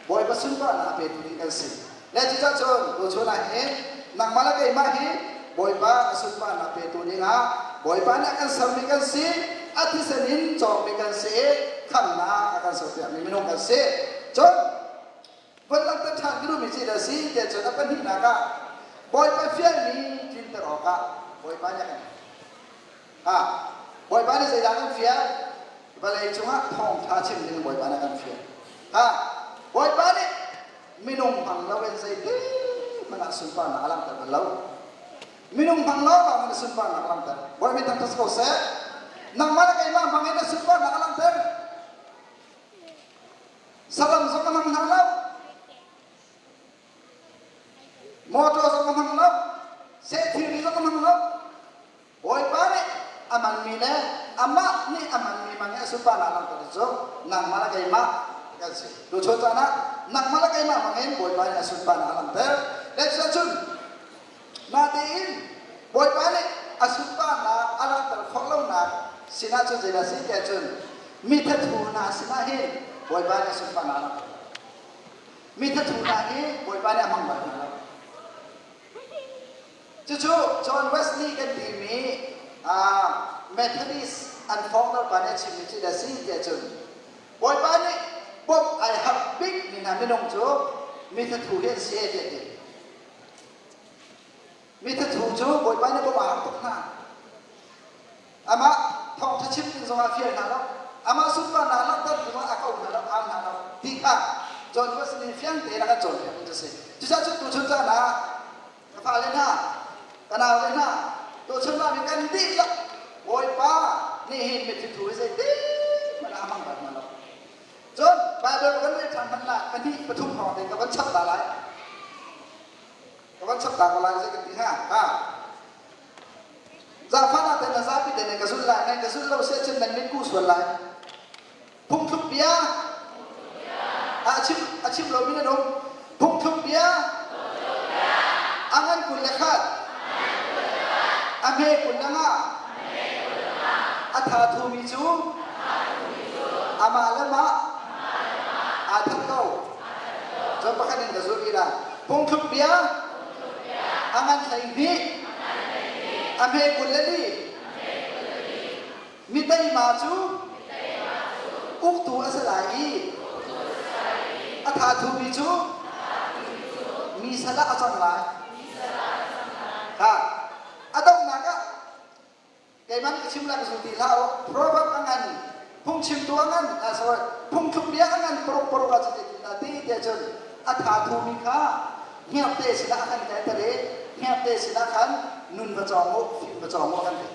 Bawipa sunparnak petu ding kan si. Le cucaah cun tuchun ah hin nangmah le keimah hi Bawipa a sunparnak petu dingah Bawipa nih a kan sermi kan si, a thisen in cawkmi kan si i khamhnak a kan serpiakmi minung kan si. Cun Von langhter ṭhan ka duhmi cu a si tiah cun a pahnihnak ah Bawipa fialmi tlinter awkah Bawipa nih a kan ha Bawipa nih zeidah kan fial? Vawlei cungah thawngṭha chim ding Bawipa nih a kan fial. Ha Bawipa nih minung hmang loin zeitin hmanh ah sunparnak a langhter bal lo. Minung hmang lawnglawng in a sunparnak a langhter. Bawipa thangṭhat si ko seh. Nangmah le keimah hmang in a sunparnak a langhter. Saram zong a hmang hna lo. Motor zong a hmang lo. Seh thilri zong a hmang lo. Bawipa nih. hmanmi le amah nih a hmanmi mang i a sunparnak langhter cu nangmah le keimah kan si. Tuchun caan ah nangmah le keimah hmangin Bawipa nih a sunparnak a langhter. Le cucun natein Bawipa nih a sunparnak a langhter khawh lonak sinah cun zeidah a si tiah cun mi thathu hna sinah hin Bawipa nih a sunparnak a langhter. Mi thathu hna hi Bawipa nih a hmang bal hna lo. Cucu John Wesley kan timi Methodist an founder pa nih a chimmi cu a si tiah cun Bawipa nih bawmh ai harh bik mi hna minung cu mi thathu hi an si tiah ti. Mi thathu cu Bawipa nih bawmh aa harh tuk hna. Amah thawngṭha chim ding zongah fial hna lo. Amah sunparnak langhter ding zongah a ko hna lo, au hna lo ti kha John Wesley fiang tein a kan cawnpiak mi cu a si. Cucaah cun tuchun caan ah ka fale hna, ka naule hna, tuchun ah kan dihlak Bawipa nih hin mithi thu hi zeitin hmanh ah a hmang bal hna lo. Cun Baibal kan rel ṭhan hmanh ah pahnih pathum hrawng te ka van chap ta lai. Ka van chap ta ko lai zei kan ti hnga? Ha. Zaangfahnak te na zapi te nan ka zulh lai, nan ka zulh lo si ahcun nan mitku sual lai. Phungthluk bia a chim a chim lomi nan um. Phungthluk bia a ngan 21 a hme 25 a tha thumi cu amah le mah aa that ko. Cun pakhat in ka zulh rih lai. Phungthluk bia a ngan 12 a hme 24 Mi teima cu uktu a si lai i a thathumi cu mi sal ah a cang lai. Ha, a donghnak ah keimah nih ka chim lai ka zul ti hlah u. Proverb a ngan, phungchimtu a ngan, ah sorry, phungthluk bia a ngan paruk paruk ah cuti ti ti tiah cun a thathumi kha hngekte sinah a kan kaiter i hngekte sinah khan nun va cawng u, fim va cawng u a kan ti.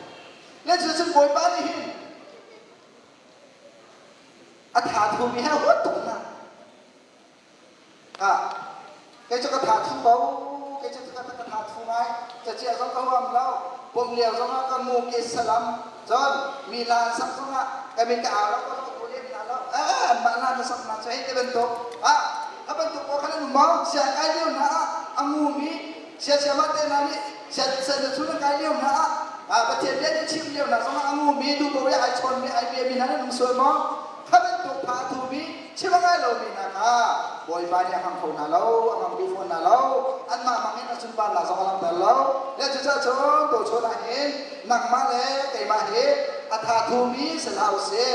Le cucun Bawipa nih hin a tha thumi he huat tuk hna. Ha, kei cu ka tha thu ko, kei cu ka ka tha thu ngai, cacia zong ka huam lo, pum lio zong ah ka mu ke salam, cun mi la an sak zong ah ka min ka au lo, ka tu lem hna lo, eh anmah la na sak hna cu hei ti bantuk. Ha, ka bantuk pawl khan an um maw? Sia kai lio hna ah a ngumi Siasiamah te hna nih sian na chun kai lio hna ah Pathian bia nih chim lio hna zongah a ngumi duhpaoh i ai chawnmi ai biami hna nan um sual maw? Kha bantuk pha a thumi chim a ngai lomi hna kha Bawipa nih a hmang kho hna lo, a hmang duh fawn hna lo, anmah hmang in a sunparnak zong a langhter lo. Le cucaah cun tuchun ah hin nangmah le keimah hi a tha thumi si hlah usih,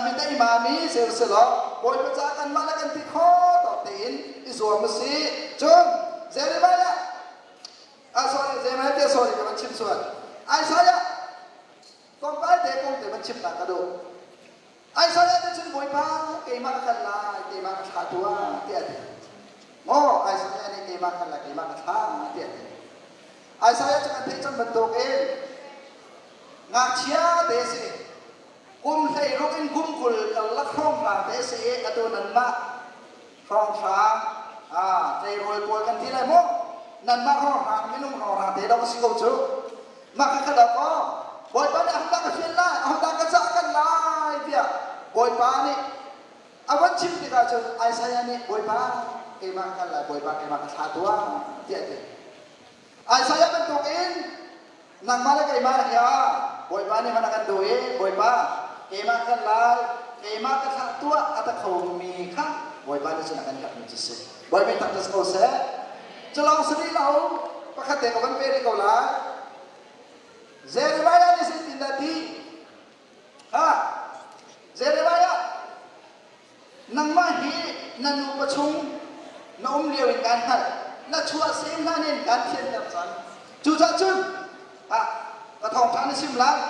mi teimami si usih law Bawipa caah kanmah le kan ti khawh tawk tein i zuam usih. Cun Jeremiah ah sorry Jeremiah te sorry ka van chim sual Isaiah tlawmpal te kong te van chim ta ka duh Isaiah te cun Bawipa keimah ka kal lai keimah ka thlah tuah tiah a ti maw Isaiah nih keimah kal lai keimah ka thlah tiah a ti Isaiah cu kan theih cang bantukin ngakchia te si kum 16 in kum 20 karlak hrawnghrang te si i atu nanmah hrawnghrang tleirawl pawl kan ti lai maw nanmah hrawnghrang minung hrawnghrang te dong si ko cu mah kha kha kaw bawipa nih ahodah ka fial lai ahodah ka cah kan lai tiah bawipa nih a van chim tikah cun Isaiah nih bawipa keimah kan lai bawipa keimah ka thlah tuah tiah a ti Isaiah bantukin nangmah le keimah hi ah Bawipa nih hman a kan duh i Bawipa keimah kan lai keimah ka thlah tuah a ta khomi kha Bawipa nih cun a kan herhmi cu si. Bawipa tak ko seh. Culawng si rih lo pakhat te ka van pe rih ko lai. Jeremiah nih zeitindah ti? Ha Jeremiah Nangmah hi na nupa chung na um lio in kaan hngalh. Na chuahsem hlan in kaan thianter cang. Cucaah cun ah ka thawngṭha na chim lai.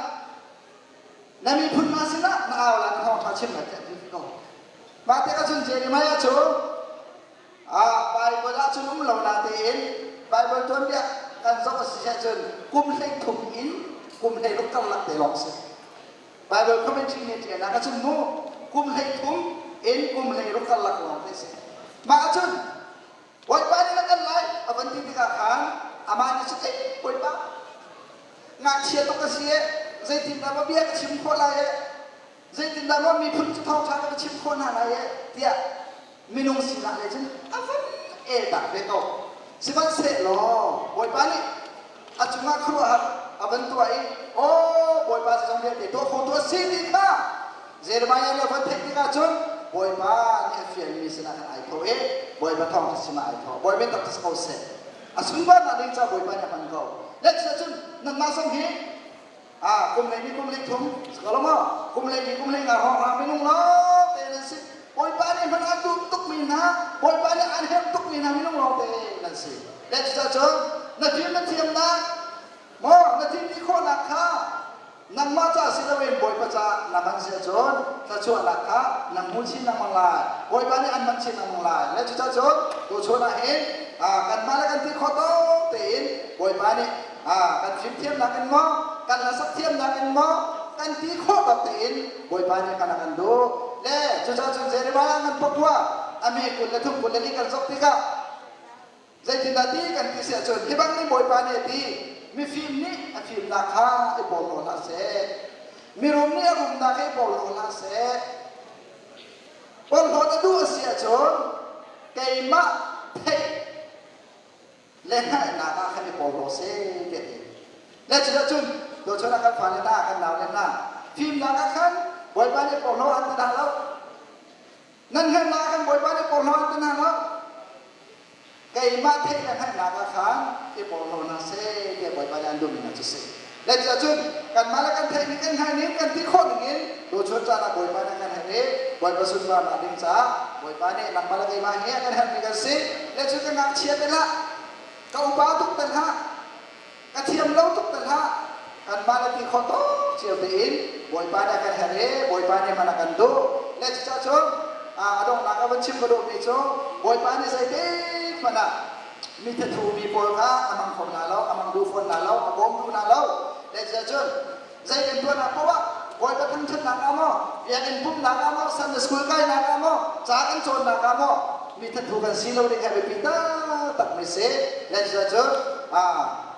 Na miphun hna sinah na au lai, na thawngṭha chim lai tiah ti ko. Mah tikah cun Jeremiah cu ah Baibal ah cun um lo natein Baibal tuanbia kan zoh a si ahcun kum 13 in kum 16 karlak te lawng si. Bible commentary nih ṭialnak ahcun mu kum 13 in kum 16 karlak lawng te si. Mah ahcun Bawipa nih na kal lai a van ti tikah khan amah nih cun ei Bawipa ngakchia tuk ka si e. Zeitindah maw bia ka chim khawh lai ee? Zeitindah maw miphun cu thawngṭha ka va chim khawh hna lai ee? Tiah minung sinak lei cun a van el tak ve ko. Sihmanhsehlaw Bawipa nih a cungah khuaruahhar a van tuah i aw Bawipa zeizong vialte tuah khotu a si ti kha Jeremiah nih a van theih tikah cun Bawipa nih a fialmi sinah khan ai tho i Bawipa thawngṭha chim ah ai tho. Bawipa biatak si ko seh. A sunparnak ding caah Bawipa nih a hman ko. Le cucun nanmah zong hi ah kum lei kum lei thum si ko maw kum lei kum lei nga hrawng hra minung lawng te nan si. Bawipa nih hman an duh tukmi hna Bawipa nih an herh tukmi hna minung lawng te nan si. Le cucun na fim na thiamnak maw na thil ti khawhnak kha Nangmah ca si loin Bawipa ca na hman si ahcun thluachuahnak kha na hmu chin lengmang lai. Bawipa nih an hman chin lengmang lai. Le cucacun tuchun ah hin kanmah le kan ti khawh tawk tein Bawipa nih kan fimthiamnak in maw, kan hlasak thiamnak in maw, kan ti khawh tawk tein Bawipa nih kan a kan duh. Le cucacun Jeremiah ngan pakua a mi 23 24 kan zoh tikah Zeitindah ti kan ti si ahcun hi bang nih Bawipa nih a ti, mifim nih a fimnak kha i porhlaw hlah seh, mirum nih a rumnak kha i porhlaw hlah seh. Porhlawt a duh a si ahcun keimah theih le hngalhnak ah khan i porhlaw seh tiah a ti. Le cuticun tuchun ah kan fale hna, kan naule hna fimnak ah khan Bawipa nih porhlaw an ti hna lo. Nan hngalhnak ah khan Bawipa nih porhlaw an ti hna lo. Keimah theih le hngalhnak ah khan i porhlaw hna seh tiah Bawipa nih an duhmi hna cu si. Le cuahcun kanmah le kan theih ning kan hngalh ning kan ti khawh ning in tuchun caan ah Bawipa nih a kan herh i Bawipa sunparnak ding caah Bawipa nih nangmah le keimah hi a kan herhmi kan si. Le cu ka ngakchia te hlah, ka upa tuk te hlah, Ka thiam lo tuk te hlah. Kanmah le ti khawh tawk cio tein Bawipa nih a kan herh i Bawipa nih hman a kan duh. Le cucaah cun a donghnak ah van chim ka duhmi cu Bawipa nih zeitik hmanh ah mi thathu mi pawl kha a mang kho hna lo, a mang duh fawn hna lo, a bawm duh hna lo. Le cucaah cun zei kan tuahnak paoh ah Bawipa thangṭhatnak ah maw, biakinn pumhnak ah maw, Sunday school kainak ah maw, ca kan cawnnak ah maw, mi thathu kan si lo ding hi a biapi taktakmi si. Le cucaah cun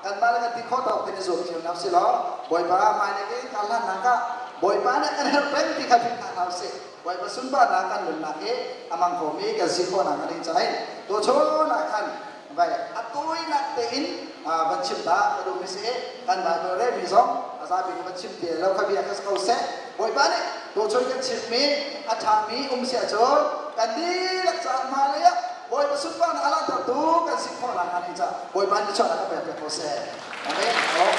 kanmah le kan ti khawh tawk tein i zuam cio hna usih law Bawipa hmailei in kar hlannak ah Bawipa nih kan herh peng ti kha philh hna hlah usih. Bawipa sunparnak kan nunnak hi a mang khomi kan si khawhnak a ding caah hin tuchun ah khan vai a tawinak tein van chim ta ka duhmi si kan Bible relmi zong a zapi ka van chim ti lo kha bia ka si ko seh. Bawipa nih tuchun kan chimmi a ṭhami um si ahcun kan dihlak caah hmailei ah Bawipa sunparnak a langhtertu kan si khawh nakhnga ding caah Bawipa nih chuahnak ka pek piak ko seh. Amen. Oh.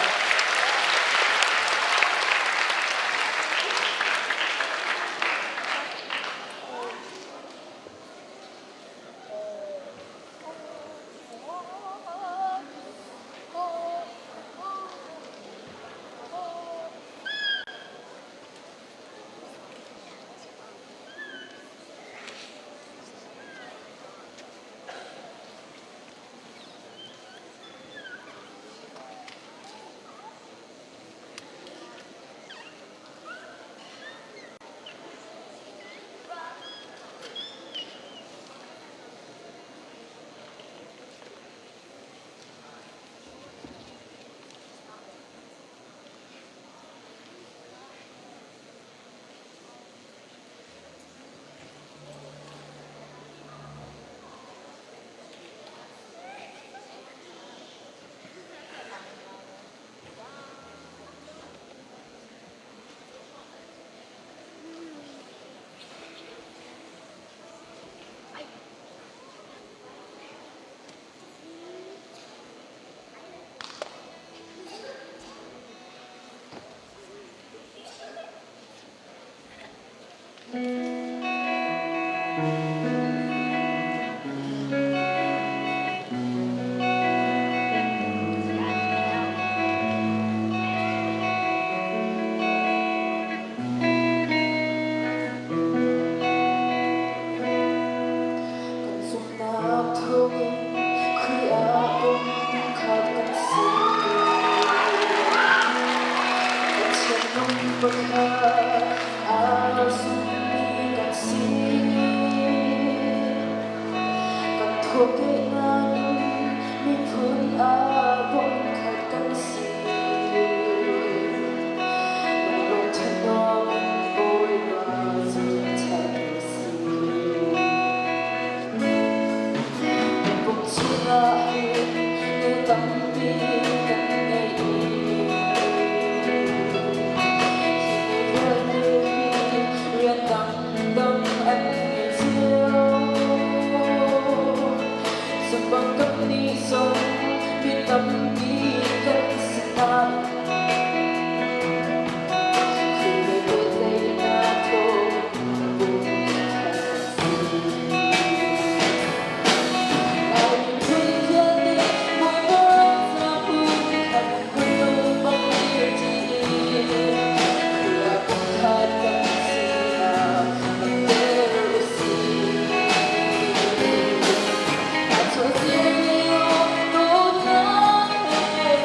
Kan zumhnak thawngin Khrih ah pumkhat kan si. Pathian nung pakhat aa zummi kan si. Kan thawhkehnak in miphun ah pumkhat kan si. Chungah hin nu tampi kan ngei i hi mi vialte hi rian dangdang an ngei cio. Zumhbang kannih zong mi tampi kan si hna. Khrih le pehtlaihnak thawngin pumkhat kan si. Lai miphun vialte Bawipa ram ca hmunkhat kutdong bang dirṭi in Khrih ah pumkhat kan sinak langhter u sih. Aa chuahtir lio dawtnak he.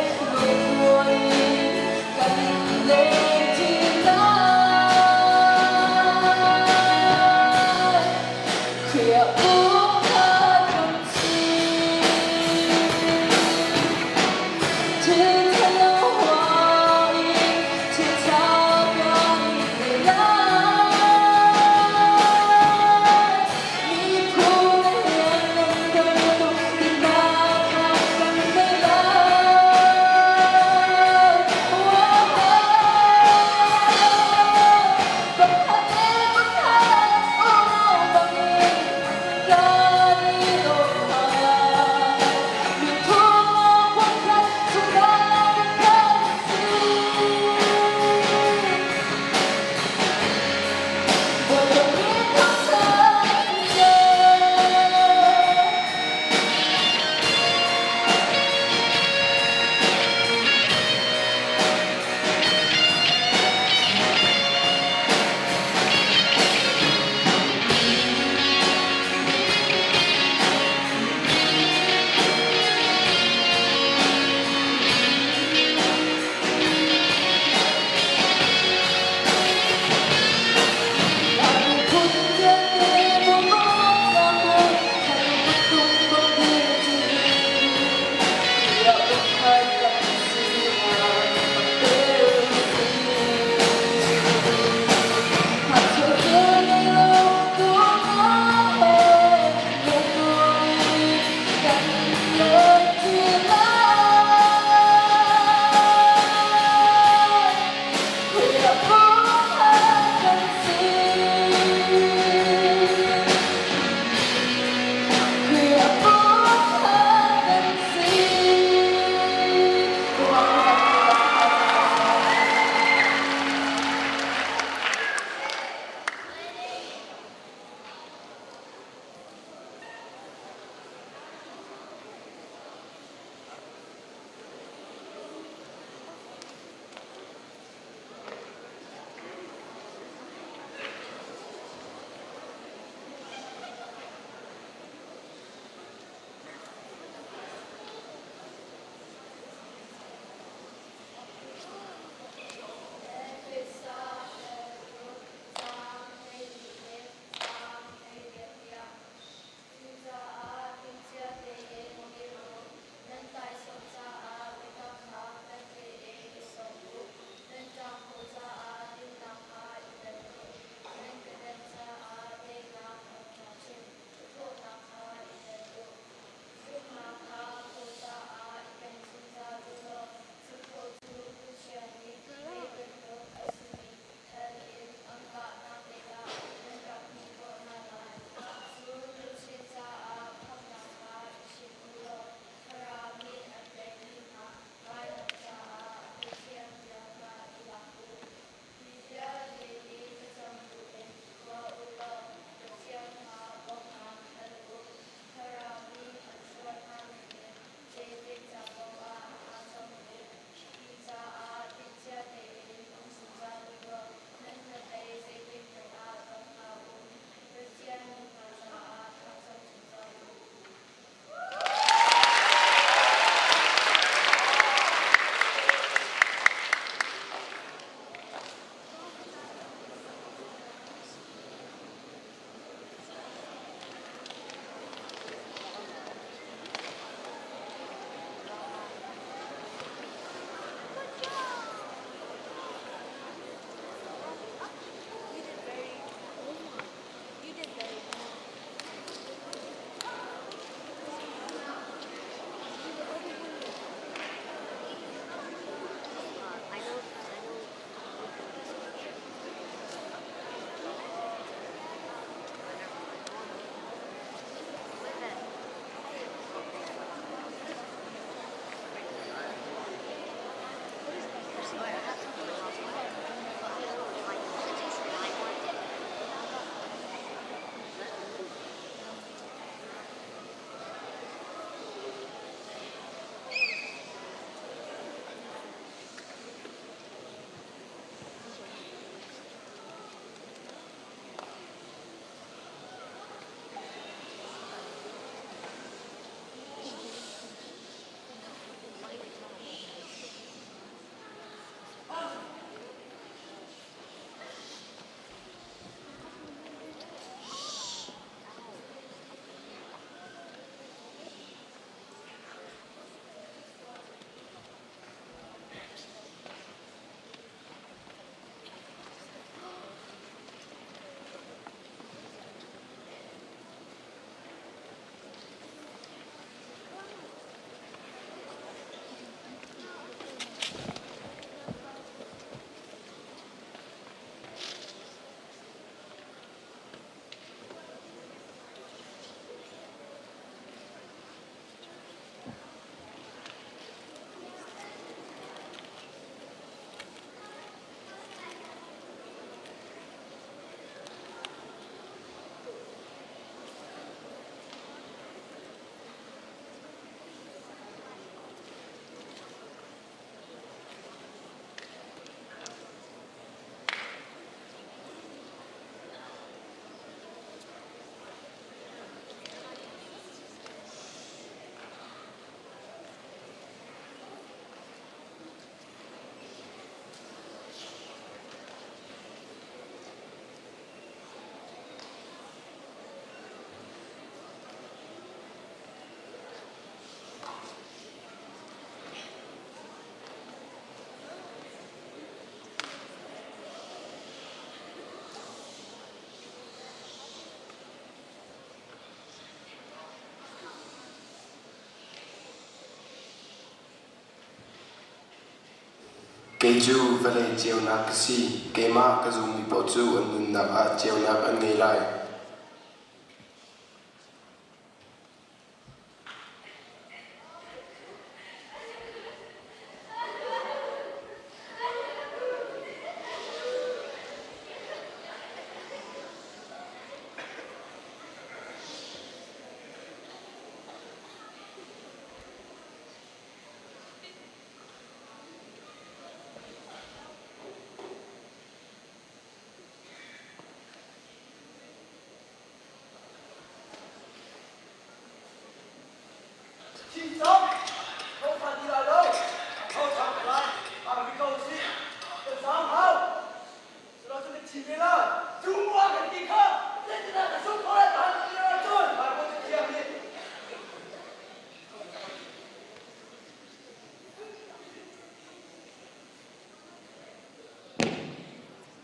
Kei cu vawlei ceunak ka si. Keimah ka zummi paoh cu an nunnak ah ceunak an ngei lai.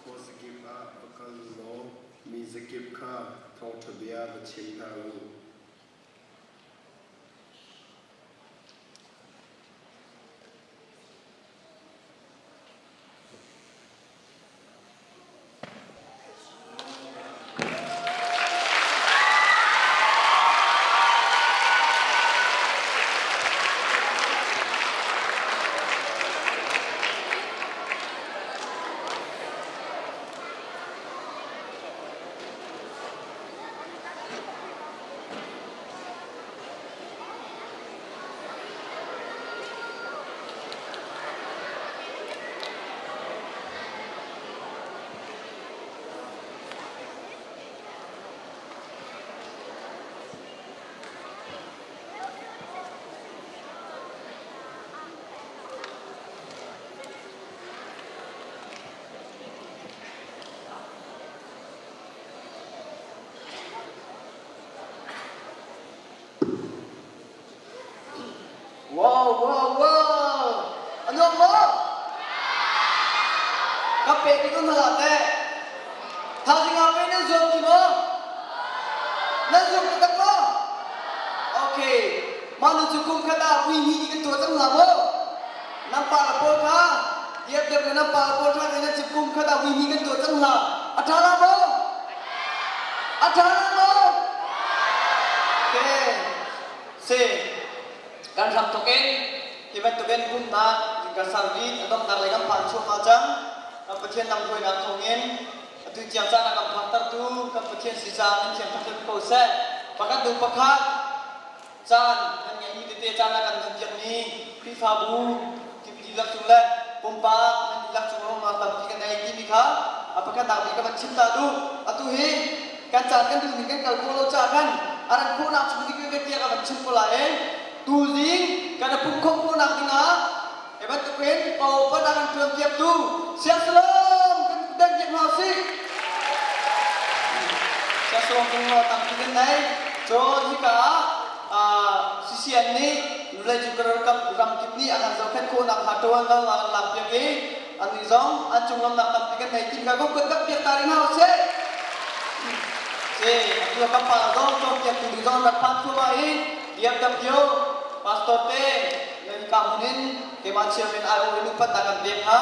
Khuazakip ah va kal u law mi zakip kha thawngṭha bia va chim hna u. Wow, wow, wow! A nuam maw? Ka pe ti kun hlah teh. Thaizing ah pe nan zuam ti maw? Nan zuam taktak maw? Okay. Mah nu cu kum khat ah ui ni kan tuah cang hna maw? Nan pa le pawl kha diap diap le nan pa le pawl ṭha tein nan chim kum khat ah ui ni kan tuah cang hna. A ṭha la maw? A ṭha la maw? Okay. Si. Kan ram tuk in hi bantukin pumhnak kan sarvit a donghnak lei kan phan chuahmah cang. Kan Pathian lamhruainak thawngin atu tiang caan a kan phaktertu kan Pathian si caah kan thiam taktak ko seh. Pakhat hnu pakhat caan kan ngeihmi tete caan a kan hmanpiakmi Khrihfabu kip dihlak cung le pumpak nan dihlak cung lawmhnak tampi kan nei timi kha a pakhatnak bik ka van chim ta duh. Atu hi kan caan kan duh ning kan kal khawh lo caah khan a ran khawhnak chung dik ve tiah ka van chim ko lai i tuzing kan i pumh khawh khawhnak dingah hi bantukin paupan a kan ṭuan piaktu Siangsalom kan bek piak hna usih. Siangsalom kong tampi kan nei. Cun hika ah CCN nih vawleicung ram kip nih a kan zohkhenh khawhnak hnga ṭuan lo a kan lak piak i annih zong an cunglamnak tampi kan nei ti kha kan kut kan piak ta rih hna usih. Si, atu kan pa zong cawnpiaktu ding zong rak phan thluahmah i DFW pastor te nan ka hmun in keimah chairman aiawh in upatnak kan pek hna.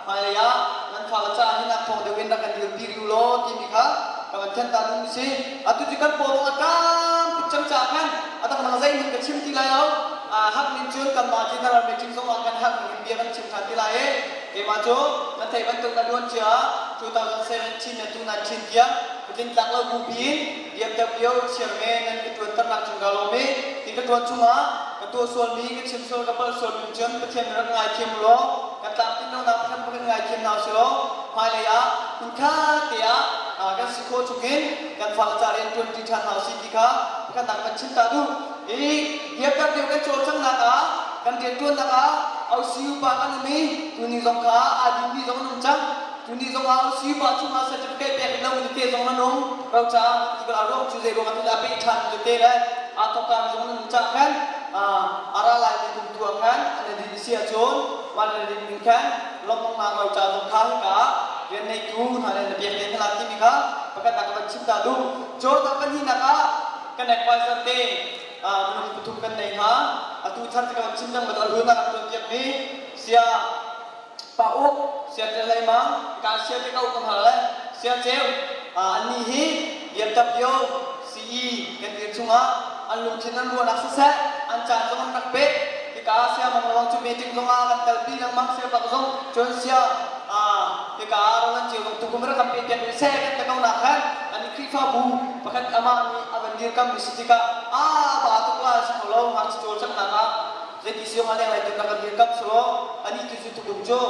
Hmailei ah nan fale caah hin ak thawng deuh in rak kan dirpi rih u law timi kha ka van then ta duh si. Atu cu kan paw a tam tuk cang caah khan a dangdang zeihmanh ka chim ti lai lo. Hak ning cun kanmah general meeting zong ah kan hak ning in bia kan chim ṭhan ti lai i keimah cu na theih bantuk na luan cia 2017 le 2019 tiang tlingtlak lo bupi in DFW chairman nan ka ṭuanternak cung ka lawm i hi ka ṭuan chungah ka tuah sualmi ka chim sual ka palh sualmi cun Pathian rak ngaithiam u law ka tlak lonak Pathian kan ngaithiam hna usih law hmailei ah hmunkhat te ah kan si khawh chungin kan fale ca rian ṭuanṭi ṭhan hna usih ti kha pakhatnak kan chim ta duh. Hi DFW kan cawlcanghnak ah kan rianṭuannak ah OCU pa kan um i tuni zong kha aa dinmi zong an um cang. Tuni zong ah OCU pa chungah certificate pek in lo tete zong nan um. Roca ti a ruang cu zei ruang ah dah peh ṭhan tete le aa thawkka zong nan um cah khan a ra lai mi kum tu ah khan an i din si ahcun mah nan i din ning khan lawmhnak roca zong kha hika rian neitu hna nih na pek te hna timi kha pakhat ah ka van chim ta duh. Cun a pahnihnak ah kan advisor te minung pathum kan nei hna. Atu thar te ka van chim cang bantuk a hlun ah kan tuan piakmi sia. Pa Uk, Sia Ṭial Hlei Mang, ka sia te ko ka hngal le Sia Ceu, annih hi BMW CE kan dir chungah an lungthin an ruahnak siseh, an caan zong an rak pek. Hika sia Mang Lawng cu meeting zong ah kan kalpi lengmang sia bak zong cun sia hika ah Roland Ceu zong tukum rak kan pe piak rih seh kan ti ko nak khan an i Khrihfabu pakhat amah nih a van dirkam mi si tikah a ba tuk la si kho lo ngakchia cawlcanghnak ah zeiti siong a lenglei tu rak kan dirkamh selaw anih tu cu tukum cu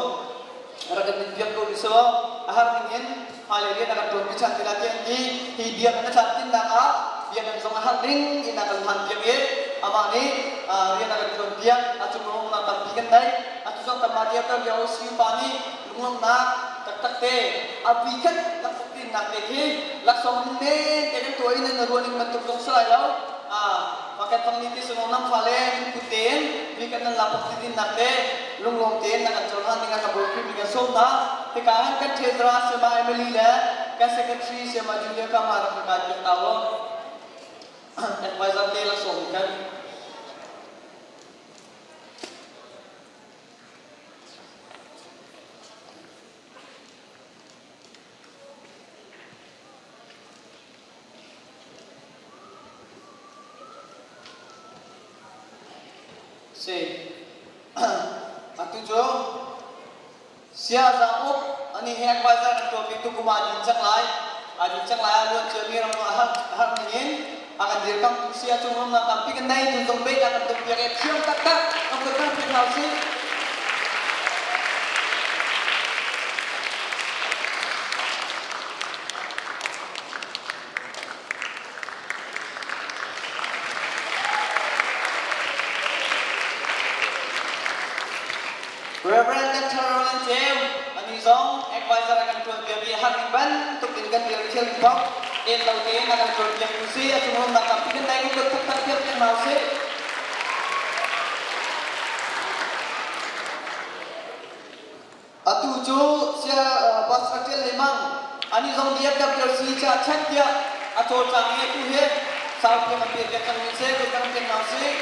rak kan din piak ko rih selaw a har ning in hmailei rian a kan ṭuanpi ṭhan ti lai tiah an ti. Hi biakinn a tlamtlinnak ah biakinn zong a har ning in a kan hman piak i amah nih rian a kan ṭuan piak. A cung lunglawmhnak tampi kan nei. Atu zong kanmah dirter lio siu pa nih lunglawmhnak taktak te a vuikhat laksawng tinnak te khi laksawng men te kan tuah i nan ruah ning bantuk zong si lai lo. Paket fang ni ti sunong nam fale min put tein vuikhat nan lak ti dinnak te lunglawm tein na kan cohlan ding ah ka bawi mi kan sawm hna. Hika han kan treasurer Sayama Emily le kan secretary Sayama Julia ka ma rak kai piak ta law. Advisor te laksawng kan Si. Atu cu Siazang uk ani he advisor kan tuahpi tukum ah din cang lai. A din cang lai a luan ciami ram a har har ning in a kan dirkamtu si a cung rumnak tampi kan nei tu zong beh kan tum piak e thiam taktak kan kut kan piak hna usih. Reverend Dr. Roland Ceu, ani zong advisor a kan ṭuan piak i har ning bantuk in kan rian thil bak el lo tein a kan ṭuan piak tu si a cung rumnak tampi kan nei kan kut thak piak piak hna usih. Atu cu sia Pastor Ṭial Hlei Mang ani zong DFWC ca check tiah a cawlcang i atu hi saupi kan pe piak cang mi si kut kan piak hna usih.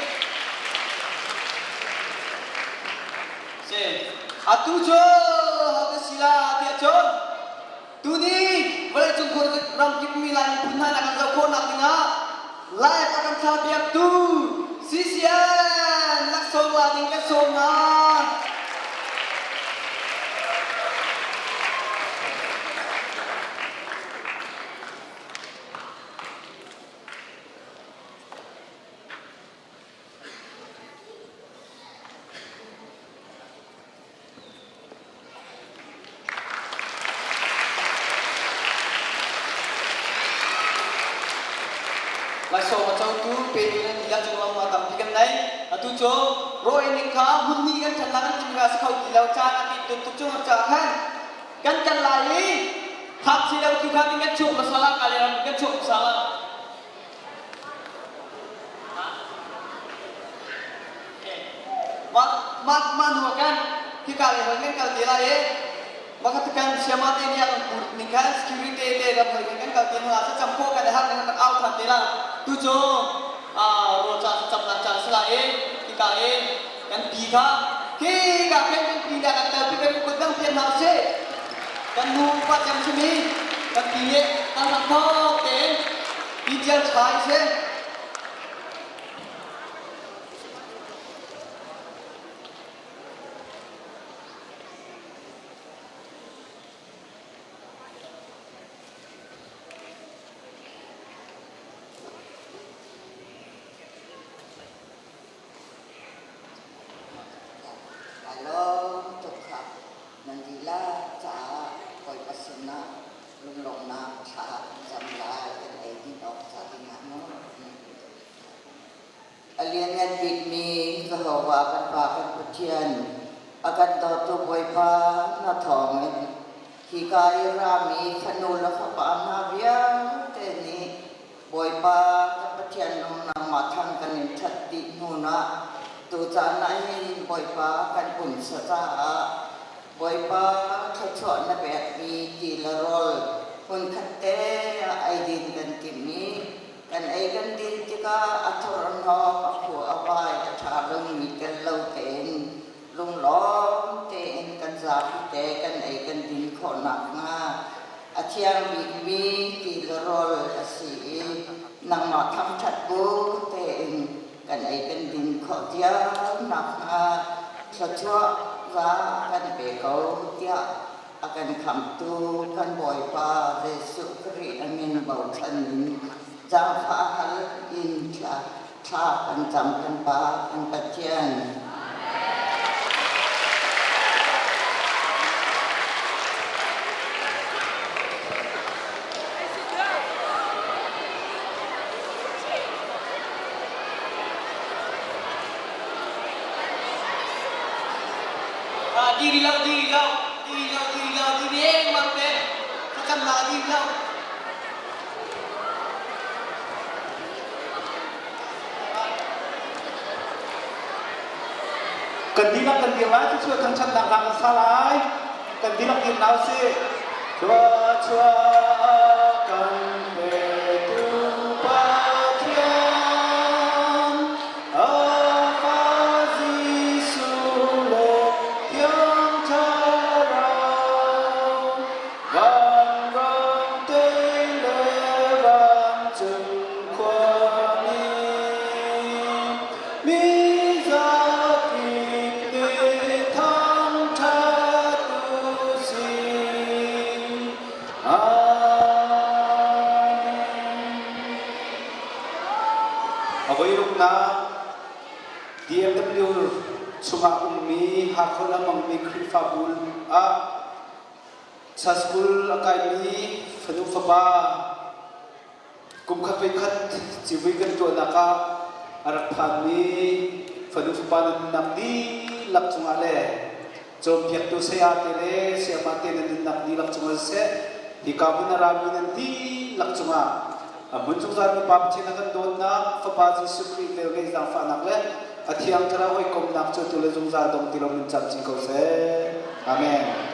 Si. Atu cu hote si la tiah cun tuni vawleicung ramkip mi Lai miphun hna na kan zoh khawhnak dingah live a kan thlah piaktu CCN laksawng la ding kan sawm hna. Laksawng a cotu petu nan dihlak cung lawng tampi kan nei. Atu cu rawi ning kha hmun hnih kan ṭhan la kan tim ka si kho ti lo caan a tit tuk cung ca khan kan kal lai i thak si lo tu kha tin kan chuak hmasa la kale ram kan chuak hmasa la. Mah mah mah hnu ah khan hika lei hoi kan kal te lai i Makhat kan siama te nih an put ning khan security te ram hoi kan kal te hnu ah thlacam khawh kan i harh ning kan au than te la. Tu cu rawl ca thlacam nak caan si lai i hika i kan pi kha khi ka khan kan pi dah kan tel pi kan kut dang pian hna usih. Kan nu pa cem simi kan pi nih kan ram thawk tein pi tial chai si. Kai lawm tuk kha nan dihlak caah Bawipa sinah lunglawmhnak thla cam lai kan ei din awk ca dingah maw A lianngan bikmi Jehovah kan Pa kan Pathian a kan dawtu Bawipa na thawngin hika i rami fanu le fapa hna vialte nih Bawipa kan Pathian nung nangmah thang kan in ṭhat dih hnu ah tucaan ah hin Bawipa kan pumsa caah Bawipa thluachuah na pekmi ti le rawl hmunkhat te ah eidin kan timh i kan ei kan din tikah a thur a hnawm a phu a vai a ṭha lomi tel lo tein lunglawm tein kan zapi. zapi te kan ei kan din khawh nakhnga a thiang bikmi ti le rawl a si i nangmah thangṭhat bu tein kan ei kan din khawh cio nakhnga thluachuah za kan pe ko tiah a kan khamhtu kan Bawipa Jesuh Khrih a min bochan in zaangfah hal in thla thla kan cam kan Pa kan Pathian. Diri lo, diri lo, diri lo, diri lo, diri lengmang te. Thlacamnak diri lo. Kan dihlak kan dir lai cucu thangṭhatnak hla kan sa lai. Kan dihlak dir hna usih. Thluachuah kan petu Pathian, a Fa Jesuh le Thiang Thlarau, Vanram te le vancung khuami, mi zakip nih thangṭhat u sih. Amen. A voiruknak DMW chungah ummi Hakha Lamangmi Khrihfabu ah School a kaimi fanu fapa kumkhat voikhat civui kan tuahnak ah a rak phanmi fanu fapa nan nunnak dihlak cungah le cawnpiaktu saya te le sayama te nan nunnak dihlak cungah siseh hika hmun a rami nan dihlak cungah a hmun zungzal mi Pa Pathian a kan dawtnak Fapa Jesuh Khrih velngeih zaangfahnak le a thiang thlarau hawikomhnak cu tu le zungzal dong ti lo min camcin ko seh. Amen.